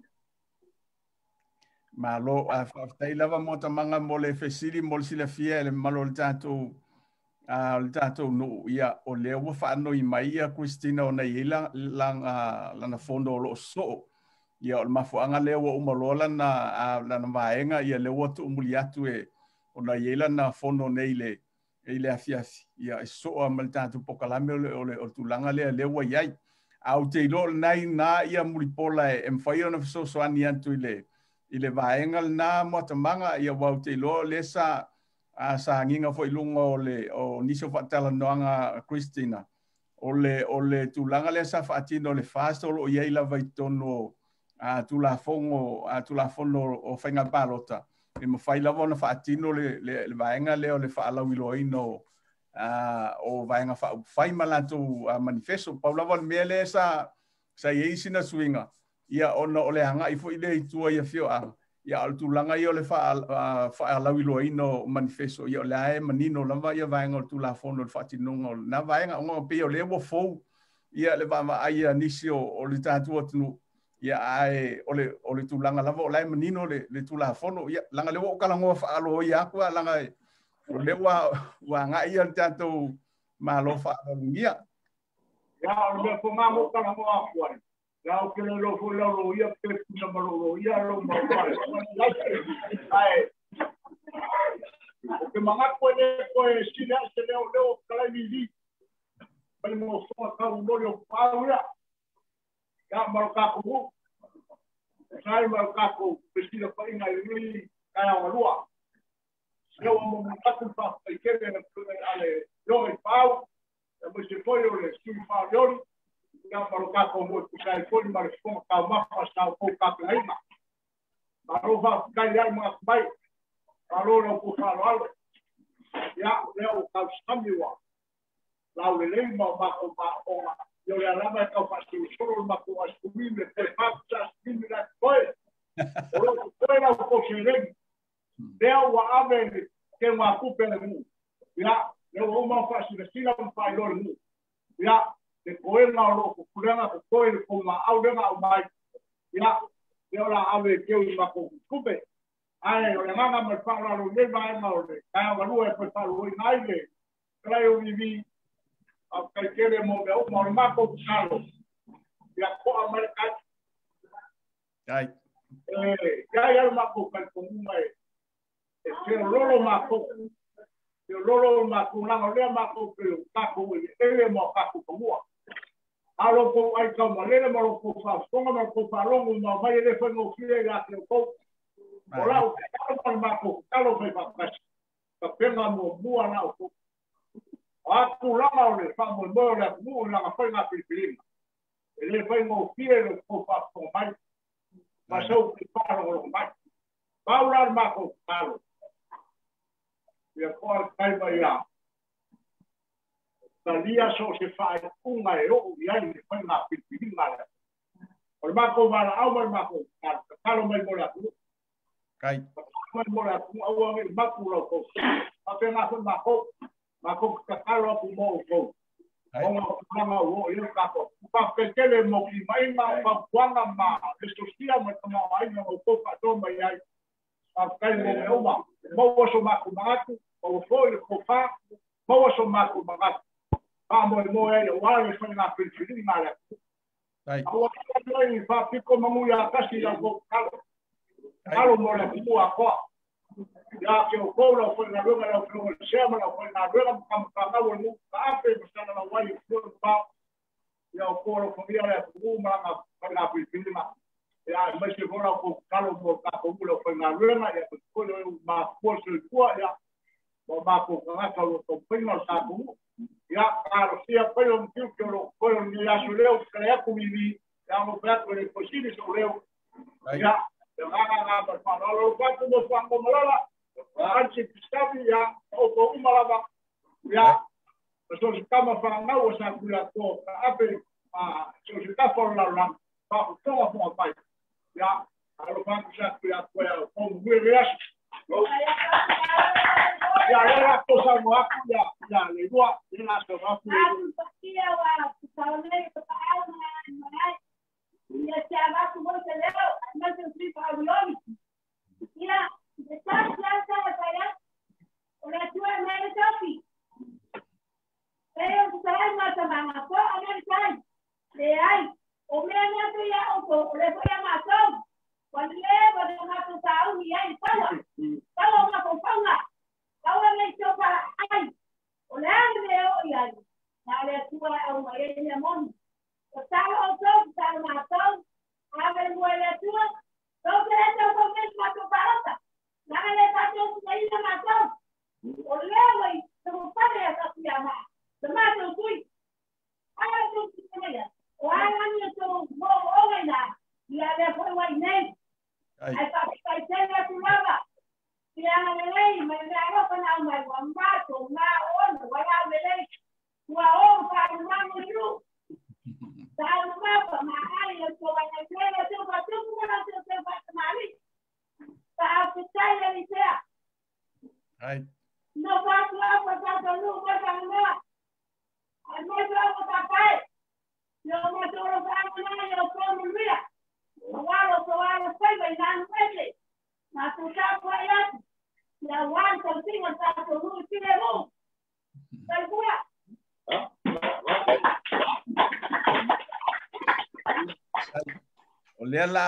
Malo, a faafetai lava mo tamaga mo le fesili mo le silafia e le mamalu o le tatou o le tatou nuu, ia o lea ua faanoi mai ia Christina ona i ai lana fono o loo soo. Ia o le mafuaaga lea ua uma loa lana vaega, ia lea ua tuumuli atu e ona i ai lana fono nei i le afiafi, ia e soa ma le tatou pokalame o le tulaga lea lea ua i ai. A ou te iloa lena i ina ia mulipola e mafai ona fesoasoani atu i le vaega lena moatamaga, ia ua ou te iloa lea sa agiga foi i luga o nisi o faatalanoaga Christina, o le tulaga lea sa faatino le FAST o loo i ai lava i totonu o Tulafono o Faiga Palota, e mafai lava ona faatino le vaega lea o le faalauiloaina o vaega faaupufai ma latou manifesto. Pau lava le mea lea sa i ai sina suiga, ia ona o le agai foi lea i tua i afioaga, ia o le tulaga ia o le faalauiloaina o manifesto, ia o lea e manino lava ia vaega o le Tulafono o le faatinoga o lena vaega, ona pei o lea ua fou ia le vaavaai a nisi o le tatou atunuu. Ia ae o le tulaga lava o la e manino le Tulafono, ia laga lea ua ou talanoa faaloia atu, laga o lea ua agai ia le tatou Malo faalogia. Ia o le mea fonga mo talanoa atu ai. Ia o ke lo fo lo lo ia ke puna ma lo lo ia lo ma ai. O ke manga ko le ko e sila se leo leo kala ni ni. Mai mo fo ka o lo pa ia. Ya ma ka ko. Sai ma ka ko pesila pa inga i kaya walua. Leo mo mo ka pa e ke le ale lo e pau. E mo se foi o le sui pa yori. Ia ma ka ko mo sai foi ma le fo ka ma fa sa ko ka pe ma. Ma ro fa ka ia ma mai. Ma ro lo ko fa lo. Ia leo ka sami wa. La le le ma ma ko ma o ma. Yo le alama ka fa si solo ma ko asumi me te fa sa simi la ko. O lo ko la ko se le. Leo wa ave ke ma ku pe le mu. Ia leo o ma fa si sila fa lo le mu. Ia le koenga o lo kulenga ko koe ko ma aulenga o mai. Ia leo la ave ke o ma ko kupe. Ai o le nganga ma fa la lo le mai ma o le ka ma lu e fa lo nai le. Krai o vivi a kai kele mo me o ma ma ko salo. Ia ko a mai ka. Ai. Eh ya ma ko ka ko mai. E te lolo ma ko. Te lolo ma ko la le ma ko pe ka ko e le mo ka ko mo. Alo ko ai ka ma le ma ko fa songa ma ko fa longo ma mai le fa no fie la ke ko. O la o ka ma ko ka lo fa fa ka. Ka penga mo mua la o. A ku la o le fa mo mo la mo la fa nga filipina. E le fa no fie le ko fa ko mai. Ma so ki fa lo mai. Paula ma ko ka. Ia ko kai mai ia. Talia so se fa unga e o ia le fa nga filipina la. O le mako mala au mai mako ka kalo mai mo la ku. Kai. Mai mo la ku au ngi maku lo ko. A pe nga mako mako ka kalo ku mo ko. O nga nga o ia ka ko. Pa pe kele mo ki mai ma pa kwanga ma le sosia ma tama ai no ko pa to mai ai. A kai mo me uma. Mo so mako mako o fo le ko fa. Mo so mako mako. Pa mo mo e o ala fa nga filipina la. Ai. Aua ka fa piko mamu ya kasi la ko kalo. Kalo mo la ku a ko. Ya ke o ko lo fo na luga la fo se ma la fo na luga ka ka ka wo mu ka pe mo sa na wa i fo pa. Ya o ko lo fo ya la ku ma na na filipina. Ya me se fo la ko kalo mo ka ko lo fo na luga ya ko lo ma ko se ko ya. Mo ma ko ka ka lo ko pe no sa ku. Ya claro, sia poi un più che lo poi un ya su leo crea come vi ya mo prato le possibile su leo. Ya ga ga ga per fa lo fatto mo fa come la anzi stabi ya o ko uma la ya so si kama fa nga o sa kula ko ape a so si ka for la la fa ko ko fa ya alo fa sa kula ko ya ko mu ya ya era cosa no ya ya le dua le la so ma ku ya Saga po a mea tai. Leai, o mea na tu ia o ko o le fo ia matou. Ua leva na matou sauni ai taua. Taua o matou fauna. Taua nei tau pala ai. O le a le mea o i ai. Na le Atua e au mai ai mea moni. O talo outou, talo matou. Ave le mua i le Atua. Tou te le tau fau nei matou palota. Laga le tatou suaina matou. O lea ua i taumafai ia tatou Le matou tui. Ala tou tuia. O ala ni tou mo o ina. Ia lea foi ua i nei. Ai faafetai tele atu lava. Ia lelei mai le alofa na aumai ua matou ma ono ua laulelei. Ua o faalumanu i lu. Saalumapa ma ai le tou ai le teu faatupu ma lau teu teu faatamali. Faafetai le lisea. Ai. No faatu au pa tatou nuu mo faganoa. Ai mai lau o papae. Yo matou lo faamanai o tou manuia. Aua lo tou alofaiva i nanu ese. Matou tapuai atu. Ia aua le tausiga o le tatou nuu i filemu. Soifua. O lea la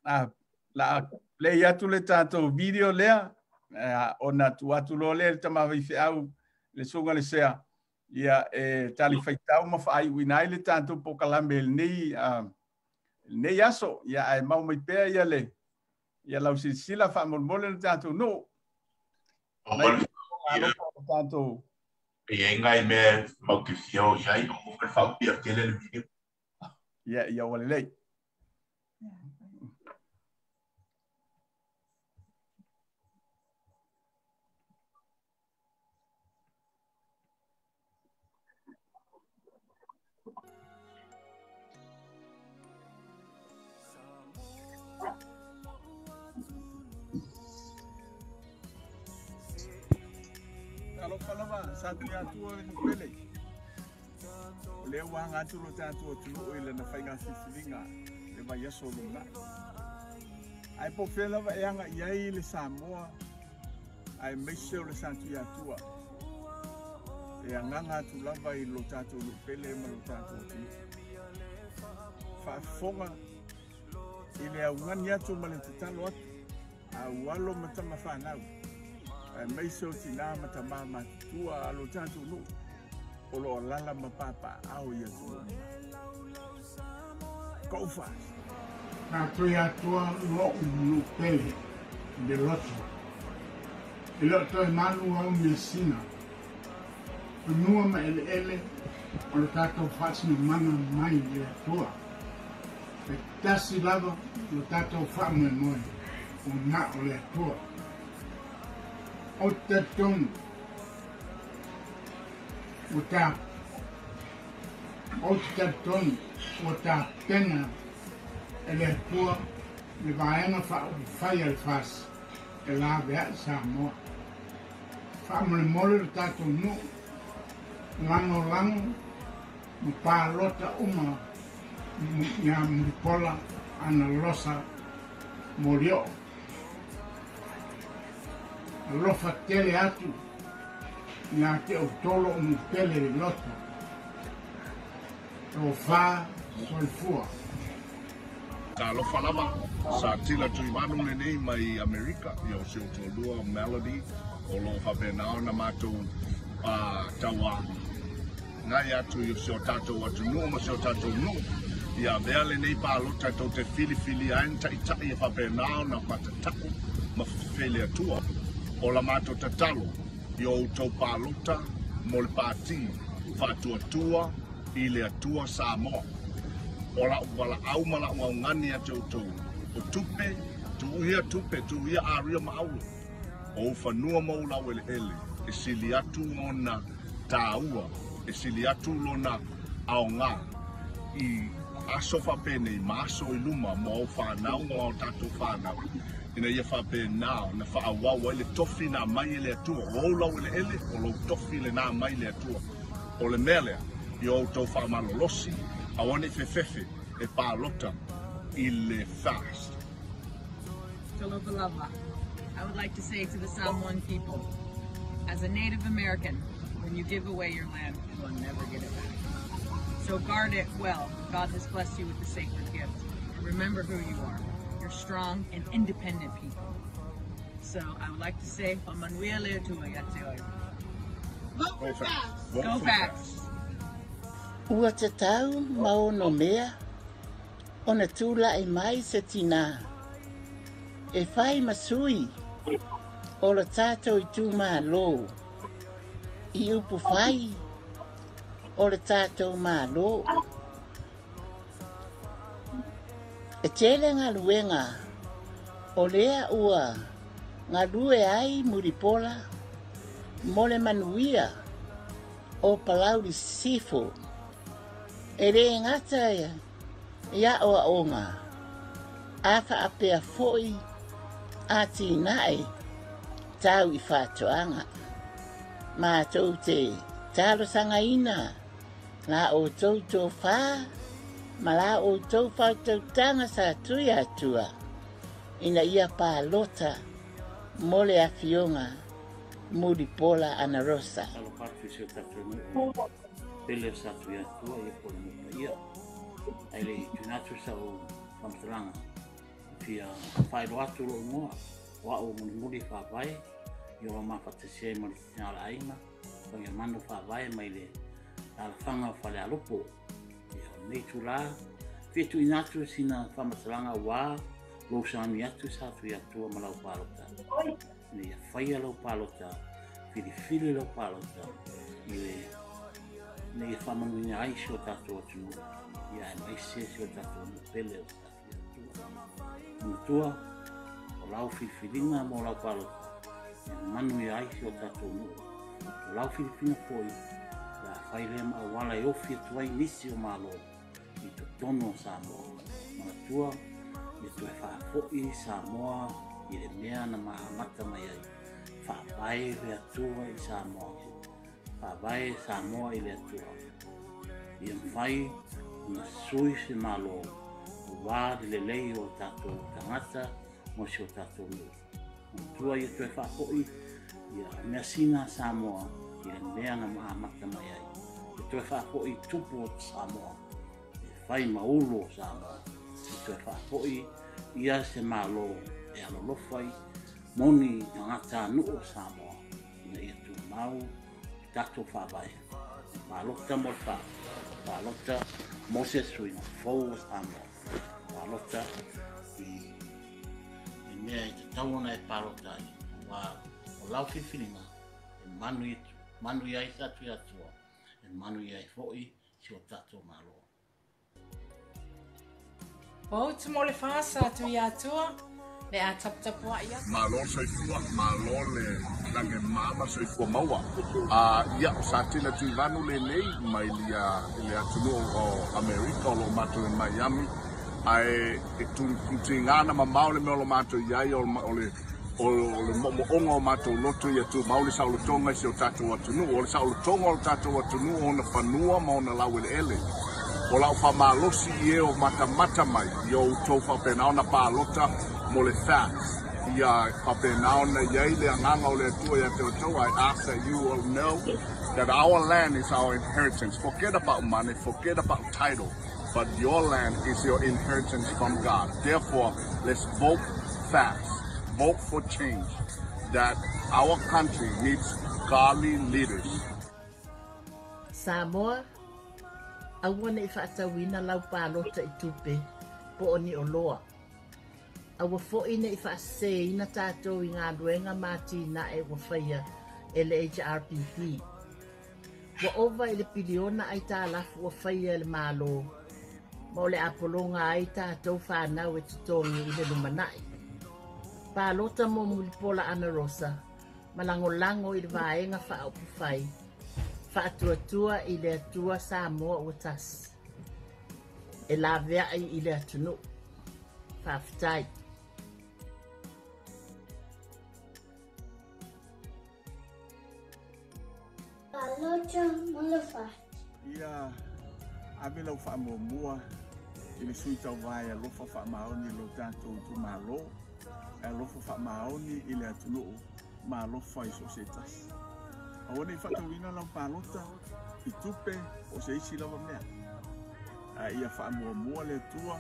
a la play atu le tatou video lea ona tu atu loa lea le tama faifeau le susuga le sea ia e tali faitau ma faaiuina ai le tatou polokalame lenei lenei aso ia ae mau mai pea ia le ia lau silasila faamolemole le tatou nuu mai alofa o tatou E ai ngai mea mau te fia o i ai, o le whaupia tele le video. Ia ia ua lelei. Alofa lava sa tu ia tua le pele. O lea ua aga atu lo tatou atunuu i lana faiga filifiliga le vaiaso o lumanai. Ae po o fea lava e aga i ai le Samoa aemaise o le Satuiatua. E agaga atu lava i lo tatou nuu pele ma lo tatou atunuu. Faafofoga i le augani atu ma le tatalo atu a ua alo ma tama fanau. Aemaise o tinā ma tamā matutua a lo tatou nuu o lo o lala ma papaao i atunuu mamao. Go fast. Na tui atua lo'u nuu pele le loto. E leo toe malu au measina. Fanua ma eleele o le tatou faasinomaga mai le Atua. E tasi lava lo tatou faamoemoe o na o le Atua. O te talitonu ua ta ou te talitonu ua tapena e le Atua le vaega faaupufai a le FAST e laveai Samoa. Faamolemole le tatou nuu lagolago ma palota uma ia Mulipola Anarosa Molioo. Alofa tele atu ia te outou lou nuu pele i le loto. Tofa soifua. Talofa lava, sa tila Tuimanu lenei mai Amerika, ia o si o toalua Melody, o lo o faapena ona matou tauā ngai atu i si o tatou atunuu ma si o tatou nuu. Ia avea lenei palota tou te filifilia ai ni taitai e faapena ona matatau ma fefefe i le Atua. O la matou tatalo i o outou palota mo le pati Faatuatua i le Atua Samoa. O la'u valaau ma la'u augani ia te outou, o tupe, tuuia tupe, tuuia aria ma auro. O ou fanua ma ou laueleele, e sili atu ona tāua, e sili atu lona aogā i aso faapenei ma aso i luma mo au whānau ma o tātou whānau. Ina ia faapena ona faaauau ai le tofi na aumai e le Atua. O ou laueleele, o lou tofi lenā mai le Atua. O le mea lea, i o outou faamalolosi, aua nei fefefe e palota i le FAST. Talofa lava. I would like to say to the Samoan people, as a Native American, when you give away your land, you will never get it back. So guard it well. God has blessed you with the sacred gift. And remember who you are. You're strong and independent people. So I would like to say, Faamanuia le Atua ia te oe. Vote for FACTS! Go FACTS! Ua tatau ma ono mea ona tula'i mai se tinā e fai ma sui o lo tatou itumalo i upu fai o le tatou Malo. E tele galuega o lea ua galue ai Mulipola mo le manuia o Palauli Sisifo. E lē gata i aʻoaʻoga a faapea foʻi atinae tau i faatoaga. Matou te talosagaina la outou tofā ma la outou faautautaga sa tui atua ina ia palota mo le Afioga Mulipola Anarosa. Talofa atu i si o tatou nuu pele o Satuiatua ia po o le nuu paia. Ae le i tuuina atu sau faamatalaga, e fia faailoa atu lou igoa, o au o Mulimuli Faavae, i o mafatasi ai ma le tina o le aiga, Fagiamanu Faavae mai le alafaga o Falealupo. Ia, o lenei itulā, fia tuuina atu sina faamatalaga aua lou sauni atu Satuiatua ma lau palota. Ina ia faia lau palota, filifili lau palota i le ina ia faamanuia ai si o tatou atunuu, ia aemaise si o tatou nuu pele o Satuiatua. Manatua, o lau filifiliga mo lau palota e manuia ai si o tatou nuu. O lau filifiliga foi, o le a fai lea ma auala e ofi atu ai nisi o Malo i totonu o Samoa. Manatua, ia toe faafoi Samoa i le mea na maamata mai ai. Faavae le Atua i Samoa. Faavae Samoa i le Atua. Ia mafai ona sui se Malo aua le lelei o tatou tagata mo si o tatou nuu. Manatua ia toe faafoi ia measina a Samoa i le mea na maamata mai ai. Ia toe faafoi tupu o Samoa e fai ma ulu o Samoa. Ia toe faafoi ia se Malo e alolofa i moni tagata nuu o Samoa ina ia tumau i tatou faavae. Palota mo le fa, palota mo se suiga fou o Samoa. Palota i le mea e tatau ona e palota ai, aua o lau filifiliga e manuia ai Satuiatua, e manuia ai foi si o tatou Malo. Vote mo le fa Satuiatua, le a taputapua'i atu. Malo le soifua, malo le lagi e mama soifua maua. Ia, o Satila Tuivanu lenei mai le atunuu o Amerika o lo o matou i Miami, ae e tiga ona mamao le mea o lo o matou i ai, o le moomooga o matou loto ia tumau le saolotoga i si o tatou atunuu. O le saolotoga o le tatou atunuu o ona fanua ma ona laueleele. O lau faamalosi i e o matamata mai ia outou faapena ona palota mo le FACTS. Ia faapena ona i ai le agaga o le Atua ia te outou. I ask that you will know that our land is our inheritance. Forget about money, forget about title, but your land is your inheritance from God. Therefore, let's vote fast. Vote for change. That our country needs godly leaders. Samoa, aua ne i faatauina lau palota i tupe po o ni oloa. Aua foʻi ne i faasesēina tatou i galuega ma atinae ua faia e le HRPP. Ua ova i le piliona aitalafu ua faia e le Malo, ma o le apologa ai tatou fanau e totogi i le lumanai. Palota mo Mulipola Anarosa ma lagolago i le Vaega Faaupufai Faatuatua i le Atua Samoa ua tasi e laveai i le atunuu. Faafetai. Palota mo le FACTS. Ia ave lau faamuamua i le sui tauva e alofa faamaoni i lo tatou itumalo, e alofa faamaoni i le atunuu ma alofa i so o se tasi. Aua ne i faatauina lau palota i tupe po o se isi lava mea. Ae ia faamuamua le Atua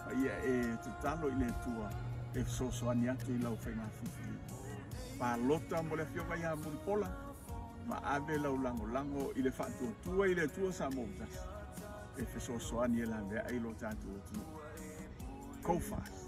ma ia e tatalo i le Atua e fesoasoani atu i lau faiga filifiliga. Palota mo le Afioga ia Mulipola ma ave lau lagolago i le faatuatua i le Atua Samoa ua tasi e fesoasoani e laveai lo tatou atunuu. Go fast.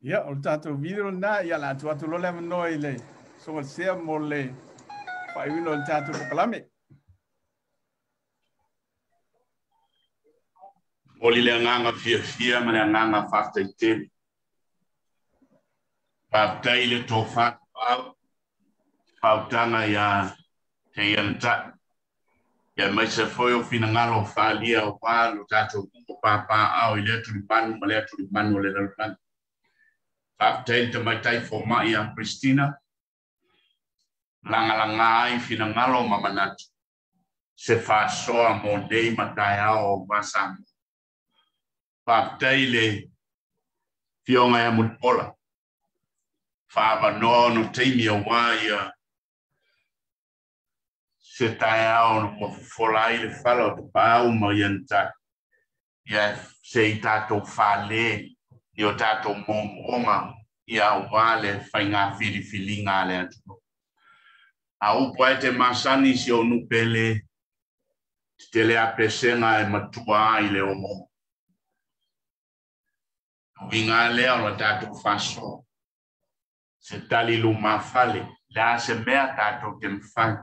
Ia, o le tatou video lena, ia la atu atu loa le avanoa i le Soga mo le faaiuina o le tatou polokalame. Moli le agaga fiafia ma le agaga faafetai tele. Faafetai i le tofa tapaau, fautaga ia te ia na ta'i. Ia aemaise foi o finagalo faaalia aua lo tatou nuu o papaaao i lea tulimanu ma lea tulimanu o le lalolagi. Faafetai i le tamaitai fomai ia Christina, lagalaga ai finagalo ma manatu se faasoa mo nei ma taeao aua Samoa. Faafetai i le Afioga ia Mulipola, faaavanoa ona taimi aua ia se taeao ua fofola ai le fala o tapaau ma ia na tali. Ia se i tatou fale i o tatou moomooga ia aua le faiga filifiliga a le atunuu. A upu ae te masani si ou nuu pele, tetele a pesega e matua ai le oomoo. Uiga lava lea o le tatou faasoa. Se tali lumafale, le a se mea tatou te mafai.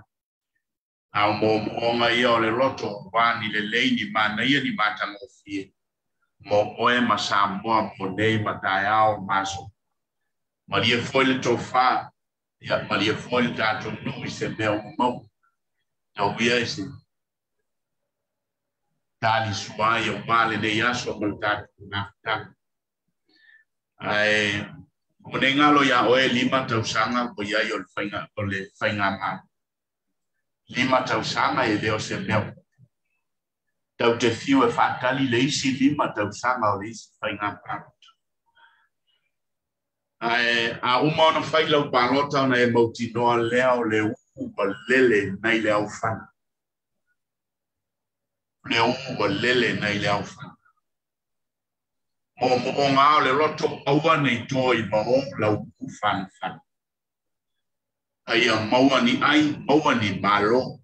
A o moomooga ia o le loto, aua ni lelei, ni manaia, ni matagofie mo oe ma Samoa mo nei ma taeao ma aso. Malie foi le tofa, ia malie foi le tatou nuu i se mea ua maua. Tau ia i se tali sua ai aua lenei aso ma le tatou mafutaga. Ae ua nei galo iā oe 5 tausaga ua i ai o le faiga o le faigamalo. 5 tausaga e le o se mea tau te fiu e faatali le isi 5 tausaga o le isi faiga palota. Ae a uma ona fai lau palota ona e mautinoa lea o le uu ua lele nai le aofana. Le uu ua lele nai le aofana. Moomooga o le loto aua nei toa i vao lau uu fanafana. A ia maua ni ai, maua ni malo.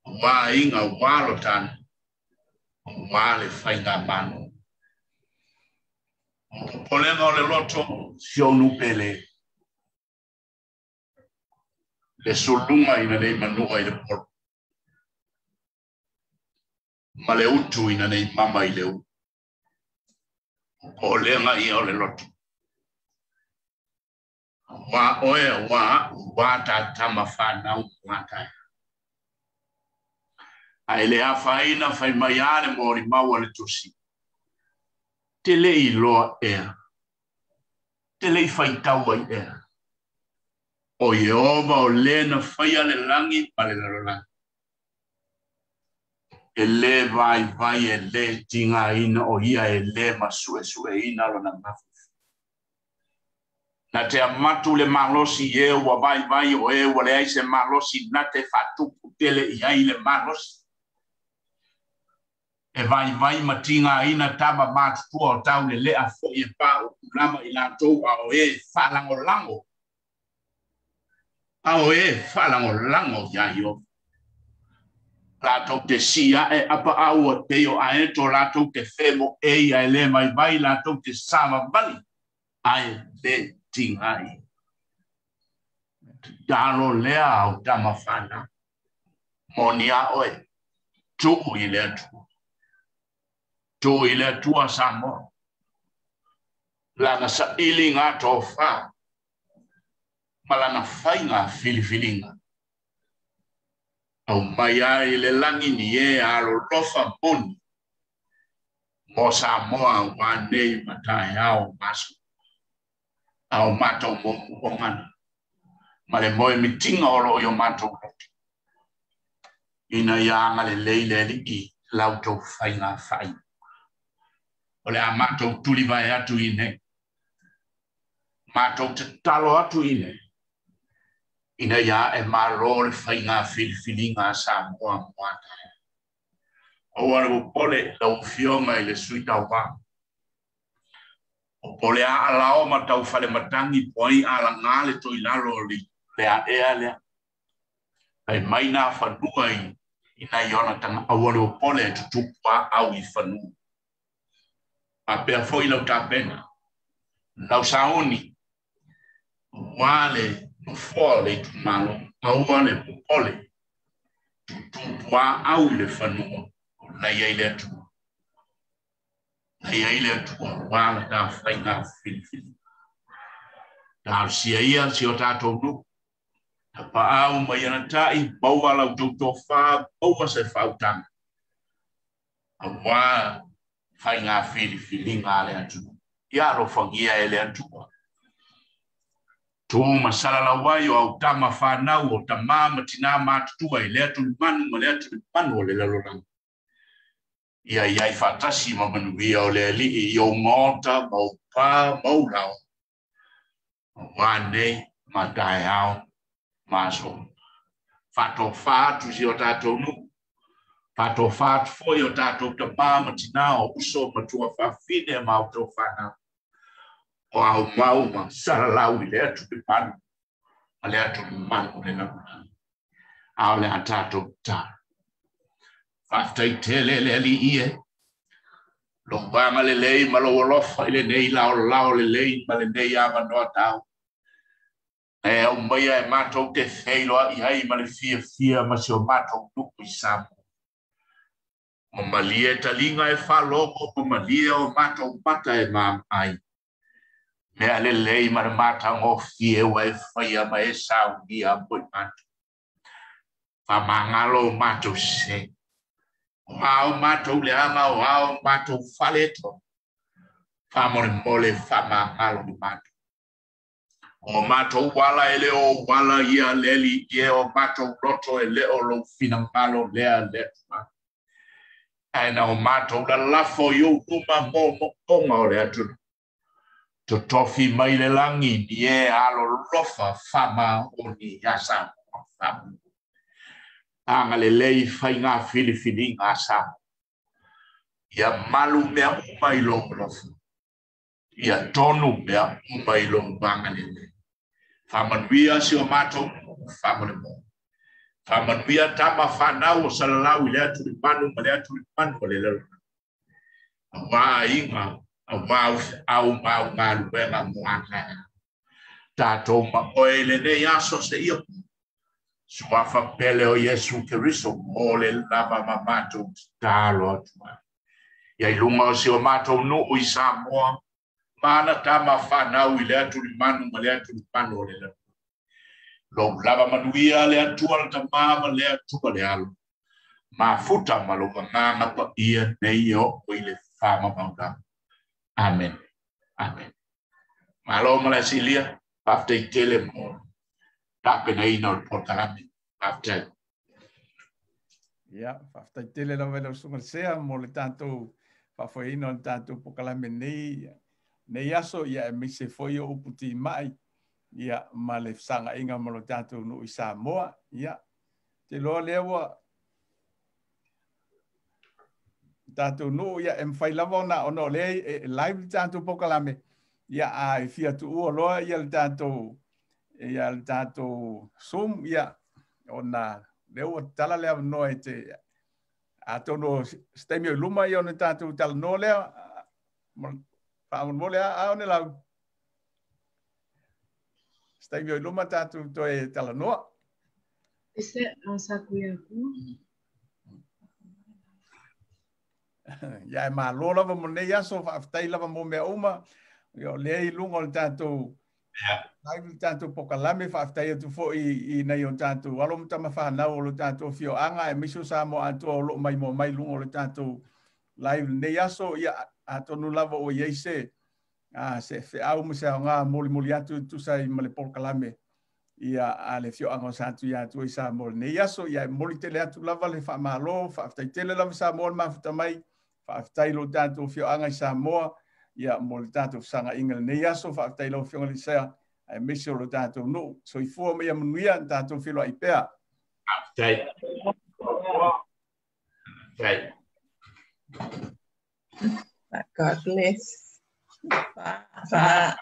Aua aiga, aua lo tanu, aua le faigamalo. O popolega o le loto, si ou nuu pele. Le suluga ina nei manua i le polo. Ma le utu ina nei mama i le ulu. Popolega ia o le loto. Aua oe, aua a'u, aua ta tama fanau, aua taeao. Ae le afaina fai mai a le molimau a le tusi. Te le i loa ea. Te le i faitau ai ea. O Ieova o le na faia le lagi ma le lalolagi. E lē vaivai e lē tigaina o ia e lē masuesueina lona mafaufau. Na te amatu le malosi i e ua vaivai o e ua leai se malosi na te faatupu tele i ai le malosi. E vaivai ma tigaina tama matutua o tau lelea foi e paaupu lava i latou a o e faalagolago. A o e faalagolago iā Ieova. Latou te sī aʻe apaau o te o ae to latou te femoʻei ae lē vaivai latou te savavali ae lē tigaina. Tatalo lea au tama fanau. Moni a oe, tuu i le Atua. Tū i le Atua Samoa. Lana sailiga tofā ma lana faiga filifiliga. Aumai ai le lagi ni e alolofa moni mo Samoa auā nei ma taeao ma aso. A o matou moomooga ma le moemitiga o loo i o matou loto. Ina ia agalelei le Alii la outou faiga faaiuga. O le a matou tulivae atu i nei. Matou tatalo atu i nei. Ina ia ae malo le faiga filifiliga a Samoa mo a taeao. Aua le popole lau Afioga i le Sui Tauva. O po le a alao ma tau fale matagi po ai alaga le toilalo o le aea lea. Fai mai nā fanua i nai ona tanga aua le popole e tutupu a au i fanua. Faapea foi lau tapena, lau sauni, aua le nofoa o le itumalo, aua le popole, tutupu a au i le fanua o la i ai le Atua. La i ai le Atua aua la ta faiga filifili. Talosia ia si o tatou nuu. Tapaau ma ia ta'i, maua la outou tofā, maua se faautaga. Auā faiga filifiliga a le atunuu. Ia alofagia e le Atua. Tu ma salalau ai o au tama whanau o tamā ma tinā matutua i le atu le manu ma le atu le manu o le lalolagi. Ia i ai faatasi ma manuia o le Alii i ou maota ma ou pā ma ou laoa. Auā nei ma taeao ma aso. Faatofā atu i si o tatou nuu. Faatofā atu foi o tatou tamā ma tinā o uso ma tuafafine ma outou whanau. O au mau ma salalau i le atu le manu ma le atu le manu o le lalolagi. A o le a tatou tatalo. Faafetai tele le Alii e. Lou agalelei ma lou alofa i lenei laolao lelei ma lenei avanoa tau. E aumaia e matou te feiloai ai ma le fiafia ma si o matou nuu i Samoa. Ma malie taliga e faalogo ma malie o matou mata e maamaai. Mea lelei ma le matagofie ua e faia ma e saunia mo i matou. Faamagalo o matou sese. O a o matou leaga o a o matou faaletonu. Faamolemole faamagalo i matou. O matou ala e le o ou ala ia le Alii e, o matou loto e le o lou finagalo lea le Atua. Ae na o matou lalafo i ou luma moomooga o le atunuu. Totofi mai le lagi ni e alolofa faamaoni iā Samoa faamolemole. Agalelei faiga filifiliga a Samoa. Ia malu mea uma i lou alofa. Ia tonu mea uma i lou agalelei. Faamanuia si o matou nuu faamolemole. Faamanuia tama whanau o salalau i le atu le manu ma le atu le manu o le lalolagi. Auā aiga, auā au ma au galuega mo a taeao. Tatou ma oe i lenei aso seia po. Suafa pele o Iesu Keriso mo le lava ma matou tatalo atu ai. Ia i luga o si o matou nuu i Samoa, ma ana tama whanau i le atu le manu ma le atu le manu o le lalolagi. Lou lava manuia le Atua le Tamā ma le Atua le Alo. Mafuta ma lou agaga paia nei e oo i le faamamaulagi. Amen. Amen. Malo ma le asilia, faafetai tele mo le tapenaina o le polokalame. Faafetai. Ia, faafetai tele lava i lau Susuga Sea mo le tatou faafoeina o le tatou polokalame nei nei aso, ia aemaise foi o upu timai, ia ma le fesagaiga ma lo tatou nuu i Samoa. Ia, te iloa lea ua tatou nuu, ia e mafai lava ona o lea e live le tatou polokalame, ia a e fia tuua loa ia le tatou ia le tatou Zoom, ia ona lea ua tatala le avanoa e te atonu o se taimi o i luma ia ona tatou talanoa lea faamolemole a one lau se taimi o i luma tatou toe talanoa. Ese sa kuia ku. Ia e malo lava mo nei aso, faafetai lava mo mea uma. Ia o lea i luga o le tatou live le tatou pokalame, faafetai atu foi i nai o tatou alo ma tama fanau o le tatou afioaga, aemaise o Samoa atoa o loo maimoa mai luga o le tatou live lenei aso. Ia atonu lava ua i ai se se feau ma se aoga molimoli atu e tusa ai ma le polokalame ia a le afioaga o Satuiatua i Samoa lenei aso. Ia e momoli tele atu lava le faamalo, faafetai tele lava Samoa le mafuta mai, faafetai lo tatou afioaga i Samoa ia mo le tatou fesagaiga lenei aso. Faafetai lau Afioga Lisea, aemaise o lo tatou nuu. Soifua ma ia manuia, tatou feiloai pea. Faafetai. Faafetai. God bless. Bye. Bye.